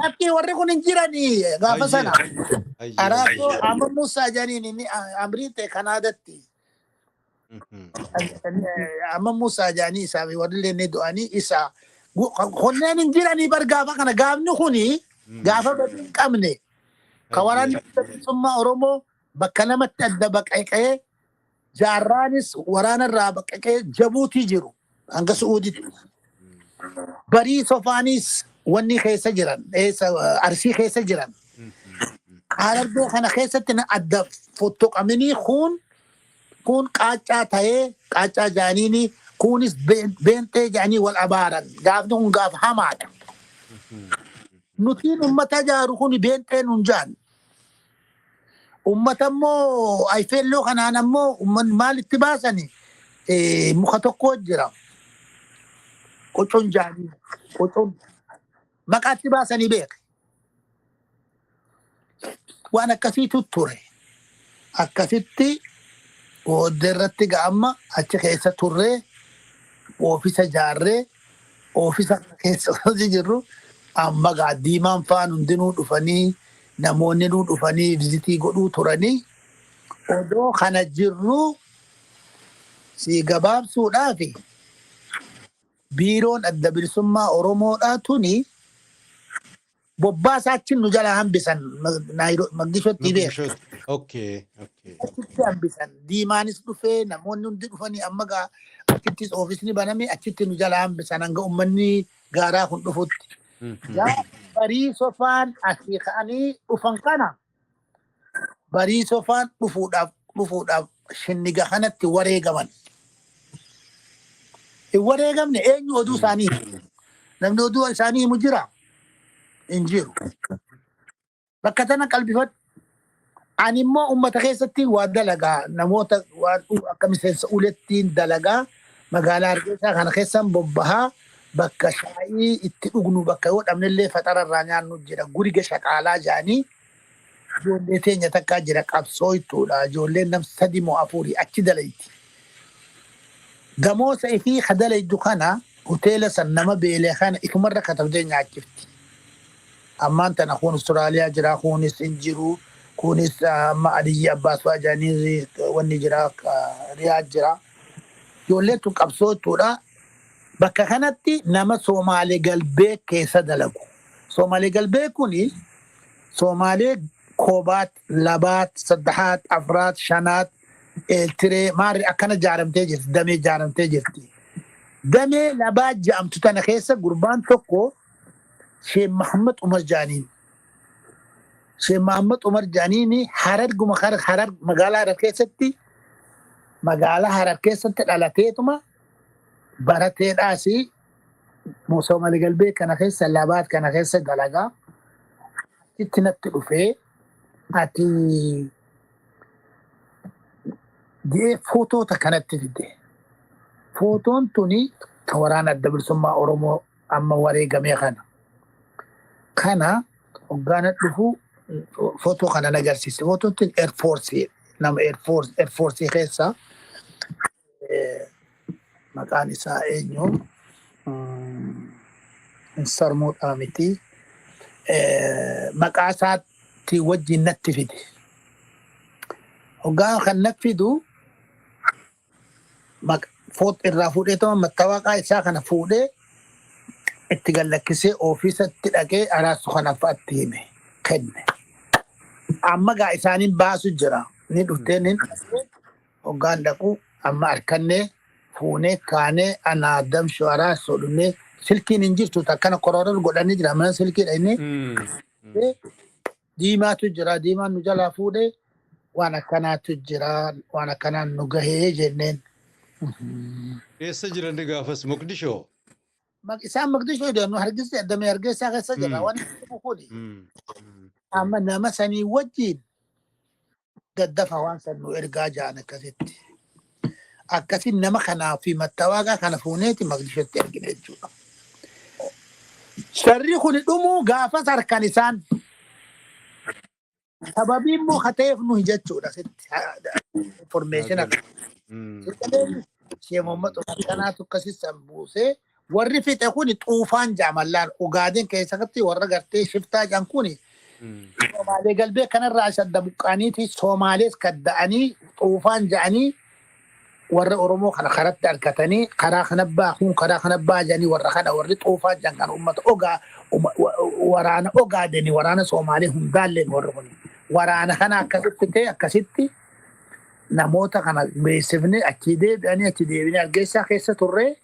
Lakkii, warri kun hin jiranii gaafa sana. Araarsoo amma Musaa jedhaniin inni amrii ta'e Kanaadatti. Amma Musaa jedhanii isaa fi warri illee ni du'anii isa kunneen hin jiranii bar. Gaafa kana gaafni kuni gaafa badii hin qabne ka waraanni bilisummaa Oromoo bakka lamatti adda baqaqee, jaarraanis waraana irraa baqaqee Jabuutii jiru hanga Su'uuditti. Barii sofaanis wanni keessa jiran, eessa, Arsii keessa jiran. Harargee kana keessatti na adda fottoqamanii kun qaaccaa ta'ee qaaccaa jaaniini, kunis beenxee jedhanii wal abaaran. Gaafni kun gaafa hamaadha. Nutiin ummata jaaru kun beenxee nun jaan. Ummata immoo ayfeelloo kanaan ammoo ummanni maalitti baasani? Muka tokko jira. Qocon jaanii. Qocon. Maqaatti baasanii beek. Waan akkasiitu ture. Akkasitti booddee irratti ga'amma achi keessa turree oofisa jaarree oofisa keessa hojii jirru. Amma gaa diimaan faan hundinuu dhufanii, namoonni nuu dhufanii visit godhuu turanii. Odoo kana jirru, si gabaabsuudhaaf, biiroon Adda Bilisummaa Oromoodhaa tuni bobbaasaa achi nu jalaa hambisan Moqdishootti beeka. Moqdishootti. Okay. Achitti hambisan. Diimaanis dhufee, namoonni hundi dhufanii, amma gaa achittis oofisni baname, achitti nu jalaa hambisan hanga uummanni gaaraa kun dhufutti. Gaafa barii sofaan asii ka'anii dhufan kana, barii sofaan dhufuudhaaf shinniga kanatti wareegaman. Hin wareegamne. Eenyu oduu isaanii himu? Namni oduu isaanii himu jira? Hin jiru. Bakka tana qalbifadhu. Ani immoo uummata keessatti waa dalagaa, namoota waan akka miseensa ulettiin dalagaa, magaalaa Hargeysaa kana keessan bobbahaa, bakka shaayii itti dhugnu, bakka yoo dhabnellee faxara irraa nyaannu jira. Guriga shaqaalaa jedhanii ijoollee teenya takkaa jira, qabsooytuudha. Ijoolleen nam sadi moo afurii achi dalayti. Damoosa ifii ka dalaydu kana hoteela san nama beelee kana ifumarra katabdee nyaachifti. Ammaan tana kun Austraaliyaa jira, kunis hin jiru, kunis amma Aliyyi Abbaas fa'aa jedhanii wanni jira, Riyaad jira. Ijoolleen tun qabsootuudha. Bakka kanatti nama Soomaalee galbee keessa dalagu. Soomaalee galbee kuni Soomaalee koobaat, labaat, saddahaat, afraat, shanaat, eeltiree maarri akkana jaaramtee jirti, damee jaaramtee jirti. Damee labaat jedhamtu tana keessa gurbaan tokko Sheekh Muhammad Umar jedhaniin. Sheekh Muhammad Umar jedhaniin Hararguma Harar, magaalaa Harar keessatti, magaalaa Harar keessatti dhalateetuma barateedhaas Soomaalee galbee kana keessa labaat kana keessa dalagaa. Achitti natti dhufee, ati jedhee footoota kanatti fide. Footoon tuni ka waraana Adda Bilisummaa Oromoo amma wareegamee kana. Kana hoggaana dhufu footoo kana na agarsiise. Footoon tun Air Force, nama Air Force keessa maqaan isaa eenyu, hin sarmuudhaa miti, maqaa isaatti wajjin natti fide. Hoggaa kan natti fidu foot irraa fuudhee tuma mattaawaqaa isaa kana fuudhee itti gallakkisee ofiisatti dhaqee araarsu kana fa'aatti hime kenne. Amma gaa isaaniin baasu jira. Ni dhuftee nin dhaqee hoggaan dhaqu amma harkannee fuunee kaanee ana Adam Shu'araa sodhumee silkiin hin jirtu takkana koroorar godhanii jira mana silkiidha inni. Diimaatu jira, diimaan nu jalaa fuudhee waan akkanaatu jira, waan akkanaan nu gahee jenneen. Eessa jiran gaafas, Moqdishoo? Isaan Moqdishoo jedhan, nu hargisa damee Hargeysaa keessa jira waan inni kuni. Amma nama sanii wajjin daddafa waan san nu ergaa ja'an akkasitti. Akkasiin nama kanaa fi mattawaaqaa kana fuuneeti Maqdishootti ergine jechuudha. Sharri kun dhumuu gaafas harkan isaan. Sababii immoo ka ta'eef nuyi jechuudha sitti. Information akka. Shee Muhammad Umar kanaatu akkasi san buusee warri fixe kun xuufaan jaamallaan Ugaadeen keessatti warra gartee shiftaa jedhan kuni Somaalee galbee kanarraa shadda buqqaaniiti Somaalees kadda'anii xuufaan ja'anii warra Oromoo kana karatti argatanii karaa kana baa kun karaa kana baa jedhanii warra kana warri xuufaan jedhan kan uummata ogaa waraana Ogaadeni, waraana Somaalee hundaalleen warri kun waraana kana akkasitti ta'e. Akkasitti namoota kana beeksifne, achii deebi'anii achi deebinee Hargeysaa keessa turre.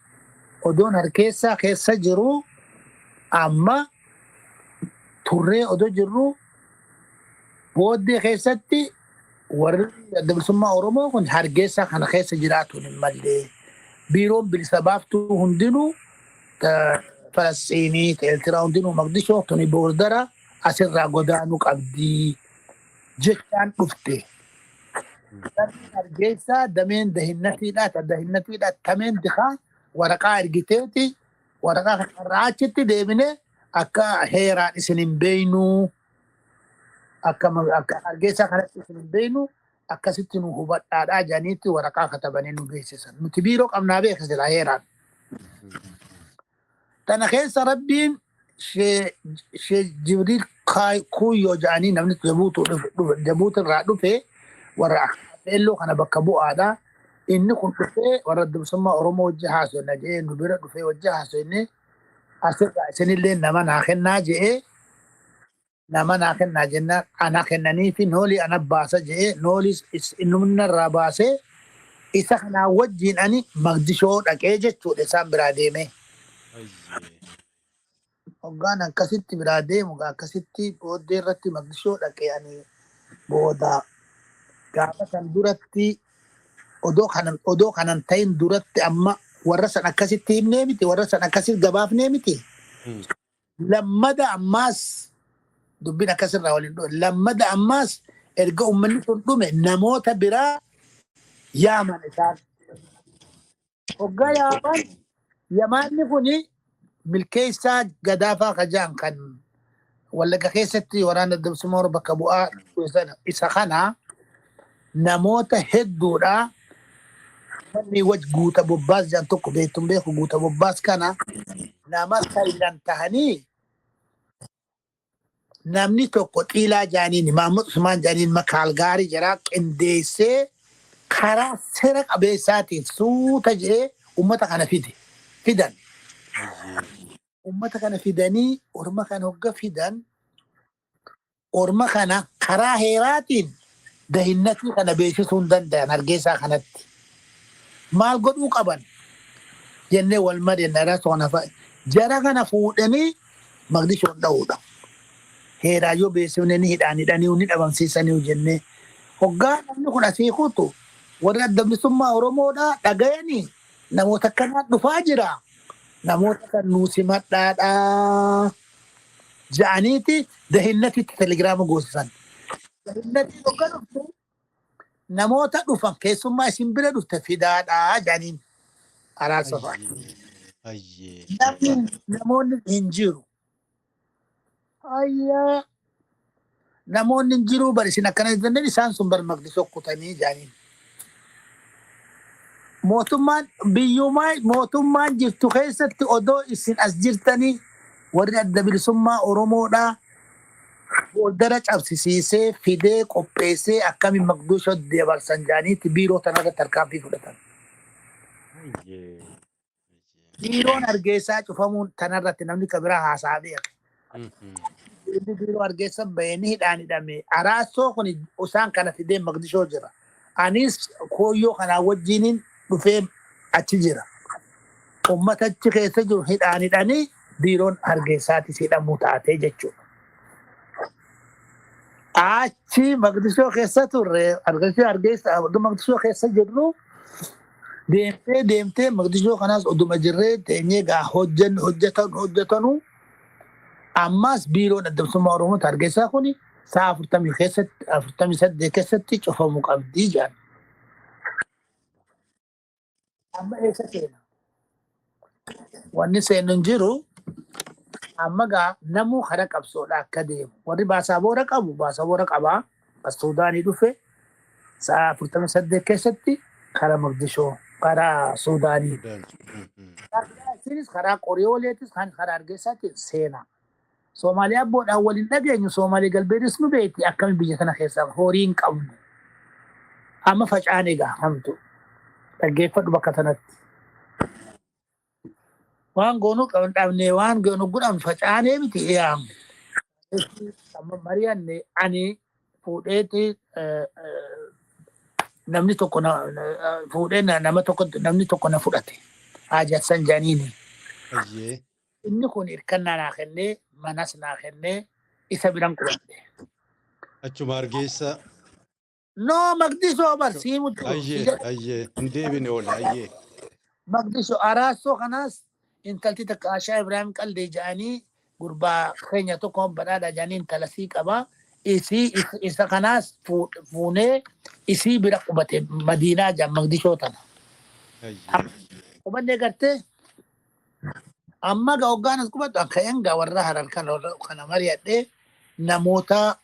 Odoon Hargeysaa keessa jiru amma turree odoo jirru booddee keessatti warri Adda Bilisummaa Oromoo kun Hargeysaa kana keessa jiraatuun hin mallee, biiroon bilisa baaftuu hundinuu Falasxiinii, Eertiraa hundinuu Maqdishoo tuni boordara asirraa godaanuu qabdii jechaan dhufte. Dameen Hargeysaa dameen dahinnatiidha, ta dahinnatiidha tameen dikaa waraqaa ergiteeti waraqaa kanarraa achitti deebine akka heeraan isin hin beeynuu, akka Hargeysaa kanatti isin hin beeynu, akkasitti nu hubadhaadhaa jedhaniitti waraqaa katabanii nu beeksisan. Nuti biiroo qabnaa beeksisila heeraan. Tana keessa Rabbiin shee Jibriil Kuuyyoo jedhanii namni Jabuuti irraa dhufe warra Afeelloo kana bakka bu'aadha. Inni kun dhufee warra bilisummaa Oromoo wajji haasofna jedhee nu bira dhufee wajji haasofne, asirraa isinillee nama naa kennaa jedhee, nama naa kennaa jennaan ana kennanii fi noolii ana baasa jedhee nooliis inni irraa baasee isa kanaa wajjin ani Maqdishoo dhaqee jechuudha isaan biraa deemee. Hoggaan akkasitti biraa deemu akkasitti booddee irratti Maqdishoo dhaqee ani booda gaafa san duratti odoo kanan ta'in duratti amma warra san akkasitti himnee miti, warra san akkasitti gabaafnee miti. Lammada ammaas dubbiin akkasirraa waliin dhufe. Lammada ammaas erga uummanni sun dhume namoota biraa yaaman isaan. Hoggaa yaaman yamaanni kuni milkeessaa gadaafaa kajaan kan Wallagga keessatti waraana bilisummaa Oromoo bakka bu'aa isa kana namoota hedduudha. Namni waj guuta bobbaas jedhan tokko beektuun beeku, guuta bobbaas kana nama saylan tahanii namni tokko xiilaa jaaniin Maamud Usmaan jaaniin makaalgaarii jira qindeessee karaa seera qabeessaatiin suuta jedhee uummata kana fide fidan. Uummata kana fidanii orma kana hogga fidan orma kana karaa heeraatiin dahinnatii kana beeksisuu hin danda'an Hargeysaa kanatti. Maal godhuu qaban jennee wal mari'anna soona fa'a. Jara kana fuudhanii Maqdishoon dha'uudha. Heeraa yoo beeksifne ni hidhaan hidhanii ni dhabamsiisanii jennee. Hoggaa namni kun asii kutu warri Adda Bilisummaa Oromoodhaa dhagayanii namoota akkanaa dhufaa jira. Namoota kan nuu simadhaadhaa ja'aniiti dahinnatitti telegiraama goosisan. Dahinnatiin hogga dhufte namoota dhufan keessummaa isin bira dhufte fidaadhaa jedhaniin araarsa fa'a. Namni namoonni hin jiru. Ayyaa, namoonni hin jiru bar isin akkana jenneen isaan sun bar Maqdisoo kutanii jedhaniin. Mootummaan biyyumaa mootummaan jirtu keessatti odoo isin as jirtanii warri Adda Bilisummaa Oromoodhaa booddara cabsisiisee fidee qopheessee akkamiin Maqdishoo dabarsan jedhaniitti biiroo tanarratti tarkaanfii fudhatan. Biiroon Hargeysaa cufamuun tanarratti namni kan biraa haasaa beeka. Inni biiroo Hargeysa bahee ni hidhaan hidhame. Araarsoo kun isaan kana fidee Maqdishoo jira. Anis kooyyoo kanaa wajjiniin dhufee achi jira. Uummata achi keessa jiru hidhaan hidhanii biiroon Hargeysaatis hidhamuu taatee jechuudha. Achi Maqdishoo keessa turre, Hargeysa Hargeysa Maqdishoo keessa jirru, deemtee deemtee Maqdishoo kanaas oduma jirree teenyee gaa hojjan hojjetan hojjetanuu, ammas biiroon Adda Bilisummaa Oromoo Hargeysaa kun sa'a 40 keessatti, 48 keessatti cufamuu qabdii jedhan. Amma eessa seena? Wanni seenu hin jiru. Amma gaa namuu karaa qabsoodha akka deemu. Warri baasaboora qabu baasaboora qabaa. As Suudaanii dhufe sa'a 48 keessatti karaa Maqdishoo, karaa Suudaanii. Isinis karaa Qoriyooleetis kan karaa Hargeysaatti seena. Soomaaliyaa boodhaan waliin dhageenyu, Soomaalii galbeetis nu beekti, akkami biyya kana keessaa horii hin qabnu. Amma facaane gaa hamtu. Dhaggeeffadhu bakka sanatti. Waan goonuu qaban dhabnee, waan goonu godhan facaanee miti yaa. Amma mari'anne, ani fuudheeti namni tokko na fuudhee nama tokko, namni tokko na fudhate. Haajatsan janiini. Inni kun hirkannaa naa kennee, manas naa kennee, isa biran qubadhe. Achuma Hargeysa. No, Maqdisoo bar siimu jiru. Ayyee, hin deebine ol, ayyee. Maqdisoo Araarsoo kanaas intalti takka Ashaa Ibrahim Qaldee jedhanii, gurbaa keenya tokko badhaadha jedhanii intala sii qabaa. Isii isa kanaas fuunee isii bira qubate, Madiinaa jedhan Maqdishoo tana. Qubannee gartee amma gaa hoggaan as qubadhu akka gaa warra Harar kana warra kana mari'adhee, namoota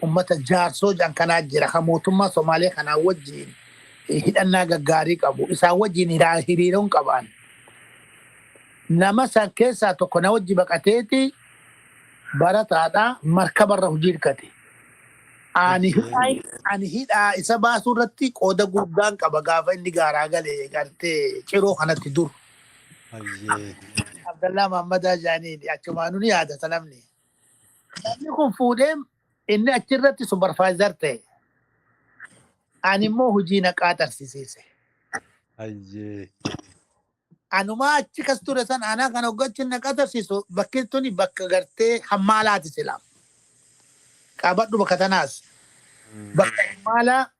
ummata jaarsoo jedhan kanaa jira kan mootummaa Somaalee kanaa wajjin hidhannaa gaggaarii qabu, isaan wajjin hiriiroon qaban. Nama san keessaa tokko na wajji baqateeti, barataadha, markabarra hojii hirkate. Ani hidhaa isa baasuu irratti qooda guddaan qaba gaafa inni gaaraa galee gartee ciroo kanatti dur. Abdallaa Mahammadaa jedhaniin achumaanuu ni yaadata namni. Namni kun fuudhee inni achirratti supervisor ta'e. Ani immoo hojii naqaa tarsiisiise. Anumaa achi kas ture san anaa kan hoggachi naqaa tarsiisu, bakki tuni bakka gartee hammaalaati silaa. Qabadhu bakka tanaas. Bakka hammaalaa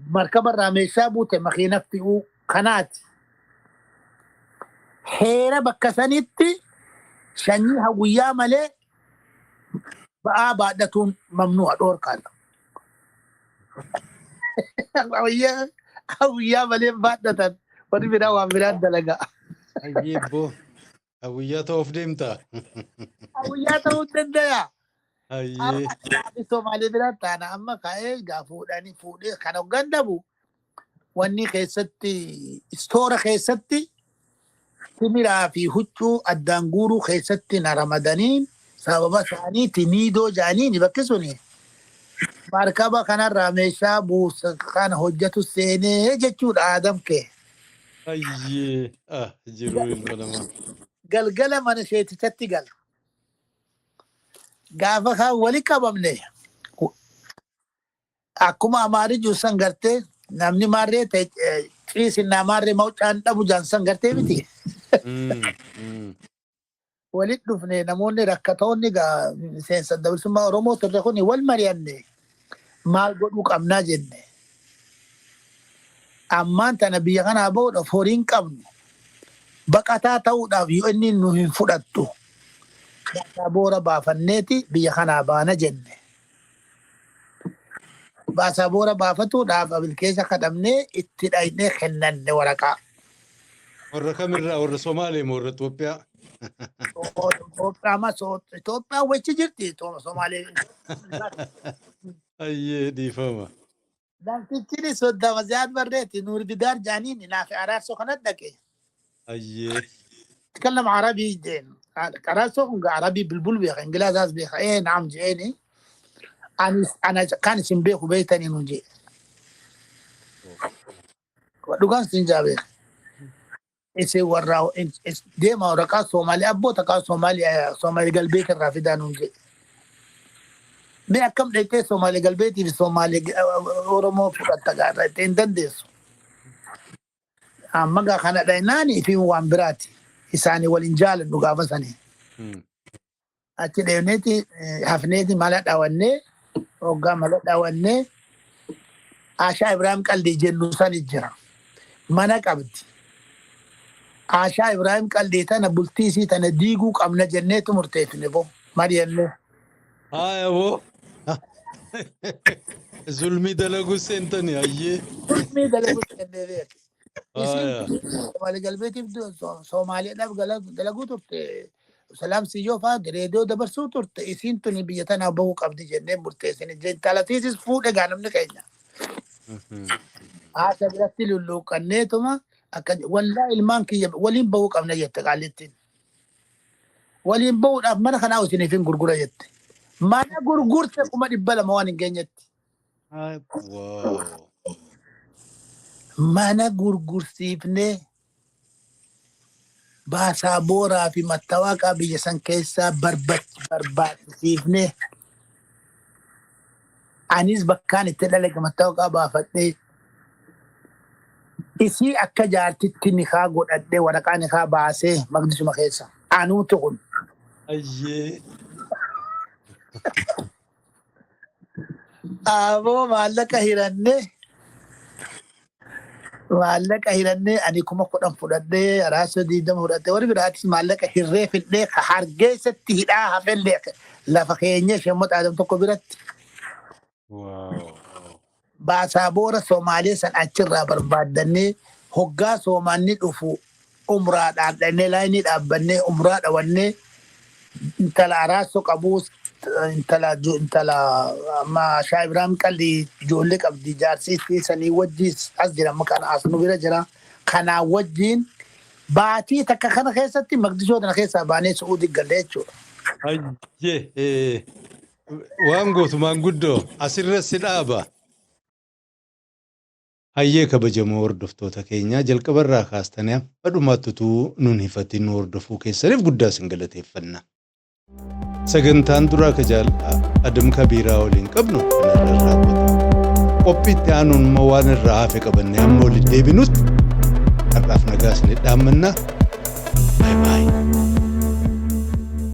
markabarraa meeshaa buute makiina fe'uu kanaati. Heera bakka sanitti sanyii hawwiyyaa malee ba'aa baadhatuun mamnu'a, dhoorkaadha. Hawwiyyaa malee baadhatan, warri biraa waan biraan dalagaa. Ayyee boo. Hawwiyyaa ta'uuf deemtaa? Hawwiyyaa ta'uu danda'a. Ayyee. Somaalee biraan taana amma ka'ee gaa fuudhanii fuudhee kan hoggan dhabu wanni keessatti istoora keessatti timiraa fi huccuu addaan guuruu keessatti na ramadanii, sababa isaaniiti niidoo jaaniini bakki suni. Markaba kanarraa meeshaa buusa kana hojjetu seenee jechuudha aadam kee. Ayyee. Ah, jiruu ilma namaa. Galgala mana sheetichatti gala. Gaafa kaan wali qabamne akkuma Amaari jiru san gartee namni maarree ta'e ciisinnaa maarree mawcaan dhabu jaan san gartee miti. Walit dhufne, namoonni rakkatoonni gaa miseensa Adda Bilisummaa Oromoo turre kun wal mari'anne, maal godhuu qabnaa jenne. Ammaan tana biyya kanaa bahuudhaaf horii hin qabnu. Baqataa ta'uudhaaf yoo inni nu hin fudhattu. Baasaboora baafanneeti biyya kanaa baana jenne. Baasaboora baafatuudhaaf abilkeessa kadhamnee itti dhaynee kennanne waraqaa. Warra kamirraa? Warra Somaalee moo warra Itoophiyaa? Itoophiyaa ma Itoophiyaa wachi jirti Somaalee. Ayyee, dhiifama. Namtichi soddama ziyaad barreetti Nuur Bidaar jaaniin naafi Araarsoo kanatti dhaqe. تكلم عربي جين عراسو عربي بالبل بيخ انجليزي بيخ ايه نعم جيني انا كان اسم بيخ بيتني نجي dhugaan sin jaa beeka. Isin warra deema waraqaa Soomaalee abboota kaa Soomaalee Soomaalee galbeet irraa fidaa nuun jedhe. Mee akkam dhaqxee Soomaalee galbeetii fi Soomaalee Oromoo fudhatta gaarra itti hin dandeessu. Amma gaa kana dhaynaanii fi waan biraati. Isaanii waliin jaalannu gaafa sanii. Achi deemneeti hafneeti mala dhawannee hoggaa mala dhawannee Ashaa Ibrahim Qaldii jennu sani jira. Mana qabdi. Ashaa Ibrahim Qaldii tana bultii isii tana diiguu qabna jenneetu murteeffine boo. Mari'annee. Haaya boo. Zulmii dalaguu seentani hayyee. Zulmii dalaguu seennee beek. Isiin Haaya. Somaalee galbeetiif Somaaleedhaaf dalaguu turte. Salaam Siyyoo fa'aa reediyoo dabarsuu turte. Isiin tuni biyya tanaa bahuu qabdi jennee murteessine. Intalatiisis fuudhe gaa namni keenya. Haasa biratti lulluuqqanneetuma akka wallaa ilmaan kiyya waliin bahuu qabna jette qaallittiin. Waliin bahuudhaaf mana kanaa isiniif hin gurgura jette. Mana gurgurte 200,000 waan hin geenyetti. Wow. Mana gurgursiifnee baasaa booraa fi mattawaaqaa biyya san keessaa barbaachisiifnee anis bakkaan itti dhalage mattawaaqaa baafadhee isii akka jaartitti nikaa godhadhee waraqaa nikaa baasee maqdisuma keessa anuutu kun. Ayyee. Aboo maallaqa hirannee ani 10,000 fudhadhee araasa 20 fudhadhee warri biraatis maallaqa hirree fidhee hargeessatti hidhaa hafellee lafa keenya ishee Adam tokko biratti baasaa boora Somaalee san achirraa barbaaddannee hoggaa soomanni dhufu umraadhaan dhannee laayinii dhaabbannee umraa dhawannee intala araaso qabuus intala amma Shaa Ibrahim Qalli ijoollee qabdi jaarsi sanii wajjiis as jira amma kana as nu bira jira kanaa wajjiin baatii takka kana keessatti Maqdishoo tana keessaa baanee Su'uudii galle jechuudha. Hayyee. Waan gootu maanguddoo asirra si dhaaba. Hayyee, kabajamoo hordoftoota keenyaa, jalqabarraa kaastanii hamma dhumaatti utuu nun hifatin nu hordofuu keessaniif guddaa isin galateeffanna. Sagantaan duraa ka jaal Adam Kabiiraa waliin qabnu kanarra raawwata. Qophii itti aanuun immoo waan irraa hafe qabannee hamma walitti deebinutti har'aaf nagaa isin dhaammanna. Bye bye.